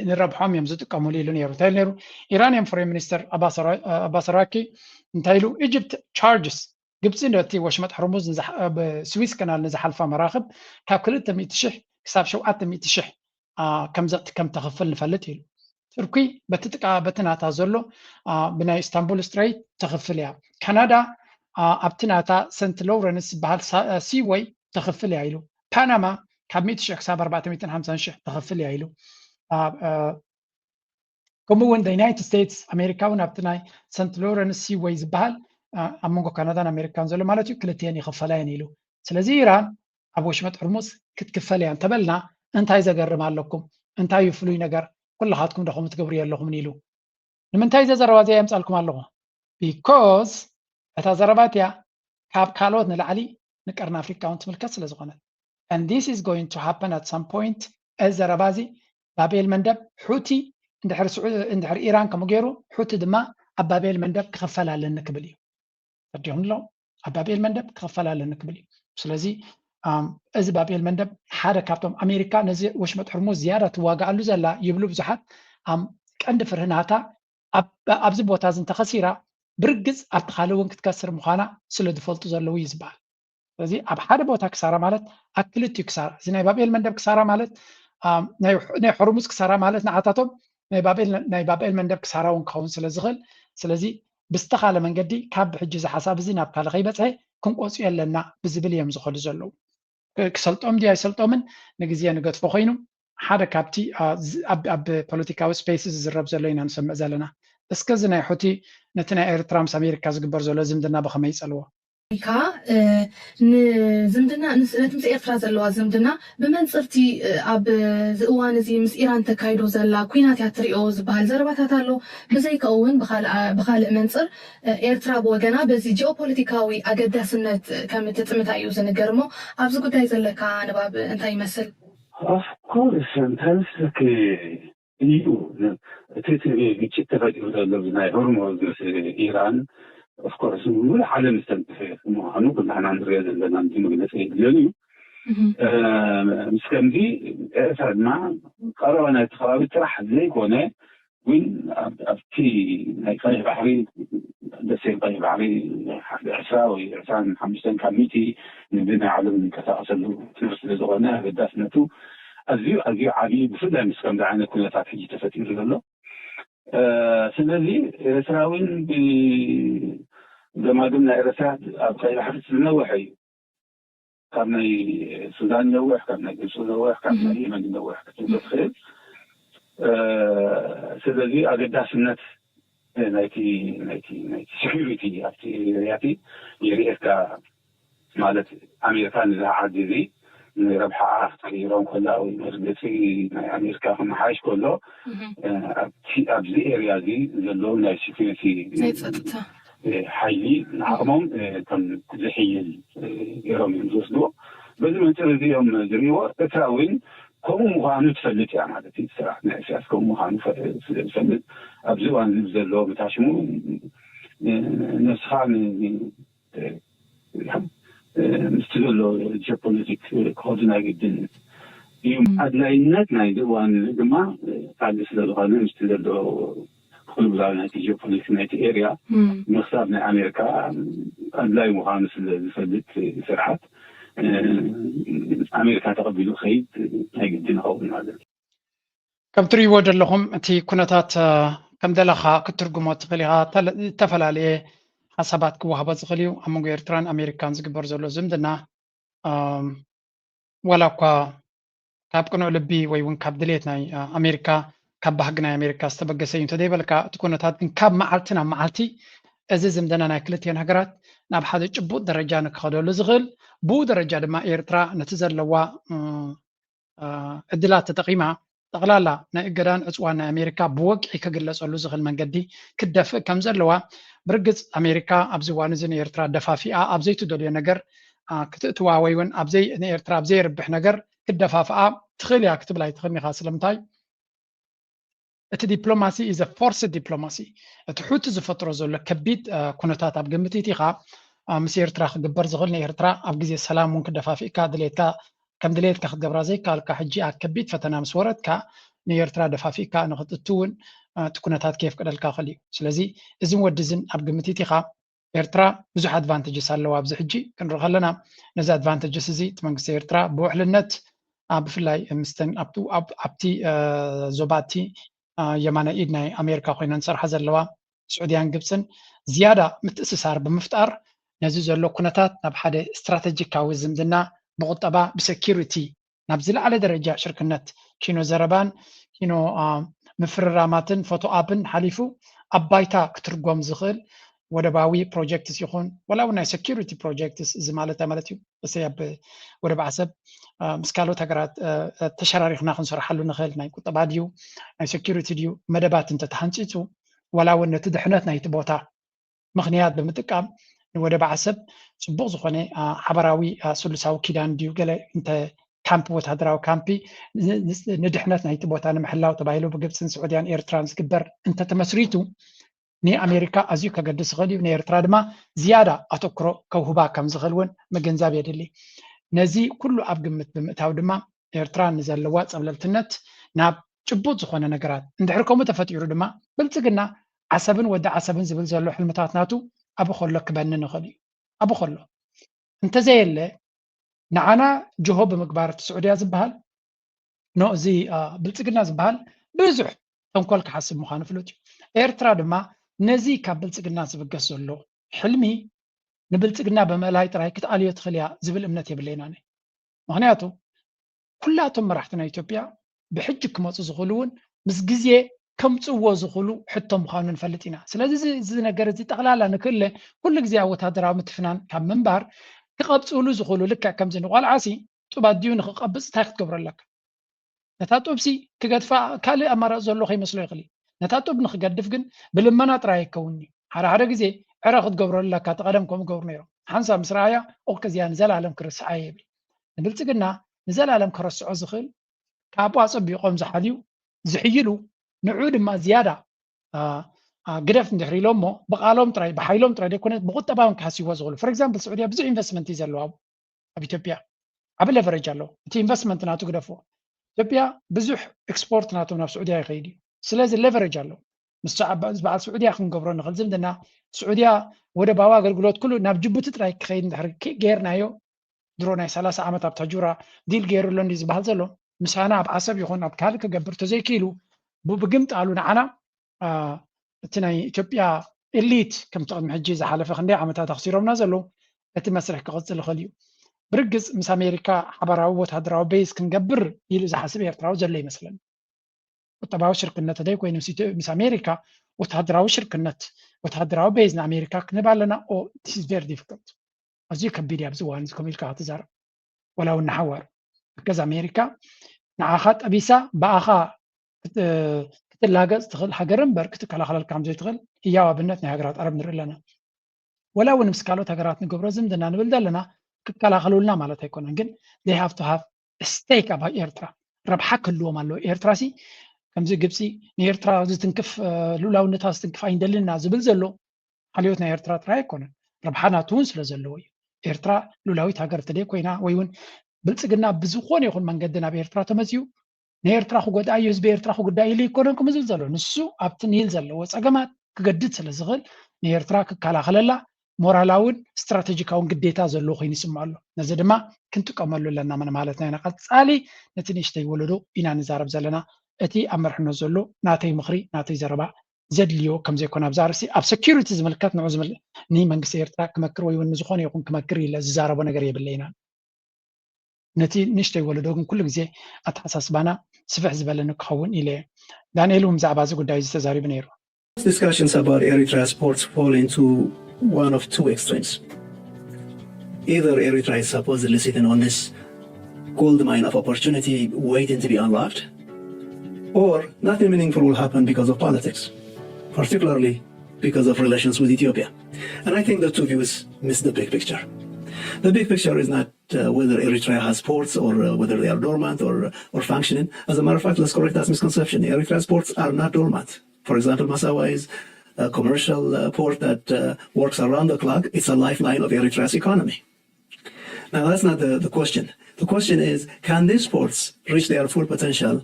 ንረብሖም እዮም ዝጥቀምሉ ኢሉ ነይሩ። እንታይ ኢሉ ነይሩ? ኢራንያን ፎሬን ሚኒስተር ኣባስ ኣራኪ እንታይ ኢሉ? ኢጅፕት ቻርጅስ፣ ግብፂ ነቲ ወሽመጥ ሕርሙዝ ስዊስ ከናል ንዝሓልፋ መራኽብ ካብ ክልተ ሚእቲ ሽሕ ክሳብ ሸውዓተ ሚእቲ ሽሕ ከም ዘእቲ ከም ተኽፍል ንፈልጥ ኢሉ። ቱርኪ በቲ ጥቃ በቲ ናታ ዘሎ ብናይ ኢስታንቡል ስትሬት ተኽፍል እያ። ካናዳ ኣብቲ ናታ ሰንት ሎውረንስ ዝበሃል ሲወይ ተኽፍል እያ ኢሉ። ፓናማ ካብ ሚእቲ ሽሕ ክሳብ ኣርባዕተ ሚእትን ሓምሳን ሽሕ ተኽፍል እያ ኢሉ። ከምኡ እውን ዩናይትድ ስቴትስ ኣሜሪካ እውን ኣብቲ ናይ ሰንት ሎረንስ ሲወይ ዝበሃል ኣብ መንጎ ካናዳን ኣሜሪካን ዘሎ ማለት እዩ ክልቲአን ይኽፈላ እየን ኢሉ። ስለዚ ኢራን ኣብ ወሽመጥ ሕርሙዝ ክትክፈል እያ እንተበልና እንታይ ዘገርም ኣለኩም? እንታይ እዩ ፍሉይ ነገር? ኩልኻትኩም ዶ ከምኡ ትገብሩ የለኹምን ኢሉ። ንምንታይ እዛ ዘረባ እዚኣ የምፃልኩም ኣለኹ? ቢኮዝ እታ ዘረባ እቲኣ ካብ ካልኦት ንላዕሊ ንቀርኒ ኣፍሪካ እውን ትምልከት ስለ ዝኾነት። And this is going to happen at some point። እዚ ዘረባ እዚ ባቤል መንደብ ሑቲ እንድሕር ኢራን ከምኡ ገይሩ ሑቲ ድማ ኣብ ባቤል መንደብ ክኽፈል ኣለኒ ክብል እዩ። ተረዲኹም ኣለኹም? ኣብ ባቤል መንደብ ክኽፈል ኣለኒ ክብል እዩ። ስለዚ እዚ ባቤል መንደብ ሓደ ካብቶም ኣሜሪካ ነዚ ወሽመጥ ሕርሙዝ ዝያዳ ትዋጋኣሉ ዘላ ይብሉ ብዙሓት። ቀንዲ ፍርህናታ ኣብዚ ቦታ እዚ እንተኸሲራ ብርግፅ ኣብቲ ካልእ እውን ክትከስር ምዃና ስለ ዝፈልጡ ዘለዉ እዩ ዝበሃል። ስለዚ ኣብ ሓደ ቦታ ክሳራ ማለት ኣብ ክልቲኡ ክሳራ፣ እዚ ናይ ባብኤል መንደብ ክሳራ ማለት ናይ ሕርሙዝ ክሳራ ማለት ንዓታቶም ናይ ባብኤል መንደብ ክሳራ እውን ክኸውን ስለ ዝኽእል፣ ስለዚ ብዝተኻለ መንገዲ ካብ ሕጂ እዚ ሓሳብ እዚ ናብ ካልእ ከይበፅሐ ክንቆፅዮ ኣለና ብዝብል እዮም ዝኸዱ ዘለዉ። ክሰልጦም ድዩ ኣይሰልጦምን ንግዜ ንገድፎ ኮይኑ ሓደ ካብቲ ኣብ ፖለቲካዊ ስፔስ ዝዝረብ ዘሎ ኢና ንሰምዕ ዘለና። እስከ እዚ ናይ ሑቲ ነቲ ናይ ኤርትራ ምስ ኣሜሪካ ዝግበር ዘሎ ዝምድና ብኸመይ ይጸልዎ? ኣሜሪካ ንዝምድና ነቲ ምስ ኤርትራ ዘለዋ ዝምድና ብመንፅርቲ ኣብ እዚ እዋን እዚ ምስ ኢራን ተካይዶ ዘላ ኩናት እያ ትሪኦ ዝበሃል ዘረባታት ኣሎ። ብዘይካኡ እውን ብካልእ መንፅር ኤርትራ ብወገና በዚ ጂኦፖለቲካዊ ኣገዳስነት ከም እትጥምታ እዩ ዝንገር እሞ ኣብዚ ጉዳይ ዘለካ ንባብ እንታይ ይመስል? Of course እንታይ መስለኪ እዩ እቲ ግጭት ተፈጢሩ ዘሎ ናይ ሆርሞዝ ምስ ኢራን of course ሙሉእ ዓለም ዝተንክፈ ምዃኑ ኩላሕና ንሪኦ ዘለና እዚ መግለፂ የድልዮን እዩ። ምስ ከምዚ ኤርትራ ድማ ቀረባ ናይቲ ከባቢ ጥራሕ ዘይኮነ ግን ኣብቲ ናይ ቀይሕ ባሕሪ ደሴት ቀይሕ ባሕሪ ሓደ ዕስራ ወይ ዕስራን ሓሙሽተን ካብ ሚእቲ ንግዲ ናይ ዓለም ዝንቀሳቀሰሉ ትምህርቲ ስለዝኮነ ኣገዳስነቱ ኣዝዩ ኣዝዩ ዓብዪ ብፍላይ ምስ ከምዚ ዓይነት ኩነታት ሕጂ ተፈጢሩ ዘሎ ስለዚ ኤርትራዊን ብገማግም ናይ ኤርትራ ኣብ ቀይሕ ባሕሪ ዝነወሐ እዩ ካብ ናይ ሱዳን ይነውሕ፣ ካብ ናይ ግብፂ ይነውሕ፣ ካብ ናይ የመን ይነውሕ ክትብል ትኽእል። ስለዚ ኣገዳስነት ናይቲ ናይቲ ናይቲ ሴኩሪቲ ኣብቲ ኤርያ እቲ የርእየካ። ማለት ኣሜሪካ ነዚ ዓዲ እዚ ንረብሓኣ ክትቅይሮ እንከላ ወይ መርገፂ ናይ ኣሜሪካ ክመሓየሽ ከሎ ኣብቲ ኣብዚ ኤርያ እዚ ዘለዉ ናይ ሴኩሪቲ ናይ ፀጥታ ሓይሊ ንዓቕሞም ከም ዝሕይል ገይሮም እዮም ዝወስድዎ። በዚ መንፅር እዚ እዮም ዝርእይዎ። ኤርትራ እውን ከምኡ ምዃኑ ትፈልጥ እያ ማለት እዩ። ስርዓት ናይ ኢሳያስ ከምኡ ምዃኑ ስለ ዝፈልጥ ኣብዚ እዋን እዚ ዘሎ መታሽሙ ነብስኻ ምስቲ ዘሎ ጂኦፖለቲክ ክኸዱ ናይ ግድን እዩ። ኣድላይነት ናይዚ እዋን እዚ ድማ ካልእ ስለ ዝኾነ ምስቲ ዘሎ ክልጉዛዊ ናይቲ ጂኦፖለቲክ ናይቲ ኤርያ ምኽሳብ ናይ ኣሜሪካ ኣድላይ ምዃኑ ስለ ዝፈልጥ ስርዓት ኣሜሪካ ተቐቢሉ ክኸይድ ናይ ግድን ይኸውን ማለት እዩ። ከም ትርእይዎ ዘለኹም እቲ ኩነታት ከም ደለኻ ክትርጉሞ ትኽእል ኢኻ። ዝተፈላለየ ሓሳባት ክወሃቦ ዝኽእል እዩ። ኣብ መንጎ ኤርትራን ኣሜሪካን ዝግበር ዘሎ ዝምድና ዋላ እኳ ካብ ቅኑዕ ልቢ ወይ እውን ካብ ድሌት ናይ ኣሜሪካ ካብ ባህጊ ናይ ኣሜሪካ ዝተበገሰ እዩ እንተዘይበልካ እቲ ኩነታት ግን ካብ መዓልቲ ናብ መዓልቲ እዚ ዝምድና ናይ ክልቲኦን ሃገራት ናብ ሓደ ጭቡጥ ደረጃ ንክኸደሉ ዝኽእል ብኡ ደረጃ ድማ ኤርትራ ነቲ ዘለዋ ዕድላት ተጠቒማ ጠቕላላ ናይ እገዳን ዕፅዋን ናይ ኣሜሪካ ብወግዒ ክግለፀሉ ዝኽእል መንገዲ ክትደፍእ ከም ዘለዋ ብርግፅ ኣሜሪካ ኣብዚ እዋን እዚ ንኤርትራ ደፋፊኣ ኣብ ዘይትደልዮ ነገር ክትእትዋ ወይ እውን ንኤርትራ ኣብ ዘየርብሕ ነገር ክትደፋፍኣ ትኽእል እያ ክትብል ኣይትኽእልን ኢኻ። ስለምንታይ እቲ ዲፕሎማሲ is a forced diplomacy። እቲ ሑቲ ዝፈጥሮ ዘሎ ከቢድ ኩነታት ኣብ ግምት ኢኻ ምስ ኤርትራ ክግበር ዝኽእል ንኤርትራ ኣብ ግዜ ሰላም እውን ክደፋፊእካ ድሌትካ ከም ድሌትካ ክትገብራ ዘይከኣልካ ሕጂ ኣብ ከቢድ ፈተና ምስ ወረድካ ንኤርትራ ደፋፊእካ ንክትእትውን እቲ ኩነታት ከየፍቅደልካ ይኽእል እዩ። ስለዚ እዝን ወድዝን ኣብ ግምት ኢኻ። ኤርትራ ብዙሕ advantages ኣለዋ ኣብዚ ሕጂ ክንርኢ ከለና ነዚ advantages እዚ እቲ መንግስቲ ኤርትራ ብውሕልነት ብፍላይ ምስተን ኣብቲ ዞባቲ የማነ ኢድ ናይ ኣሜሪካ ኮይነን ዝሰርሓ ዘለዋ ስዑድያን ግብፅን ዝያዳ ምትእስሳር ብምፍጣር ነዚ ዘሎ ኩነታት ናብ ሓደ ስትራተጂካዊ ዝምድና ብቁጠባ ብሰኪሪቲ ናብ ዝለዓለ ደረጃ ሽርክነት ኪኖ ዘረባን ኪኖ ምፍርራማትን ፎቶ ኣፕን ሓሊፉ ኣብ ባይታ ክትርጎም ዝኽእል ወደባዊ projects ይኹን ወላ እውን ናይ security projects እዚ ማለት ማለት እዩ። እሰይ ኣብ ወደብ ዓሰብ ምስ ካልኦት ሃገራት ተሸራሪኽና ክንሰርሓሉ ንኽእል ናይ ቁጠባ ድዩ ናይ security ድዩ መደባት እንተተሃንፂፁ ወላ እውን ነቲ ድሕነት ናይቲ ቦታ ምኽንያት ብምጥቃም ንወደብ ዓሰብ ፅቡቕ ዝኾነ ሓበራዊ ስሉሳዊ ኪዳን ድዩ ገለ እንተ ካምፕ ወታደራዊ ካምፒ ንድሕነት ናይቲ ቦታ ንምሕላው ተባሂሉ ብግብፅን ስዑድያን ኤርትራን ዝግበር እንተተመስሪቱ ንኣሜሪካ ኣዝዩ ከገድስ ይኽእል እዩ። ንኤርትራ ድማ ዝያዳ ኣተኩሮ ከውህባ ከም ዝኽእል እውን ምግንዛብ የድሊ። ነዚ ኩሉ ኣብ ግምት ብምእታው ድማ ኤርትራ ንዘለዋ ፀብለልትነት ናብ ጭቡጥ ዝኾነ ነገራት እንድሕር ከምኡ ተፈጢሩ ድማ ብልፅግና ዓሰብን ወዲ ዓሰብን ዝብል ዘሎ ሕልምታት ናቱ ኣብ ከሎ ክበንን ይኽእል እዩ። ኣብ ከሎ እንተዘየለ ንዓና ጅሆ ብምግባር እቲ ስዑድያ ዝበሃል ኖ እዚ ብልፅግና ዝበሃል ብዙሕ ተንኮል ክሓስብ ምዃኑ ፍሉጥ እዩ። ኤርትራ ድማ ነዚ ካብ ብልፅግና ዝብገስ ዘሎ ሕልሚ ንብልፅግና ብምእላይ ጥራይ ክትኣልዮ ትኽእል እያ ዝብል እምነት የብለይን ኣነ። ምኽንያቱ ኩላቶም መራሕቲ ናይ ኢትዮጵያ ብሕጂ ክመፁ ዝኽእሉ እውን ምስ ግዜ ከምፅዎ ዝኽእሉ ሕቶ ምዃኑ ንፈልጥ ኢና። ስለዚ እዚ ነገር እዚ ጠቕላላ ንክእለ ኩሉ ግዜ ኣብ ወታደራዊ ምትፍናን ካብ ምንባር ክቐብፅሉ ዝኽእሉ ልክዕ ከምዚ ንቆልዓሲ ጡብ ኣዲኡ ንክቐብፅ እንታይ ክትገብሮ ኣለካ? ነታ ጡብሲ ክገድፋ ካልእ ኣማራፂ ዘሎ ከይመስሎ ይኽእል እዩ። ነታ ጡብ ንክገድፍ ግን ብልመና ጥራይ ኣይከውን እዩ። ሓደ ሓደ ግዜ ዕረ ክትገብረሉ ኣለካ። እቲ ቀደም ከምኡ ገብሩ ነይሮም። ሓንሳብ ምስ ረኣያ ኦክ እዚኣ ንዘላለም ክርስዓ እየ ይብል። ንብልፅግና ንዘላለም ከረስዖ ዝኽእል ካብኡ ኣፀቢቖም ዝሓልዩ ዝሕይሉ ንዑ ድማ ዝያዳ ግደፍ እንድሕር ኢሎሞ ብቃሎም ጥራይ ብሓይሎም ጥራይ ዘይኮነ ብቁጠባውን ክሃስይዎ ዝኽእሉ for example ስዑድያ ብዙሕ ኢንቨስትመንት እዩ ዘለዋ ኣብ ኢትዮጵያ ዓቢ leverage ኣለዎ። እቲ ኢንቨስትመንት ናቱ ግደፍዎ። ኢትዮጵያ ብዙሕ ኤክስፖርት ናቶም ናብ ስዑድያ ይኸይድ እዩ። ስለዚ leverage ኣለዎ። ምስ በዓል ስዑድያ ክንገብሮ ንኽእል ዝምድና ስዑድያ ወደባዊ ኣገልግሎት ኩሉ ናብ ጅቡቲ ጥራይ ክኸይድ እንድሕር ጌርናዮ ድሮ ናይ ሰላሳ ዓመት ኣብ ታጁራ ዲል ገይሩ ኣሎ እንዲ ዝበሃል ዘሎ ምሳና ኣብ ዓሰብ ይኹን ኣብ ካልእ ክገብር ተዘይክኢሉ ብግምጣሉ ንዓና እቲ ናይ ኢትዮጵያ ኤሊት ከምቲ ቅድሚ ሕጂ ዝሓለፈ ክንደይ ዓመታት ኣኽሲሮምና ዘለዉ እቲ መስርሕ ክቕፅል ይኽእል እዩ። ብርግፅ ምስ ኣሜሪካ ሓበራዊ ወታደራዊ ቤዝ ክንገብር ኢሉ ዝሓስብ ኤርትራዊ ዘሎ ይመስለኒ። ቁጠባዊ ሽርክነት ተደይ ኮይኑ ምስ ኣሜሪካ ወታደራዊ ሽርክነት፣ ወታደራዊ ቤዝ ንኣሜሪካ ክንህብ ኣለና። ኦ ቨሪ ዲፊክልት፣ ኣዝዩ ከቢድ እዩ ኣብዚ እዋን እዚ ከምኡ ኢልካ ክትዛረብ። ወላ እውን ንሓዋሩ ብከዚ ኣሜሪካ ንዓኻ ጠቢሳ ብኣኻ ክትላገፅ ትኽእል ሃገር እምበር ክትከላኸለልካ ከም ዘይትኽእል ህያው ኣብነት ናይ ሃገራት ዓረብ ንርኢ ኣለና። ወላ እውን ምስ ካልኦት ሃገራት ንገብሮ ዝምድና ንብል ዘለና ክከላኸሉልና ማለት ኣይኮነን፣ ግን they have to have stake ኣብ ኤርትራ፣ ረብሓ ክህልዎም ኣለዎ። ኤርትራ ሲ ከምዚ ግብፂ ንኤርትራ ዝትንክፍ ልኡላውነታ ዝትንክፍ ኣይንደልንና ዝብል ዘሎ ሓልዮት ናይ ኤርትራ ጥራይ ኣይኮነን፣ ረብሓ ናቱ እውን ስለ ዘለዎ እዩ። ኤርትራ ልኡላዊት ሃገር እንተደይ ኮይና ወይ እውን ብልፅግና ብዝኾነ ይኹን መንገዲ ናብ ኤርትራ ተመፅዩ ንኤርትራ ክጎድኣ እዩ፣ ህዝቢ ኤርትራ ክጉዳእ ኢሉ ኣይኮነን ከምኡ ዝብል ዘሎ። ንሱ ኣብቲ ኒል ዘለዎ ፀገማት ክገድድ ስለ ዝኽእል ንኤርትራ ክከላኸለላ ሞራላውን ስትራቴጂካውን ግዴታ ዘለዎ ኮይኑ ይስምዖ ኣሎ። ነዚ ድማ ክንጥቀመሉ ኣለና ምን ማለት ናይ ቀፃሊ ነቲ ንእሽተይ ወለዶ ኢና ንዛረብ ዘለና። እቲ ኣብ መርሕነት ዘሎ ናተይ ምኽሪ ናተይ ዘረባ ዘድልዮ ከም ዘይኮነ ኣብዚ ኣርእስቲ ኣብ ሴኩሪቲ ዝምልከት ንዑ ዝምል ንመንግስቲ ኤርትራ ክመክር ወይ እውን ንዝኾነ ይኹን ክመክር ኢለ ዝዛረቦ ነገር የብለይና። ነቲ ንእሽተይ ወለዶ ግን ኩሉ ግዜ ኣተሓሳስባና ስፍሕ ዝበለ ንክኸውን ኢለ እየ። ዳንኤል እውን ብዛዕባ እዚ ጉዳይ እዚ ተዛሪቡ ነይሩ። Discussions about Eritrea's ports fall into one of two extremes. Either Eritrea is supposedly sitting on this gold mine of opportunity waiting to be unlocked, or nothing meaningful will happen because of politics, particularly because of relations with Ethiopia. And I think the two views miss the big picture. The big picture is not uh, whether Eritrea has ports or uh, whether they are dormant or, or functioning. As a matter of fact, let's correct that misconception. Eritrea's ports are not dormant. For example, Massawa is a commercial uh, port that uh, works around the clock. It's a lifeline of Eritrea's economy. Now, that's not the, the question. The question is, can these ports reach their full potential?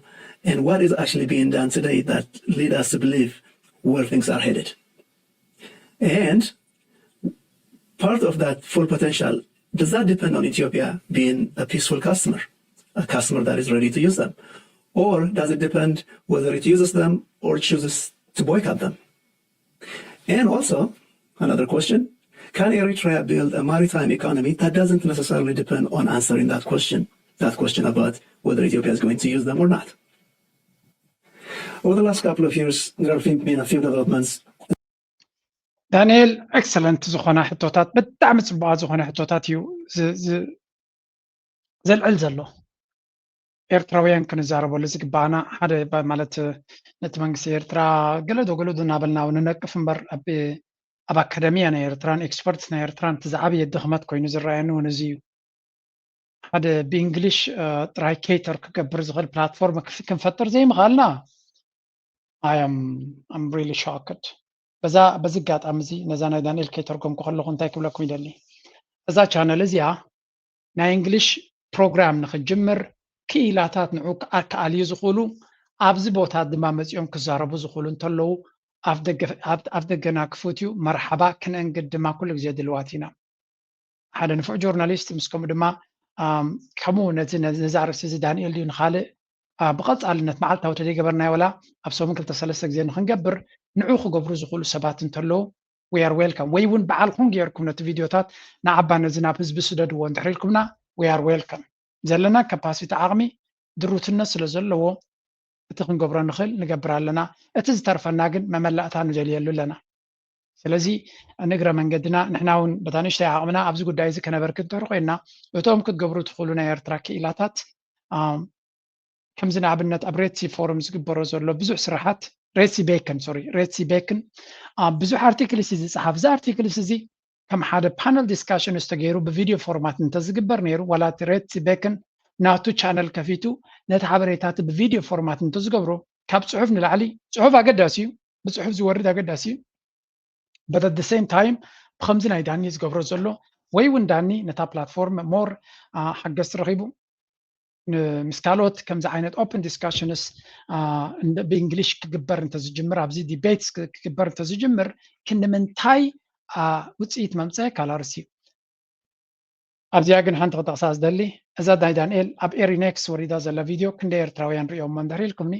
And what is actually being done today that lead us to believe where things are headed? And part of that full potential, does that depend on Ethiopia being a peaceful customer, a customer that is ready to use them? Or does it depend whether it uses them or chooses to boycott them? And also, another question, can Eritrea build a maritime economy? That doesn't necessarily depend on answering that question, that question about whether Ethiopia is going to use them or not. Over the last couple of years, there have been a few developments. ዳንኤል፣ ኤክሰለንት ዝኾና ሕቶታት፣ ብጣዕሚ ፅቡቓት ዝኾነ ሕቶታት እዩ ዘልዕል ዘሎ። ኤርትራውያን ክንዛረበሉ ዝግባኣና ሓደ ማለት ነቲ መንግስቲ ኤርትራ ገለዶ ገለዶ እናበልና ንነቅፍ እምበር ኣብ ኣካደሚያ ናይ ኤርትራን ኤክስፐርትስ ናይ ኤርትራን እቲ ዝዓበየ ድኽመት ኮይኑ ዝረኣየኒ እውን እዚ እዩ። ሓደ ብእንግሊሽ ጥራይ ኬተር ክገብር ዝኽእል ፕላትፎርም ክንፈጥር ዘይምኽኣልና I am really shocked። በዛ በዚ ኣጋጣሚ እዚ ነዛ ናይ ዳንኤል ከይተርጎምኩ ከለኹ እንታይ ክብለኩም ይደሊ፣ እዛ ቻነል እዚኣ ናይ እንግሊሽ ፕሮግራም ንክትጅምር ክኢላታት ንዑ ክኣልዩ ዝኽእሉ ኣብዚ ቦታ ድማ መፂኦም ክዛረቡ ዝኽእሉ እንተለዉ ኣፍ ደገና ክፉት እዩ። መርሓባ ክነእንግድ ድማ ኩሉ ግዜ ድልዋት ኢና። ሓደ ንፉዕ ጆርናሊስት ምስ ከምኡ ድማ ከምኡ ነዚ ነዚ ኣርእስቲ እዚ ዳንኤል ድዩ ንካልእ ብቐፃልነት መዓልታዊ ተደይገበርናዮ ወላ ኣብ ሰሙን ክልተ ሰለስተ ግዜ ንክንገብር ንዑ ክገብሩ ዝኽእሉ ሰባት እንተለዉ we are welcome። ወይ እውን በዓልኩም ገይርኩም ነቲ ቪድዮታት ንዓባ ነዚ ናብ ህዝቢ ስደድዎ እንድሕር ኢልኩምና we are welcome። ዘለና ካፓሲቲ ዓቕሚ ድሩትነት ስለ ዘለዎ እቲ ክንገብሮ ንኽእል ንገብር ኣለና። እቲ ዝተርፈና ግን መመላእታ ንደልየሉ ኣለና። ስለዚ ንእግረ መንገድና ንሕና እውን በታ ንእሽተይ ዓቕምና ኣብዚ ጉዳይ እዚ ከነበርክት እንተር ኮይንና እቶም ክትገብሩ ትኽእሉ ናይ ኤርትራ ክኢላታት ከምዚ ንኣብነት ኣብ ሬድሲ ፎረም ዝግበሮ ዘሎ ብዙሕ ስራሓት ሬድሲ ቤክን ሶሪ ሬድሲ ቤክን ብዙሕ ኣርቲክልስ እዩ ዝፀሓፍ። እዚ ኣርቲክልስ እዚ ከም ሓደ ፓነል ዲስካሽን ዝተገይሩ ብቪድዮ ፎርማት እንተዝግበር ነይሩ ዋላ እቲ ሬድሲ ቤክን ናቱ ቻነል ከፊቱ ነቲ ሓበሬታት ብቪድዮ ፎርማት እንተዝገብሮ ካብ ፅሑፍ ንላዕሊ ፅሑፍ ኣገዳሲ እዩ። ብፅሑፍ ዝወርድ ኣገዳሲ እዩ። But at the same time ብከምዚ ናይ ዳኒ ዝገብሮ ዘሎ ወይ እውን ዳኒ ነታ ፕላትፎርም ሞር ሓገዝቲ ረኺቡ ምስ ካልኦት ከምዚ ዓይነት ኦፕን ዲስካሽንስ ብእንግሊሽ ክግበር እንተዝጅምር ኣብዚ ዲቤትስ ክግበር እንተዝጅምር ክንዲ ምንታይ ውፅኢት መምፀ ካላርስ እዩ። ኣብዚኣ ግን ሓንቲ ክጠቕሳ ዝደሊ እዛ ናይ ዳንኤል ኣብ ኤሪኔክስ ወሪዳ ዘላ ቪድዮ ክንደይ ኤርትራውያን ሪኦሞ እንድሕር ኢልኩምኒ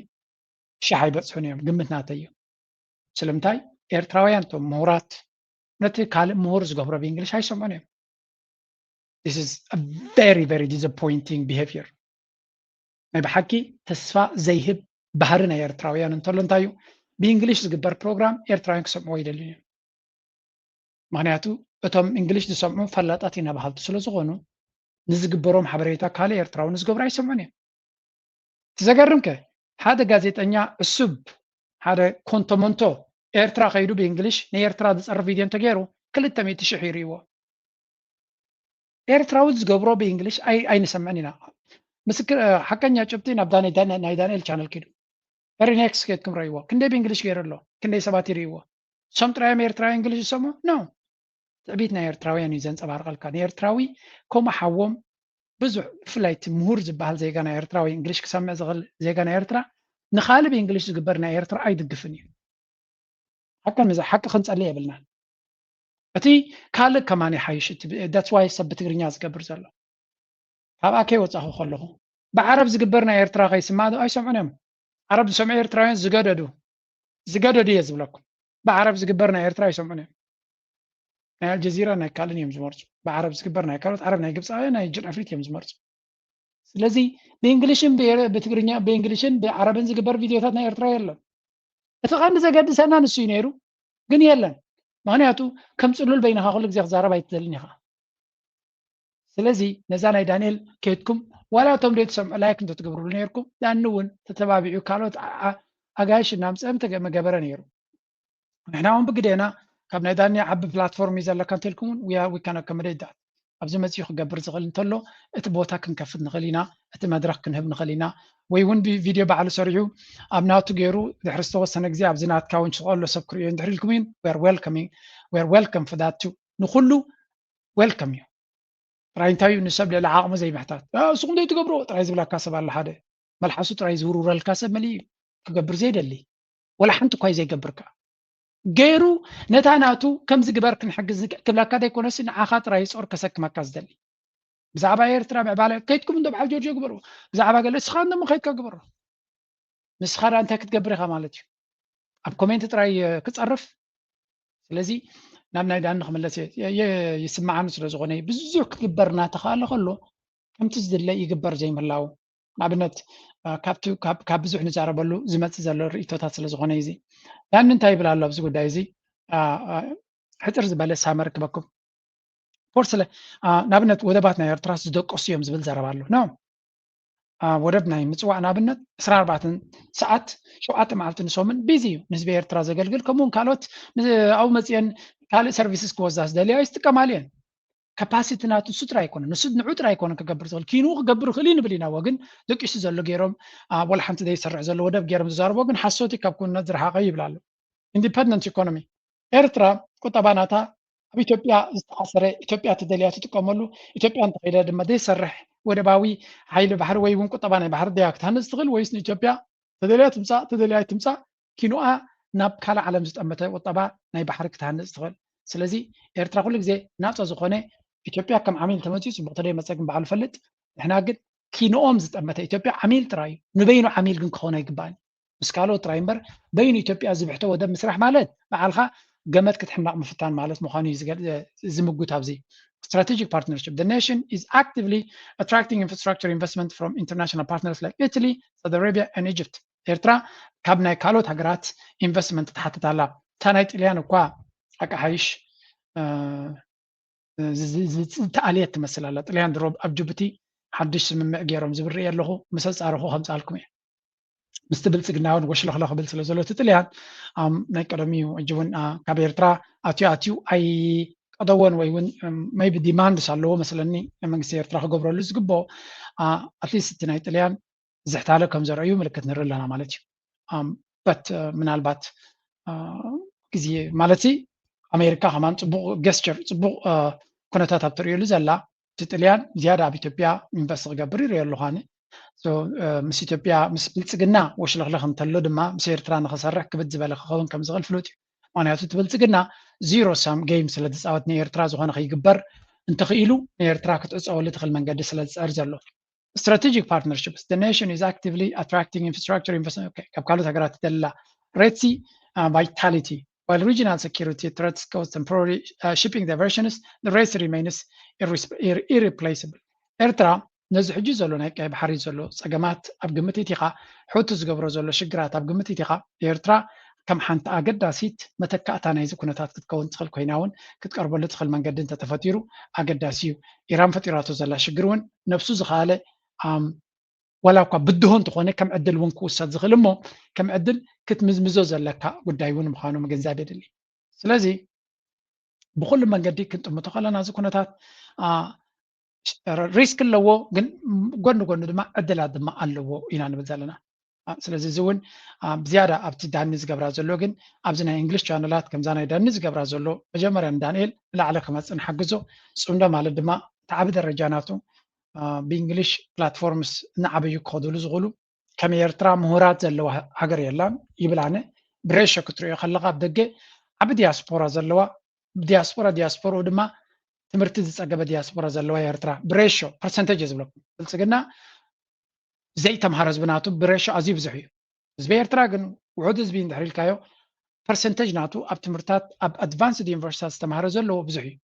ሽሕ ኣይበፅሑን እዮም ግምት ናተይ እዩ። ስለምንታይ ኤርትራውያን እቶም ምሁራት ነቲ ካልእ ምሁር ዝገብሮ ብእንግሊሽ ኣይሰምዑን እዮም። This is a very, very disappointing behavior. ናይ ብሓቂ ተስፋ ዘይህብ ባህሪ ናይ ኤርትራውያን እንተሎ እንታይ እዩ? ብእንግሊሽ ዝግበር ፕሮግራም ኤርትራውያን ክሰምዕዎ ኣይደልዩ እዮም። ምክንያቱ እቶም እንግሊሽ ዝሰምዑ ፈላጣት ኢና በሃልቲ ስለ ዝኾኑ፣ ንዝግበሮም ሓበሬታ ካልእ ኤርትራዊ ንዝገብሮ ኣይሰምዑን እዮም። እቲ ዘገርም ከ፣ ሓደ ጋዜጠኛ ዕሱብ፣ ሓደ ኮንቶሞንቶ ኤርትራ ከይዱ ብእንግሊሽ ንኤርትራ ዝጸርፍ ቪድዮ እንተገይሩ፣ ክልተ ሚእቲ ሽሕ ይርእይዎ። ኤርትራዊ ዝገብሮ ብእንግሊሽ ኣይ-፣ ኣይንሰምዕን ኢና። ምስክር፣ እ፣ ሓቀኛ ጭብጢ ናብ ዳኒ-፣ ዳኒ-፣ ናይ ዳንኤል ቻነል ኪዱ። ሪኔክስ ኬድኩም ረእይዎ። ክንደይ ብእንግሊሽ ገይሩ ኣሎ? ክንደይ ሰባት ይርእይዎ? ሶም ጥራዮም ኤርትራዊ እንግሊሽ ዝሰምዑ? ኖ። ትዕቢት ናይ ኤርትራውያን እዩ ዘንጸባርቐልካ። ንኤርትራዊ ከምኡ ሓዎም ብዙሕ፣ ብፍላይ እቲ ምሁር ዝበሃል ዜጋ ናይ ኤርትራዊ እንግሊሽ ክሰምዕ ዝኽእል ዜጋ ናይ ኤርትራ ንኻልእ ብእንግሊሽ ዝግበር ናይ ኤርትራ ኣይድግፍን እዩ። ሓቂ ንዛ-፣ ሓቂ ክንጸሊ የብልናን። እቲ ካልእ ከማን ይሓይሽ። እቲ ብ-፣ that's why ሰብ ብትግርኛ ዝገብር ዘሎ። ካብኣ ከይወጻኹ ከለኹ ብዓረብ ዝግበር ናይ ኤርትራ ከይስማዕ ዶ ኣይሰምዑን እዮም? ዓረብ ዝሰምዑ ኤርትራውያን ዝገደዱ፣ ዝገደዱ እየ ዝብለኩም። ብዓረብ ዝግበር ናይ ኤርትራ ኣይሰምዑን እዮም። ናይ ኣልጀዚራ ናይ ካልእን እዮም ዝመርጹ። ብዓረብ ዝግበር ናይ ካልኦት ዓረብ፣ ናይ ግብጻውያን፣ ናይ ጅን ኣፍሪት እዮም ዝመርጹ። ስለዚ ብእንግሊሽን ብኤረ-፣ ብትግርኛ፣ ብእንግሊሽን ብዓረብን ዝግበር ቪድዮታት ናይ ኤርትራ የለን። እቲ ቀንዲ ዘገድሰና ንሱ እዩ ነይሩ፣ ግን የለን። ምክንያቱ ከም ጽሉል በይንኻ ኩሉ ግዜ ክዛረብ ኣይትደልን ኢኻ። ስለዚ ነዛ ናይ ዳንኤል ከይድኩም ዋላ እቶም ደይ ትሰምዑ ላይክ እንተትገብሩሉ ነይርኩም፣ ዳኒ እውን ተተባቢዑ ካልኦት ኣ-፣ ኣ-፣ ኣጋይሽ እናምጸ ምተገ-፣ መገበረ ነይሩ። ንሕና እውን ብግዴና ካብ ናይ ዳኒ ዓቢ ፕላትፎርም እዩ ዘለካ እንተልኩም እውን we are-፣ we can accommodate that። ኣብዚ መጺኡ ክገብር ዝኽእል እንተሎ እቲ ቦታ ክንከፍት ንኽእል ኢና፣ እቲ መድረኽ ክንህብ ንኽእል ኢና፣ ወይ እውን ቪድዮ ባዕሉ ሰሪሑ ኣብ ናቱ ገይሩ ድሕሪ ዝተወሰነ ግዜ ኣብዚ ናትካ እውን ሽቐሎ ሰብ ክርእዮ እንድሕር ኢልኩም እውን we are welcoming፣ we are welcome for that too። ንኹሉ ዌልከም እዩ። ጥራይ እንታይ እዩ ንሰብ ልዕሊ ዓቕሙ ዘይምሕታት። "እ፣ ንስኹም ዘይትገብርዎ" ጥራይ ዝብለካ ሰብ ኣሎ። ሓደ መልሓሱ ጥራይ ዝውርውረልካ ሰብ መሊኡ እዩ። ክገብር ዘይደሊ፣ ወላ ሓንቲ እኳ እዩ ዘይገብር ከኣ። ገይሩ ነታ ናቱ ከምዚ ግበር ክንሕግዝ ንክ-፣ ክብለካ ዘይኮነሲ ንዓኻ ጥራይ ጾር ከሰክመካ ዝደሊ። ብዛዕባ ኤርትራ ምዕባለ ከይድኩም እንዶ በዓል ጆርጆ ግበርዎ። ብዛዕባ ገለ እስኻ እንዶ ከይድካ ግበሮ። ንስኻ ደኣ እንታይ ክትገብር ኢኻ ማለት እዩ? ኣብ ኮሜንት ጥራይ፣ እ፣ ክጸርፍ? ስለዚ ናብ ናይ ዳኒ ክምለስ እየ፣ የ-፣ የ-፣ ይስምዓኒ ስለ ዝኾነ እዩ። ብዙሕ ክትግበር እናተኻእለ ከሎ ከምቲ ዝድለ ይግበር ዘይምህላዉ። ንኣብነት፣ እ፣ ካብቲ፣ ካብ፣ ካብ ብዙሕ ንዛረበሉ ዝመጽእ ዘሎ ርእይቶታት ስለ ዝኾነ እዩ እዚ። ዳኒ እንታይ ይብል ኣሎ ኣብዚ ጉዳይ እዚ? እ፣ እ፣ ሕጽር ዝበለ ሳመር ክበኩም። ፖርት ስለ፣ አ፣ ንኣብነት ወደባት ናይ ኤርትራ ዝደቀሱ እዮም ዝብል ዘረባ ኣሎ። ኖ። አ፣ ወደብ ናይ ምጽዋዕ ንኣብነት ዕስራን ኣርባዕተን ሰዓት፣ ሸውዓተ መዓልቲ ንሶምን ቢዚ እዩ። ንህዝቢ ኤርትራ ዘገልግል፣ ከምኡ እውን ካልኦት ን-፣ ኣብኡ መጽየን ካልእ ሰርቪስስ ክወስዳ ዝደልያ ይጥቀማሉ እየን። ካፓሲቲ ናቱ ንሱ ጥራይ ኣይኮነን፣ ንሱ ንዑ ጥራይ ኣይኮነን ክገብር ዝኽእል፣ ኪንኡ ክገብር ይኽእል እዩ ንብል ኢና። እወ ግን ደቂሱ ዘሎ ገይሮም፣ አ፣ ወላ ሓንቲ ዘይሰርሕ ዘሎ ወደብ ገይሮም ዝዛረቦ ግን ሓሶት እዩ፣ ካብ ኩነት ዝረሓቐ እዩ ይብል ኣሎ። ኢንዲፐንደንት ኢኮኖሚ ኤርትራ ቁጠባ ናታ ኣብ ኢትዮጵያ ዝተኣሰረ፣ ኢትዮጵያ ትደልያ ትጥቀመሉ፣ ኢትዮጵያ እንተኸይደ ድማ ዘይሰርሕ ወደባዊ ሓይሊ ባሕሪ ወይ እውን ቁጠባ ናይ ባሕሪ ደያ ክትሃንጽ ትኽእል ወይስ ንኢትዮጵያ ተደልያ ትምጻእ ተደልያ ኣይትምጻእ ኪኑኣ ናብ ካልእ ዓለም ዝጠመተ ቁጠባ ናይ ባሕሪ ክትሃንጽ ትኽእል። ስለዚ ኤርትራ ኩሉ ግዜ ናጻ ዝኾነ ኢትዮጵያ ከም ዓሚል ተመጺኡ ጽቡቕ ተደይ መጸ ግን ባዕሉ ፈልጥ። ንሕና ግን ኪንኦም ዝጠመተ ኢትዮጵያ ዓሚል ጥራይ እዩ። ንበይኑ ዓሚል ግን ክኸውን ኣይግባእን። ምስ ካልኦት ጥራይ እምበር በይኑ ኢትዮጵያ ዝብሕቶ ወደብ ምስራሕ ማለት በዓልኻ ገመድ ክትሕመቕ ምፍታን ማለት ምዃኑ እዩ ዝገል-፣ ዝምጉት ኣብዚ። Strategic partnership. The nation is actively attracting infrastructure investment from international partners like Italy, Saudi Arabia and Egypt. ኤርትራ ካብ ናይ ካልኦት ሃገራት ኢንቨስትመንት ትሓትት ኣላ። እታ ናይ ጥልያን እኳ ኣቃሓይሽ፣ እ፣ ዝ-፣ ዝ-፣ ዝ-፣ ዝተኣልየት ትመስል ኣላ። ጥልያን ድሮ ኣብ ጅቡቲ ሓድሽ ስምምዕ ገይሮም ዝብል ርእየ ኣለኹ። ምስ ኣጻረኹ ከምጽኣልኩም እየ። ምስቲ ብልጽግና እውን ወሽለኽለ ክብል ስለ ዘሎ እቲ ጥልያን፣ ኣም፣ ናይ ቀደም እዩ። ሕጂ እውን፣ ኣ፣ ካብ ኤርትራ ኣትዩ ኣትዩ ኣይቀደዎን ወይ እውን፣ እም፣ maybe ዲማንድስ ኣለዎ መስለኒ መንግስቲ ኤርትራ ክገብረሉ ዝግብኦ። ኣ፣ ኣትሊስት እቲ ናይ ጥልያን ዝሕታለ ከም ዘርአዩ ምልክት ንርኢ ኣለና ማለት እዩ። ኣም፣ በት፣ እ፣ ምናልባት፣ እ፣ ግዜ ማለት ኣሜሪካ ከማን ጽቡቕ ገስቸር፣ ጽቡቕ፣ እ፣ ኩነታት ኣብ ትርእየሉ ዘላ፣ እቲ ጥልያን ዝያዳ ኣብ ኢትዮጵያ ኢንቨስት ክገብር ይርእዮ ኣለኹ ኣነ። ሶ፣ እ፣ ምስ ኢትዮጵያ፣ ምስ ብልጽግና ወሽለኽለኽ እንተሎ ድማ ምስ ኤርትራ ንኽሰርሕ ክብድ ዝበለ ክኸውን ከም ዝኽእል ፍሉጥ እዩ። ምኽንያቱ እቲ ብልጽግና ዚሮ ሳም ጌም ስለ ዝጻወት ንኤርትራ ዝኾነ ከይግበር እንተኽኢሉ ንኤርትራ ክትዕጸወሉ ትኽእል መንገዲ ስለ ዝጸር ዘሎ። Strategic partnerships. The nation is actively attracting infrastructure investment. ኦኬ፣ ካብ ካልኦት ሃገራት ትደላ ሬትሲ፣ አ፣ ቫይታሊቲ። While regional security threats cause temporary uh, shipping diversions, the race remains irres- ir- irreplaceable. ኤርትራ ነዚ ሕጂ ዘሎ ናይ ቀይ ባሕሪ ዘሎ ጸገማት ኣብ ግምት ኢኻ፣ ሑቲ ዝገብሮ ዘሎ ሽግራት ኣብ ግምት ኢኻ፣ ኤርትራ ከም ሓንቲ ኣገዳሲት መተካእታ ናይዚ ኩነታት ክትከውን ትኽእል ኮይና እውን ክትቀርበሉ ትኽእል መንገዲ እንተተፈጢሩ ኣገዳሲ እዩ። ኢራን ፈጢራቶ ዘላ ሽግር እውን ነብሱ ዝኸኣለ ዋላ እኳ ብድሆ እንተኾነ ከም ዕድል እውን ክውሰድ ዝኽእል እሞ ከም ዕድል ክትምዝምዞ ዘለካ ጉዳይ እውን ምዃኑ ምግንዛብ የድሊ። ስለዚ ብኩሉ መንገዲ ክንጥምቶ ከለና እዚ ኩነታት ሪስክ ኣለዎ፣ ግን ጎኒ ጎኒ ድማ ዕድላት ድማ ኣለዎ ኢና ንብል ዘለና። ስለዚ እዚ እውን ብዝያዳ ኣብቲ ዳኒ ዝገብራ ዘሎ ግን ኣብዚ ናይ እንግሊሽ ቻነላት ከምዛ ናይ ዳኒ ዝገብራ ዘሎ መጀመርያ ንዳንኤል ንላዕሊ ክመፅእ ንሓግዞ። ፅምዶ ማለት ድማ እቲ ዓቢ ደረጃ ናቱ ብእንግሊሽ ፕላትፎርምስ እናዓበዩ ክኸዱሉ ዝኽእሉ ከም ኤርትራ ምሁራት ዘለዋ ሃገር የላን ይብል ኣነ። ብሬሾ ክትሪኦ ከለካ ኣብ ደገ ዓቢ ዲያስፖራ ዘለዋ፣ ዲያስፖራ ዲያስፖርኡ ድማ ትምህርቲ ዝጸገበ ዲያስፖራ ዘለዋ ኤርትራ ብሬሾ ፐርሰንቴጅ ዝብለኩም ብልጽግና ዘይተምሃረ ህዝቢ ናቱ ብሬሾ ኣዝዩ ብዙሕ እዩ። ህዝቢ ኤርትራ ግን ውሑድ ህዝቢ እንድሕር ኢልካዮ ፐርሰንቴጅ ናቱ ኣብ ትምህርታት ኣብ ኣድቫንስድ ዩኒቨርሲታት ዝተምሃረ ዘለዎ ብዙሕ እዩ።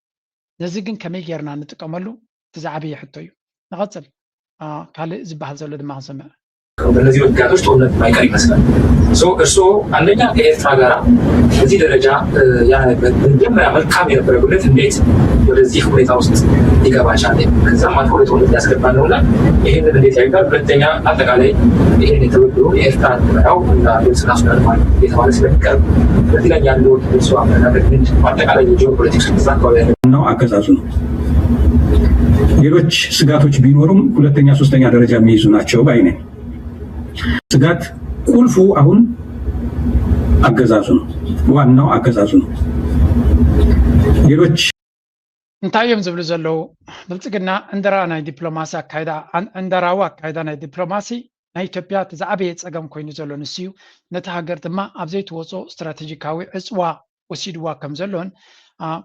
ነዚ ግን ከመይ ጌርና ንጥቀመሉ እቲ ዝዓበየ ሕቶ እዩ። ንቐጽል ካልእ ዝበሃል ዘሎ ድማ ክንሰምዕ። በእነዚህ ምክንያቶች ጦርነት ማይቀር ይመስላል። እርስዎ አንደኛ ከኤርትራ ጋር በዚህ ደረጃ መጀመሪያ መልካም የነበረ ግንኙነት እንዴት ወደዚህ ሁኔታ ውስጥ ሊገባ ቻለ? ከዛም አልፎ ወደ ጦርነት ሊያስገባ ነው እና ይህንን እንዴት ያዩታል? ሁለተኛ አጠቃላይ ይህን የትብብሩን የኤርትራ መራው እና ግብጽና ሱዳን ማለት የተባለ ስለሚቀርብ በዚህ ላይ ያለው እርስዎ አመለካከት ምንድን ነው? አጠቃላይ የጂኦፖለቲክስ እዛ አካባቢ ያለ ነው አገዛዙ ነው። ሌሎች ስጋቶች ቢኖሩም ሁለተኛ ሶስተኛ ደረጃ የሚይዙ ናቸው ባይ ነኝ። ስጋት ቁልፉ አሁን አገዛዙ ነው፣ ዋናው አገዛዙ ነው። ሌሎች እንታይ እዮም ዝብሉ ዘለዉ? ብልጽግና ዕንደራ ናይ ዲፕሎማሲ ኣካይዳ ዕንደራዊ ኣካይዳ ናይ ዲፕሎማሲ ናይ ኢትዮጵያ እቲ ዝዓበየ ጸገም ኮይኑ ዘሎ ንሱ እዩ። ነቲ ሃገር ድማ ኣብ ዘይትወጾ ስትራቴጂካዊ ዕጽዋ ወሲድዋ ከም ዘሎን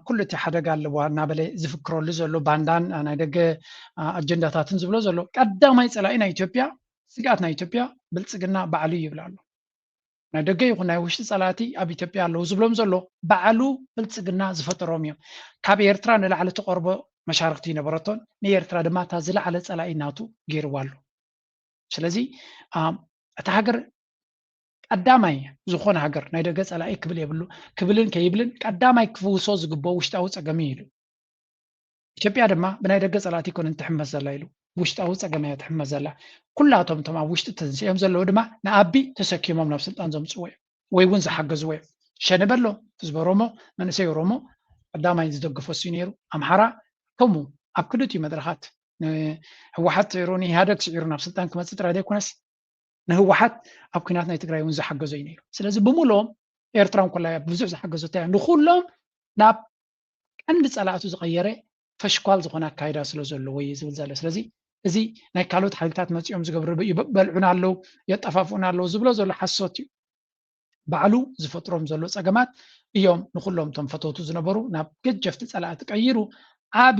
ኩሉ እቲ ሓደጋ ኣለዋ እናበለ ዝፍክረሉ ዘሎ ባንዳን ናይ ደገ ኣጀንዳታትን ዝብሎ ዘሎ ቀዳማይ ጸላኢ ናይ ኢትዮጵያ ስግኣት ናይ ኢትዮጵያ ብልጽግና ባዕሉ እዩ ይብል ኣሎ። ናይ ደገ ይኹን ናይ ውሽጢ ጸላእቲ ኣብ ኢትዮጵያ ኣለዉ ዝብሎም ዘሎ ባዕሉ ብልጽግና ዝፈጠሮም እዮም። ካብ ኤርትራ ንላዕሊ ትቐርቦ መሻርክቲ ይነበረቶን ንኤርትራ ድማ እታ ዝለዓለ ጸላኢ ናቱ ገይርዋ ኣሎ። ስለዚ እታ ሃገር ቀዳማይ ዝኾነ ሃገር ናይ ደገ ጸላኢ ክብል የብሉ ክብልን ከይብልን ቀዳማይ ክፍውሶ ዝግብኦ ውሽጣዊ ጸገም እዩ ኢሉ። ኢትዮጵያ ድማ ብናይ ደገ ጸላእቲ ኣይኮነን ትሕመስ ዘላ ኢሉ ውሽጣዊ ጸገም እያ ትሕመስ ዘላ። ኩላቶም እቶም ኣብ ውሽጢ ተንሲኦም ዘለዉ ድማ ንኣቢ ተሰኪሞም ናብ ስልጣን ዘምጽዎ እዮም ወይ እውን ዝሓገዝዎ እዮም። ሸኔ በሎ ህዝቢ ኦሮሞ መንእሰይ ኦሮሞ ቀዳማይ ዝደግፎ እሱ ነይሩ። ኣምሓራ ከምኡ ኣብ ክልቲኡ መድረኻት ንህወሓት ስዒሩ ንኢህኣደግ ስዒሩ ናብ ስልጣን ክመፅእ ጥራይ ዘይኮነስ ንህወሓት ኣብ ኩናት ናይ ትግራይ እውን ዝሓገዞ እዩ ነይሩ። ስለዚ ብምልኦም ኤርትራ እንኮላ እያ ብዙሕ ዝሓገዘቶ እያ ንኩሎም ናብ ቀንዲ ፀላእቱ ዝቐየረ ፈሽኳል ዝኾነ ኣካይዳ ስለ ዘለዎ እዩ ዝብል ዘሎ። ስለዚ እዚ ናይ ካልኦት ሓይልታት መፂኦም ዝገብሩ ይበልዑና ኣለዉ የጠፋፍኡና ኣለዉ ዝብሎ ዘሎ ሓሶት እዩ። ባዕሉ ዝፈጥሮም ዘሎ ፀገማት እዮም ንኩሎም እቶም ፈተውቱ ዝነበሩ ናብ ገጀፍቲ ፀላእቲ ቀይሩ ዓቢ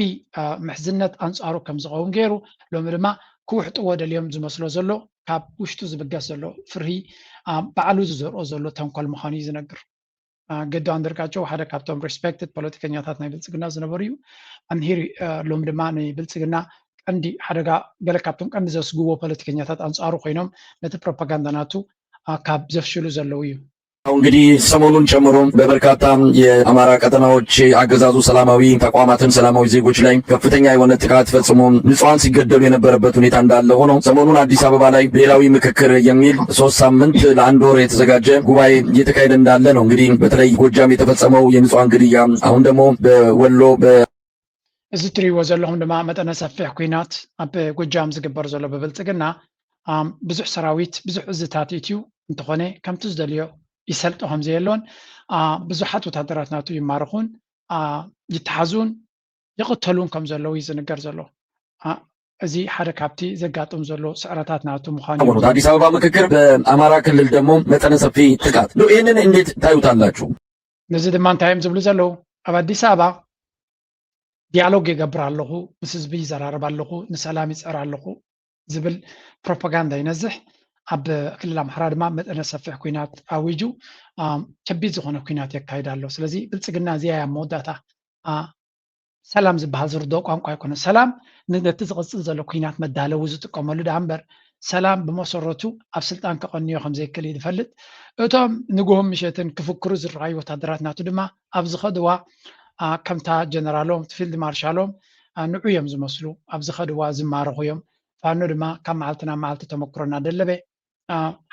ምሕዝነት ኣንፃሩ ከም ዝኸውን ገይሩ ሎሚ ድማ ክውሕጥዎ ደልዮም ዝመስሎ ዘሎ ካብ ውሽጡ ዝብገስ ዘሎ ፍርሂ ባዕሉ ዝዘርኦ ዘሎ ተንኮል ምዃኑ እዩ ዝነግር። ገዱ ኣንደርጋቸው ሓደ ካብቶም ሪስፔክትድ ፖለቲከኛታት ናይ ብልፅግና ዝነበሩ እዩ። ኣምሂር ሎም ድማ ንብልፅግና ቀንዲ ሓደጋ ገለ ካብቶም ቀንዲ ዘስግዎ ፖለቲከኛታት ኣንፃሩ ኮይኖም ነቲ ፕሮፓጋንዳ ናቱ ካብ ዘፍሽሉ ዘለዉ እዩ። እንግዲህ ሰሞኑን ጨምሮ በበርካታ የአማራ ቀጠናዎች አገዛዙ ሰላማዊ ተቋማትን ሰላማዊ ዜጎች ላይ ከፍተኛ የሆነ ጥቃት ፈጽሞ ንጹሃን ሲገደሉ የነበረበት ሁኔታ እንዳለ ሆኖ ሰሞኑን አዲስ አበባ ላይ ብሔራዊ ምክክር የሚል ሶስት ሳምንት ለአንድ ወር የተዘጋጀ ጉባኤ እየተካሄደ እንዳለ ነው። እንግዲህ በተለይ ጎጃም የተፈጸመው የንጹሃን ግድያ፣ አሁን ደግሞ በወሎ በ እዚ እትሪእዎ ዘለኹም ድማ መጠነ ሰፊሕ ኲናት ኣብ ጎጃም ዝግበር ዘሎ ብብልጽግና ብዙሕ ሰራዊት ብዙሕ እዝታት እትዩ እንተኾነ ከምቲ ዝደልዮ ይሰልጦ ከም ዘየሎን ብዙሓት ወታደራት ናቱ ይማረኹን ይተሓዙን ይቕተሉን ከም ዘለዉ እዩ ዝንገር ዘሎ። እዚ ሓደ ካብቲ ዘጋጥም ዘሎ ስዕረታት ናቱ ምዃኑ እዩ። አዲስ አበባ ምክክር፣ በአማራ ክልል ደግሞ መጠነ ሰፊ ጥቃት ነው። ይህንን እንዴት ታዩታላችሁ? ነዚ ድማ እንታይ እዮም ዝብሉ ዘለዉ? ኣብ ኣዲስ ኣበባ ዲያሎግ ይገብር ኣለኹ፣ ምስ ህዝቢ ይዘራረብ ኣለኹ፣ ንሰላም ይፅዕር ኣለኹ ዝብል ፕሮፓጋንዳ ይነዝሕ። ኣብ ክልል ኣምሓራ ድማ መጠነ ሰፊሕ ኲናት ኣዊጁ ከቢድ ዝኾነ ኲናት የካይድ ኣሎ። ስለዚ ብልፅግና እዚኣ እያ መወዳእታ ሰላም ዝበሃል ዝርድኦ ቋንቋ ኣይኮነን። ሰላም ነቲ ዝቕፅል ዘሎ ኲናት መዳለዊ ዝጥቀመሉ ደኣ እምበር ሰላም ብመሰረቱ ኣብ ስልጣን ከቐንዮ ከም ዘይክእል እዩ ዝፈልጥ። እቶም ንግሆን ምሸትን ክፍክሩ ዝረኣዩ ወታደራት ናቱ ድማ ኣብ ዝኸድዋ ከምታ ጀነራሎም ፊልድ ማርሻሎም ንዑ እዮም ዝመስሉ። ኣብ ዝኸድዋ ዝማረኹ እዮም። ፋኖ ድማ ካብ መዓልቲ ናብ መዓልቲ ተመክሮ እናደለበ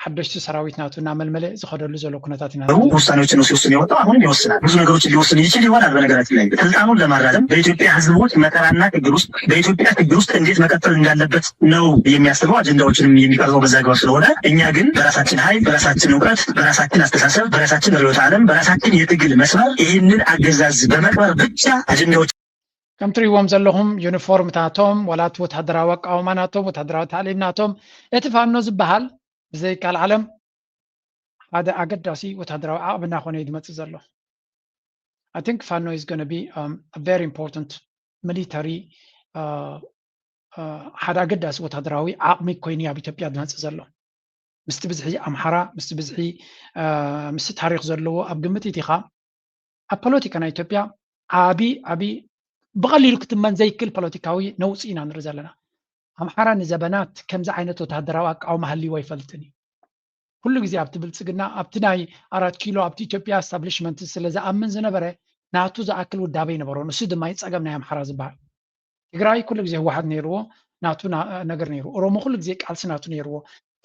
ሓደሽቲ ሰራዊት ናቱ እናመልመለ ዝኸደሉ ዘሎ ኩነታት ኢና። ውሳኔዎችን ሲወስን የወጣው አሁንም ይወስናል። ብዙ ነገሮችን ሊወስን ይችል ይሆናል። በነገራችን ላይ ስልጣኑን ለማራዘም በኢትዮጵያ ሕዝቦች መከራና ችግር ውስጥ በኢትዮጵያ ችግር ውስጥ እንዴት መቀጠል እንዳለበት ነው የሚያስበው። አጀንዳዎችንም የሚቀርበው በዛ አግባብ ስለሆነ እኛ ግን በራሳችን ኃይል፣ በራሳችን እውቀት፣ በራሳችን አስተሳሰብ፣ በራሳችን ርዕዮተ ዓለም፣ በራሳችን የትግል መስመር ይህንን አገዛዝ በመቅበር ብቻ አጀንዳዎች ከም ትሪእዎም ዘለኹም ዩኒፎርምታቶም ዋላ እቲ ወታደራዊ ኣቃውማ ናቶም ወታደራዊ ታዕሊም ናቶም እቲ ፋኖ ዝበሃል ብዘይካል ዓለም ሓደ ኣገዳሲ ወታደራዊ ዓቕሚ እናኾነ እዩ ዝመፅእ ዘሎ። I think ፋኖ is gonna be um, a very important military uh, uh, ሓደ ኣገዳሲ ወታደራዊ ዓቕሚ ኮይኑ ኣብ ኢትዮጵያ ዝመፅእ ዘሎ ምስቲ ብዝሒ ኣምሓራ ምስቲ ብዝሒ ምስቲ ታሪክ ዘለዎ ኣብ ግምት ኢቲኻ ኣብ ፖለቲካ ናይ ኢትዮጵያ ዓቢ ዓቢ ብቐሊሉ ክትመን ዘይክል ፖለቲካዊ ነውፂ ኢና ንርኢ ዘለና። ኣምሓራ ንዘበናት ከምዚ ዓይነት ወታደራዊ ኣቃውማ ሃልይዎ ኣይፈልጥን እዩ። ኩሉ ግዜ ኣብቲ ብልፅግና ኣብቲ ናይ ኣራት ኪሎ ኣብቲ ኢትዮጵያ ስታብሊሽመንት ስለ ዝኣምን ዝነበረ ናቱ ዝኣክል ውዳበ ይነበሮ። ንሱ ድማ እዩ ፀገም ናይ ኣምሓራ ዝበሃል። ትግራይ ኩሉ ግዜ ህወሓት ነይርዎ ናቱ ነገር ነይሩ። ኦሮሞ ኩሉ ግዜ ቃልሲ ናቱ ነይርዎ።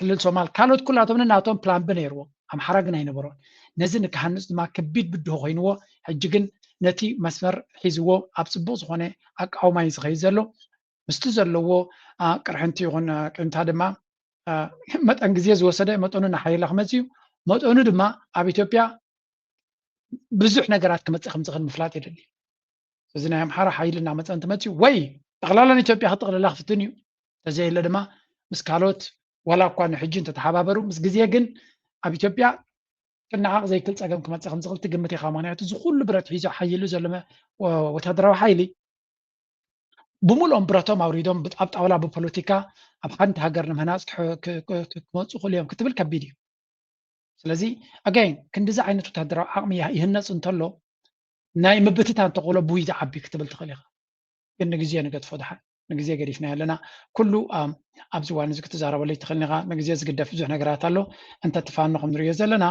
ክልል ሶማል ካልኦት ኩላቶም ናቶም ፕላን ብ ነይርዎ። ኣምሓራ ግን ኣይነበሮን። ነዚ ንክሃንፅ ድማ ከቢድ ብድሆ ኮይንዎ። ሕጂ ግን ነቲ መስመር ሒዝዎ ኣብ ፅቡቅ ዝኾነ ኣቃውማ እዩ ዝኸይድ ዘሎ። ምስቲ ዘለዎ ቅርሕንቲ ይኹን ቅንታ ድማ መጠን ግዜ ዝወሰደ መጠኑ እናሓየለ ክመፅእ እዩ። መጠኑ ድማ ኣብ ኢትዮጵያ ብዙሕ ነገራት ክመፅእ ከም ዝኽእል ምፍላጥ የድሊ። እዚ ናይ ኣምሓራ ሓይሊ እናመፀ እንትመፅእ ወይ ጠቕላላ ንኢትዮጵያ ክጥቕልላ ክፍትን እዩ። ተዘየለ ድማ ምስ ካልኦት ዋላ እኳ ንሕጂ እንተተሓባበሩ ምስ ግዜ ግን ኣብ ኢትዮጵያ ክነዓቕ ዘይክል ፀገም ክመፅእ ከም ዝኽእል ትግምት ኢኻ። ምክንያቱ እዚ ኩሉ ብረት ሒዞ ሓይሉ ዘሎ ወታደራዊ ሓይሊ ብምልኦም ብረቶም ኣውሪዶም ኣብ ጣውላ ብፖለቲካ ኣብ ሓንቲ ሃገር ንምህናፅ ክመፁ ክእሉ እዮም ክትብል ከቢድ እዩ። ስለዚ ኣጋይን ክንዲዚ ዓይነት ወታደራዊ ዓቕሚ ይህነፅ እንተሎ ናይ ምብትታን ተኽእሎ ብይ ዝዓቢ ክትብል ትኽእል ኢኻ። ግን ንግዜ ንገድፎ ድሓን ንግዜ ገዲፍና ኣለና። ኩሉ ኣብዚ ዋን እዚ ክትዛረበሉ ይትኽእል ኢኻ። ንግዜ ዝግደፍ ብዙሕ ነገራት ኣሎ። እንተ ትፋኖ ከም ንሪኦ ዘለና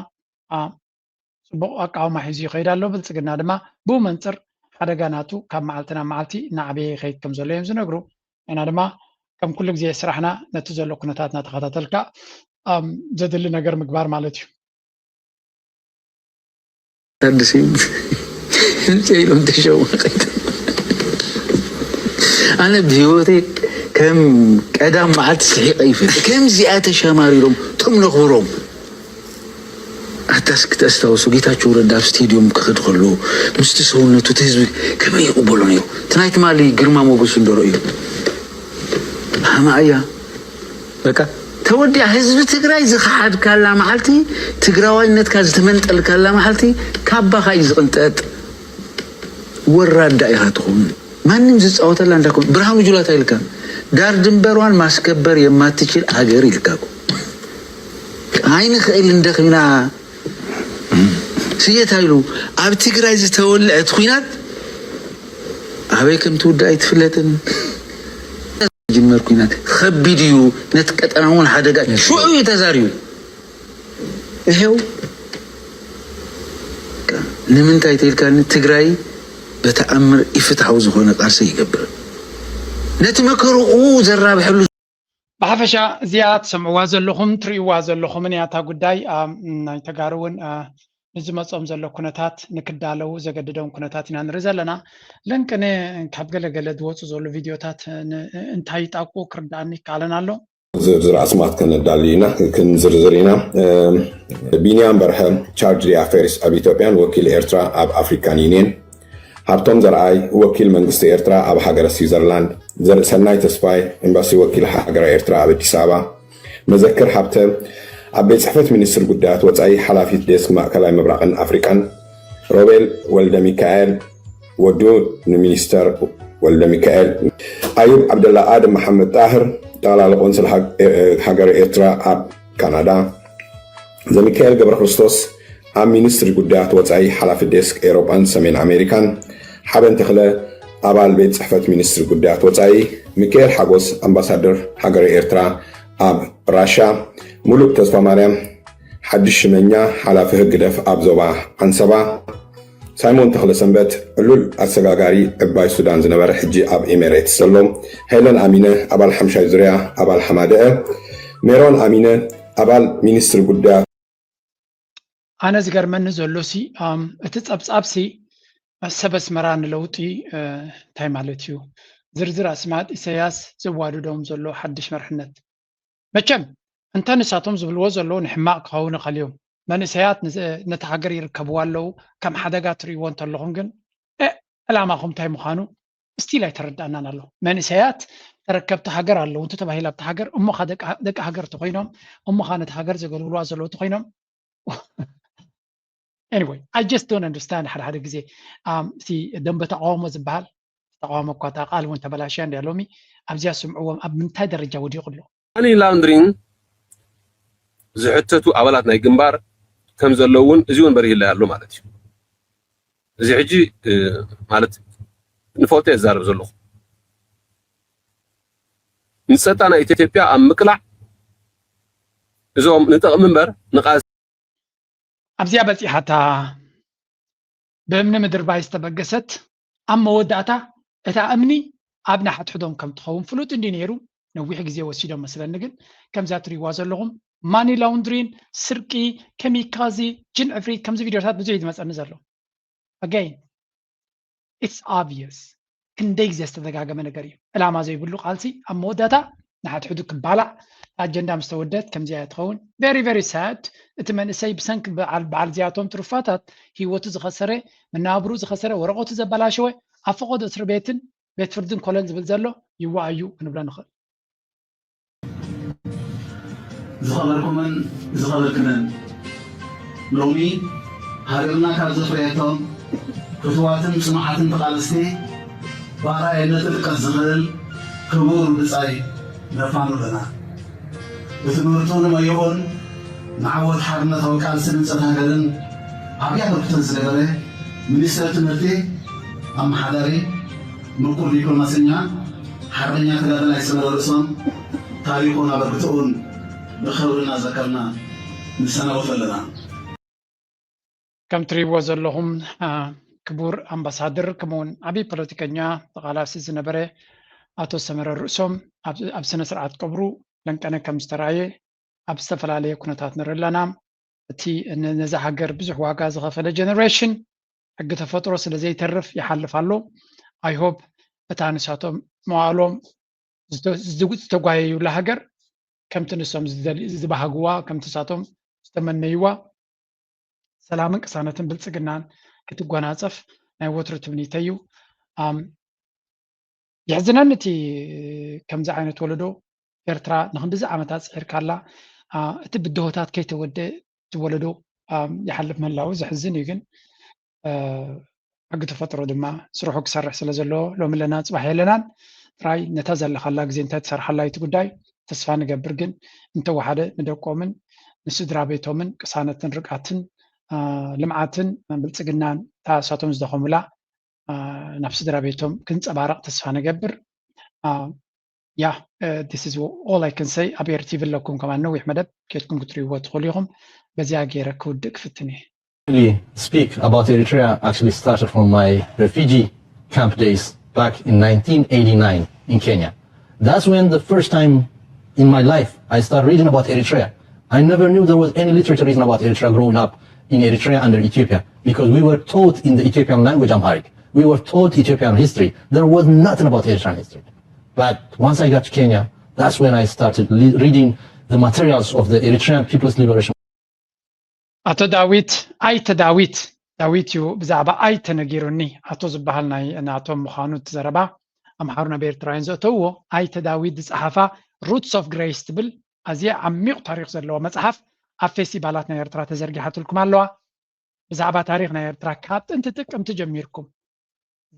ፅቡቕ ኣቃውማ ሒዙ ይኸይድ ኣሎ። ብልፅግና ድማ ብኡ መንፅር ሓደጋ ናቱ ካብ መዓልቲ ናብ መዓልቲ እናዓበየ ይኸይድ ከም ዘሎ እዮም ዝነግሩ። እና ድማ ከም ኩሉ ግዜ ስራሕና ነቲ ዘሎ ኩነታት እናተኸታተልካ ዘድሊ ነገር ምግባር ማለት እዩ። ኣዲስ ምፅእ ኢሎም ተሸወቀት ኣነ ብህይወተይ ከም ቀዳም መዓልቲ ስሒቀ ይፈልጥ ከምዚኣ ተሸማሪሮም ቶም ነኽብሮም ኣታስ ክተስታውሱ ጌታቸው ረዳ ኣብ ስቴድዮም ክኸድ ከሎ ምስቲ ሰውነቱ እቲ ህዝቢ ከመይ ይቕበሎ ነይሩ እቲ ናይ ትማሊ ግርማ ሞገሱ እንደረእዩ ሃማእያ በቃ ተወዲኣ ህዝቢ ትግራይ ዝኸሓድካላ መዓልቲ ትግራዋይነትካ ዝተመንጠልካላ መዓልቲ ካባኻ እዩ ዝቕንጠጥ ወራዳ ኢኻ ትኸውን ማንም ዝፃወተላ እንዳኮን ብርሃኑ ጁላ እንታይ ኢልካ ዳር ድንበሯን ማስከበር የማትችል ሀገር ኢልካ እኮ ኣይንኽእል እንደኺና ስየት ኣይሉ ኣብ ትግራይ ዝተወልዐት ኲናት ኣበይ ከም ትውዳእ ኣይትፍለጥን ጅመር ኲናት ከቢድ እዩ ነቲ ቀጠና እውን ሓደጋ ሽዑ እዩ ተዛሪቡ ይሄው ንምንታይ ተይልካኒ ትግራይ በተኣምር ኢፍትሓዊ ዝኾነ ቃልሲ ይገብር ነቲ መከርኡ ዘራብሐሉ ብሓፈሻ እዚኣ ትሰምዕዋ ዘለኹም ትርእይዋ ዘለኹምን እያ እታ ጉዳይ ናይ ተጋሩ እውን ንዝመፆም ዘሎ ኩነታት ንክዳለዉ ዘገድዶም ኩነታት ኢና ንርኢ ዘለና ለንቅነ ካብ ገለገለ ዝወፁ ዘሎ ቪድዮታት እንታይ ይጣቁ ክርዳእኒ ይከኣለን ኣሎ ዝርዝር ኣስማት ከነዳሊ ኢና ክንዝርዝር ኢና። ቢንያም በርሀ charge d'affaires ኣብ ኢትዮጵያን ወኪል ኤርትራ ኣብ ኣፍሪካን ዩኒየን፣ ሃብቶም ዘርኣይ ወኪል መንግስቲ ኤርትራ ኣብ ሃገረ ስዊዘርላንድ፣ ዘርእሰናይ ተስፋይ ኤምባሲ ወኪል ሃገረ ኤርትራ ኣብ ኣዲስ ኣበባ፣ መዘክር ሃብተ ኣብ ቤት ጽሕፈት ሚኒስትር ጉዳያት ወጻኢ ሓላፊት ዴስክ ማእከላይ ምብራቕን ኣፍሪቃን፣ ሮቤል ወልደሚካኤል ወዱ ንሚኒስተር ወልደሚካኤል፣ ኣዩብ ዓብደላ ኣደም መሓመድ ጣህር ጠቕላሊ ቆንስል ሃገረ ኤርትራ ኣብ ካናዳ፣ ዘሚካኤል ገብረ ክርስቶስ ኣብ ሚኒስትሪ ጉዳያት ወጻኢ ሓላፊ ዴስክ ኤውሮጳን ሰሜን ኣሜሪካን፣ ሓበን ተኽለ ኣባል ቤት ጽሕፈት ሚኒስትሪ ጉዳያት ወጻኢ፣ ሚካኤል ሓጎስ ኣምባሳደር ሃገረ ኤርትራ ኣብ ራሻ፣ ሙሉእ ተስፋ ማርያም ሓድሽ ሽመኛ ሓላፊ ህግደፍ ኣብ ዞባ ዓንሰባ፣ ሳይሞን ተኽለ ሰንበት ዕሉል ኣሰጋጋሪ ዕባይ ሱዳን ዝነበረ ሕጂ ኣብ ኤሜሬትስ ዘሎ፣ ሄለን ኣሚነ ኣባል ሓምሻይ ዙርያ ኣባል ሓማደአ፣ ሜሮን ኣሚነ ኣባል ሚኒስትሪ ጉዳያት ኣነ ዝገርመኒ ዘሎ ሲ እቲ ጸብጻብ ሲ ሰብ ኣስመራ ንለውጢ እንታይ ማለት እዩ? ዝርዝር ኣስማት ኢሰያስ ዘዋድዶም ዘሎ ሓድሽ መርሕነት መቸም እንተ ንሳቶም ዝብልዎ ዘለዉ ንሕማቕ ክኸውን ይኽእል እዩ። መንእሰያት ነታ ሃገር ይርከብዋ ኣለዉ፣ ከም ሓደጋ ትርእይዎ እንተለኹም ግን ዕላማኹም እንታይ ምዃኑ ስቲል ኣይተረዳእናን ኣሎ። መንእሰያት ተረከብቲ ሃገር ኣለዉ እንተ ተባሂላ ኣብታ ሃገር እሞ ደቂ ሃገር ተኾይኖም እሞ ነታ ሃገር ዘገልግልዋ ዘለዉ ተኾይኖም anyway I just don't understand ሓደ ሓደ ግዜ እቲ ደንበ ተቃውሞ ዝበሃል ተቃውሞ እኳ እታ ቃል እውን ተበላሽያ እንድያ ሎሚ ኣብዚኣ ስምዕዎም ኣብ ምንታይ ደረጃ ወዲቑ ኣሎ money laundering ዝሕተቱ ኣባላት ናይ ግንባር ከም ዘለውን እዚ እውን በሪህላይ ኣሎ ማለት እዩ። እዚ ሕጂ ማለት ንፈልጦ እየ ዝዛረብ ዘለኹ። ንፀጥታ ናይ ኢትዮጵያ ኣብ ምቅላዕ እዞም ንጥቕሚ እምበር ንቃልሲ ኣብዚኣ በፂሓታ ብእምኒ ምድርባይ ዝተበገሰት ኣብ መወዳእታ እታ እምኒ ኣብ ንሓድሕዶም ከም ትኸውን ፍሉጥ እንዲ ነይሩ ነዊሕ ግዜ ወሲዶም መስለኒ ግን ከምዛ ትሪዋ ዘለኹም ማኒ ላውንድሪን ስርቂ ከሚካዚ ጅን ዕፍሪት ከምዚ ቪድዮታት ብዙሕ ዝመፀኒ ዘሎ again it's obvious ክንደይ ግዜ ዝተደጋገመ ነገር እዩ ዕላማ ዘይብሉ ቃልሲ ኣብ መወዳእታ ንሓድሕዱ ክባላዕ ኣጀንዳ ምስ ተወደት ከምዚኣ እያ ትኸውን very very sad እቲ መንእሰይ ብሰንኪ በዓል በዓል እዚኣቶም ትሩፋታት ህይወቱ ዝኸሰረ መናብሩ ዝኸሰረ ወረቐቱ ዘበላሸወ ኣብ ፈቐዶ እስሪ ቤትን ቤት ፍርድን ኮለል ዝብል ዘሎ ይዋኣዩ ክንብሎ ንኽእል ዝኸበርኩምን ዝኸበርክንን ሎሚ ሃገርና ካብ ዘፍረየቶም ፍትዋትን ፅኑዓትን ተቓለስቲ ብኣርኣየነት ክጥቀስ ዝኽእል ክቡር ብፃይ ነፋኑ ኣለና። ብትምህርቱ ንመይኦን ንዓወት ሓርነታዊ ቃልሲ ንፀት ሃገርን ዓብያ ተብክቶ ዝገበረ ሚኒስተር ትምህርቲ ኣመሓዳሪ ምቁር ዲፕሎማሰኛ ሓርበኛ ተጋዳላይ ሰመረ ርእሶም ታሪኹን ኣበርክትኡን ብኽብሪ እናዘከርና ንሰናበቶ ኣለና። ከም ትሪእዎ ዘለኹም ክቡር ኣምባሳድር ከምኡውን ዓብዪ ፖለቲከኛ ተቓላሲ ዝነበረ ኣቶ ሰመረ ርእሶም ኣብ ስነ ስርዓት ቀብሩ ለንቀነ ከም ዝተራእየ ኣብ ዝተፈላለየ ኩነታት ንርኢ ኣለና። እቲ ነዛ ሃገር ብዙሕ ዋጋ ዝኸፈለ ጀነሬሽን ሕጊ ተፈጥሮ ስለ ዘይተርፍ ይሓልፍ ኣሎ። I hope እታ ንሳቶም መዋእሎም ዝተጓየዩላ ሃገር ከምቲ ንሶም ዝበሃግዋ ከምቲ ንሳቶም ዝተመነይዋ ሰላምን ቅሳነትን ብልፅግናን ክትጓናፀፍ ናይ ወትሩ ትምኒተይ እዩ። የሕዝነኒ እቲ ከምዚ ዓይነት ወለዶ ኤርትራ ንክንድዚ ዓመታት ፅዒርካላ እቲ ብድሆታት ከይተወደ እቲ ወለዶ ይሓልፍ ምህላዉ ዘሕዝን እዩ ግን ሕጊ ተፈጥሮ ድማ ስርሑ ክሰርሕ ስለ ዘለዎ ሎሚ ኣለና ፅባሕ የለናን ጥራይ ነታ ዘለካላ ግዜ እንታይ ትሰርሓላ እቲ ጉዳይ ተስፋ ንገብር ግን እንተወሓደ ንደቆምን ንስድራ ቤቶምን ቅሳነትን ርግኣትን ልምዓትን ብልፅግናን እታ እሳቶም ዝደኸሙላ ናብ ስድራ ቤቶም ክንፀባረቕ ተስፋ ንገብር። Yeah, this is all I can say. ኣብ ኤር ቲቪ ኣለኩም ከማን ነዊሕ መደብ ኬድኩም ክትሪእዎ ትኽእሉ ኢኹም። በዚኣ ገይረ ክውድእ ክፍትን እየ። Really speak about Eritrea actually started from my refugee camp days back in nineteen eighty-nine in Kenya. That's when the first time in my life I started reading about Eritrea. I never knew there was any literature written about Eritrea growing up in Eritrea under Ethiopia because we were taught in the Ethiopian language Amharic. We were taught Ethiopian history. There was nothing about Eritrean history. But once I got to Kenya, that's when I started reading the materials of the Eritrean People's Liberation. ኣቶ ዳዊት ኣይተ ዳዊት ዳዊት እዩ ብዛዕባ ኣይተ ነጊሩኒ ኣቶ ዝበሃል ናይ ናቶም ምዃኑ እቲ ዘረባ ኣምሓሩ ናብ ኤርትራውያን ዘእተውዎ ኣይተ ዳዊት ዝፀሓፋ Roots of Grace ትብል ኣዝያ ዓሚቕ ታሪኽ ዘለዋ መፅሓፍ ኣብ ፌስቲቫላት ናይ ኤርትራ ተዘርጊሓትልኩም ኣለዋ። ብዛዕባ ታሪኽ ናይ ኤርትራ ካብ ጥንቲ ጥቅምቲ ጀሚርኩም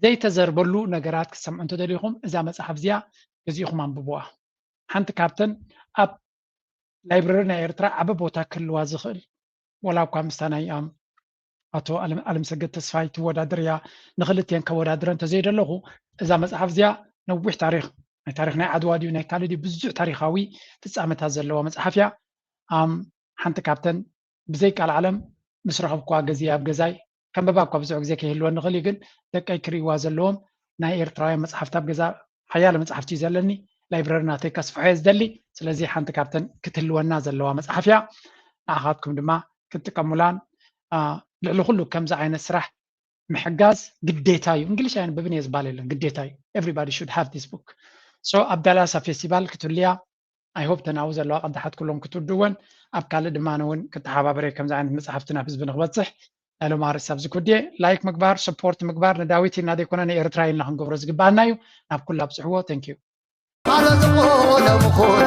ዘይተዘርበሉ ነገራት ክትሰምዑ እንተደሊኹም እዛ መፅሓፍ እዚኣ ገዚእኹም ኣንብብዋ። ሓንቲ ካብተን ኣብ ላይብረሪ ናይ ኤርትራ ዓበ ቦታ ክህልዋ ዝኽእል፣ ወላ እኳ ምስታ ናይ ኣም ኣቶ ኣለም ኣለም ሰገድ ተስፋይ ትወዳደር እያ፣ ንኽልቲአን ከወዳድረ እንተዘይደለኹ፣ እዛ መጽሓፍ እዚኣ ነዊሕ ታሪኽ፣ ናይ ታሪኽ ናይ ዓድዋ ድዩ ናይ ካልእ ድዩ ብዙሕ ታሪኻዊ ፍጻመታት ዘለዋ መጽሓፍ እያ። ኣም ሓንቲ ካብተን ብዘይ ቃል ዓለም ምስ ረኸብኩዋ ገዜ ኣብ ገዛይ ከንበባ እኳ ብዙሕ ግዜ ከይህልወኒ ይኽእል እዩ፣ ግን ደቀይ ክርእይዋ ዘለዎም ናይ ኤርትራውያን መጽሓፍቲ ኣብ ገዛ ሓያለ መጽሓፍቲ እዩ ዘለኒ። ላይብረሪ ናተይ ከስፍሖ እየ ዝደሊ። ስለዚ ሓንቲ ካብተን ክትህልወና ዘለዋ መጽሓፍ እያ። ንዓኻትኩም ድማ ክትጥቀሙላን፣ አ፣ ልዕሊ ኩሉ ከምዚ ዓይነት ስራሕ ምሕጋዝ ግዴታ እዩ። እንግሊሽ ኣየንብብን እየ ዝበሃል የለን፣ ግዴታ እዩ። Everybody should have this book. So ኣብ ዳላስ ኣብ ፌስቲቫል ክትህልያ፣ I hope ተናው ዘለዋ ቅዳሓት ኩሎም ክትውድወን፣ ኣብ ካልእ ድማ ኣነ እውን ክተሓባበረ ከምዚ ዓይነት መጽሓፍቲ ናብ ህዝቢ ንክበጽሕ ናይ ሎም ኣርእስቲ ኣብዚ ኩድየ። ላይክ ምግባር፣ ሰፖርት ምግባር ንዳዊት ኢልና ዘይኮነ ንኤርትራ ኢልና ክንገብሮ ዝግባኣና እዩ። ናብ ኩላ ኣብጽሕዎ። Thank you። ኣረ ዝኾነ ምኾነ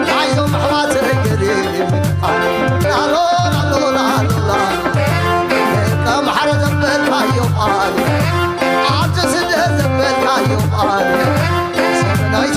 ናይዞም ኣሕዋት ነገር የለን። ኣሎ፣ ኣሎ፣ ኣሎ፣ ኣሎ፣ ከም ሓረ ዘበልካዮ ቃል፣ ኣብቲ ስደት ዘበልካዮ ቃል፣ ሰበናይ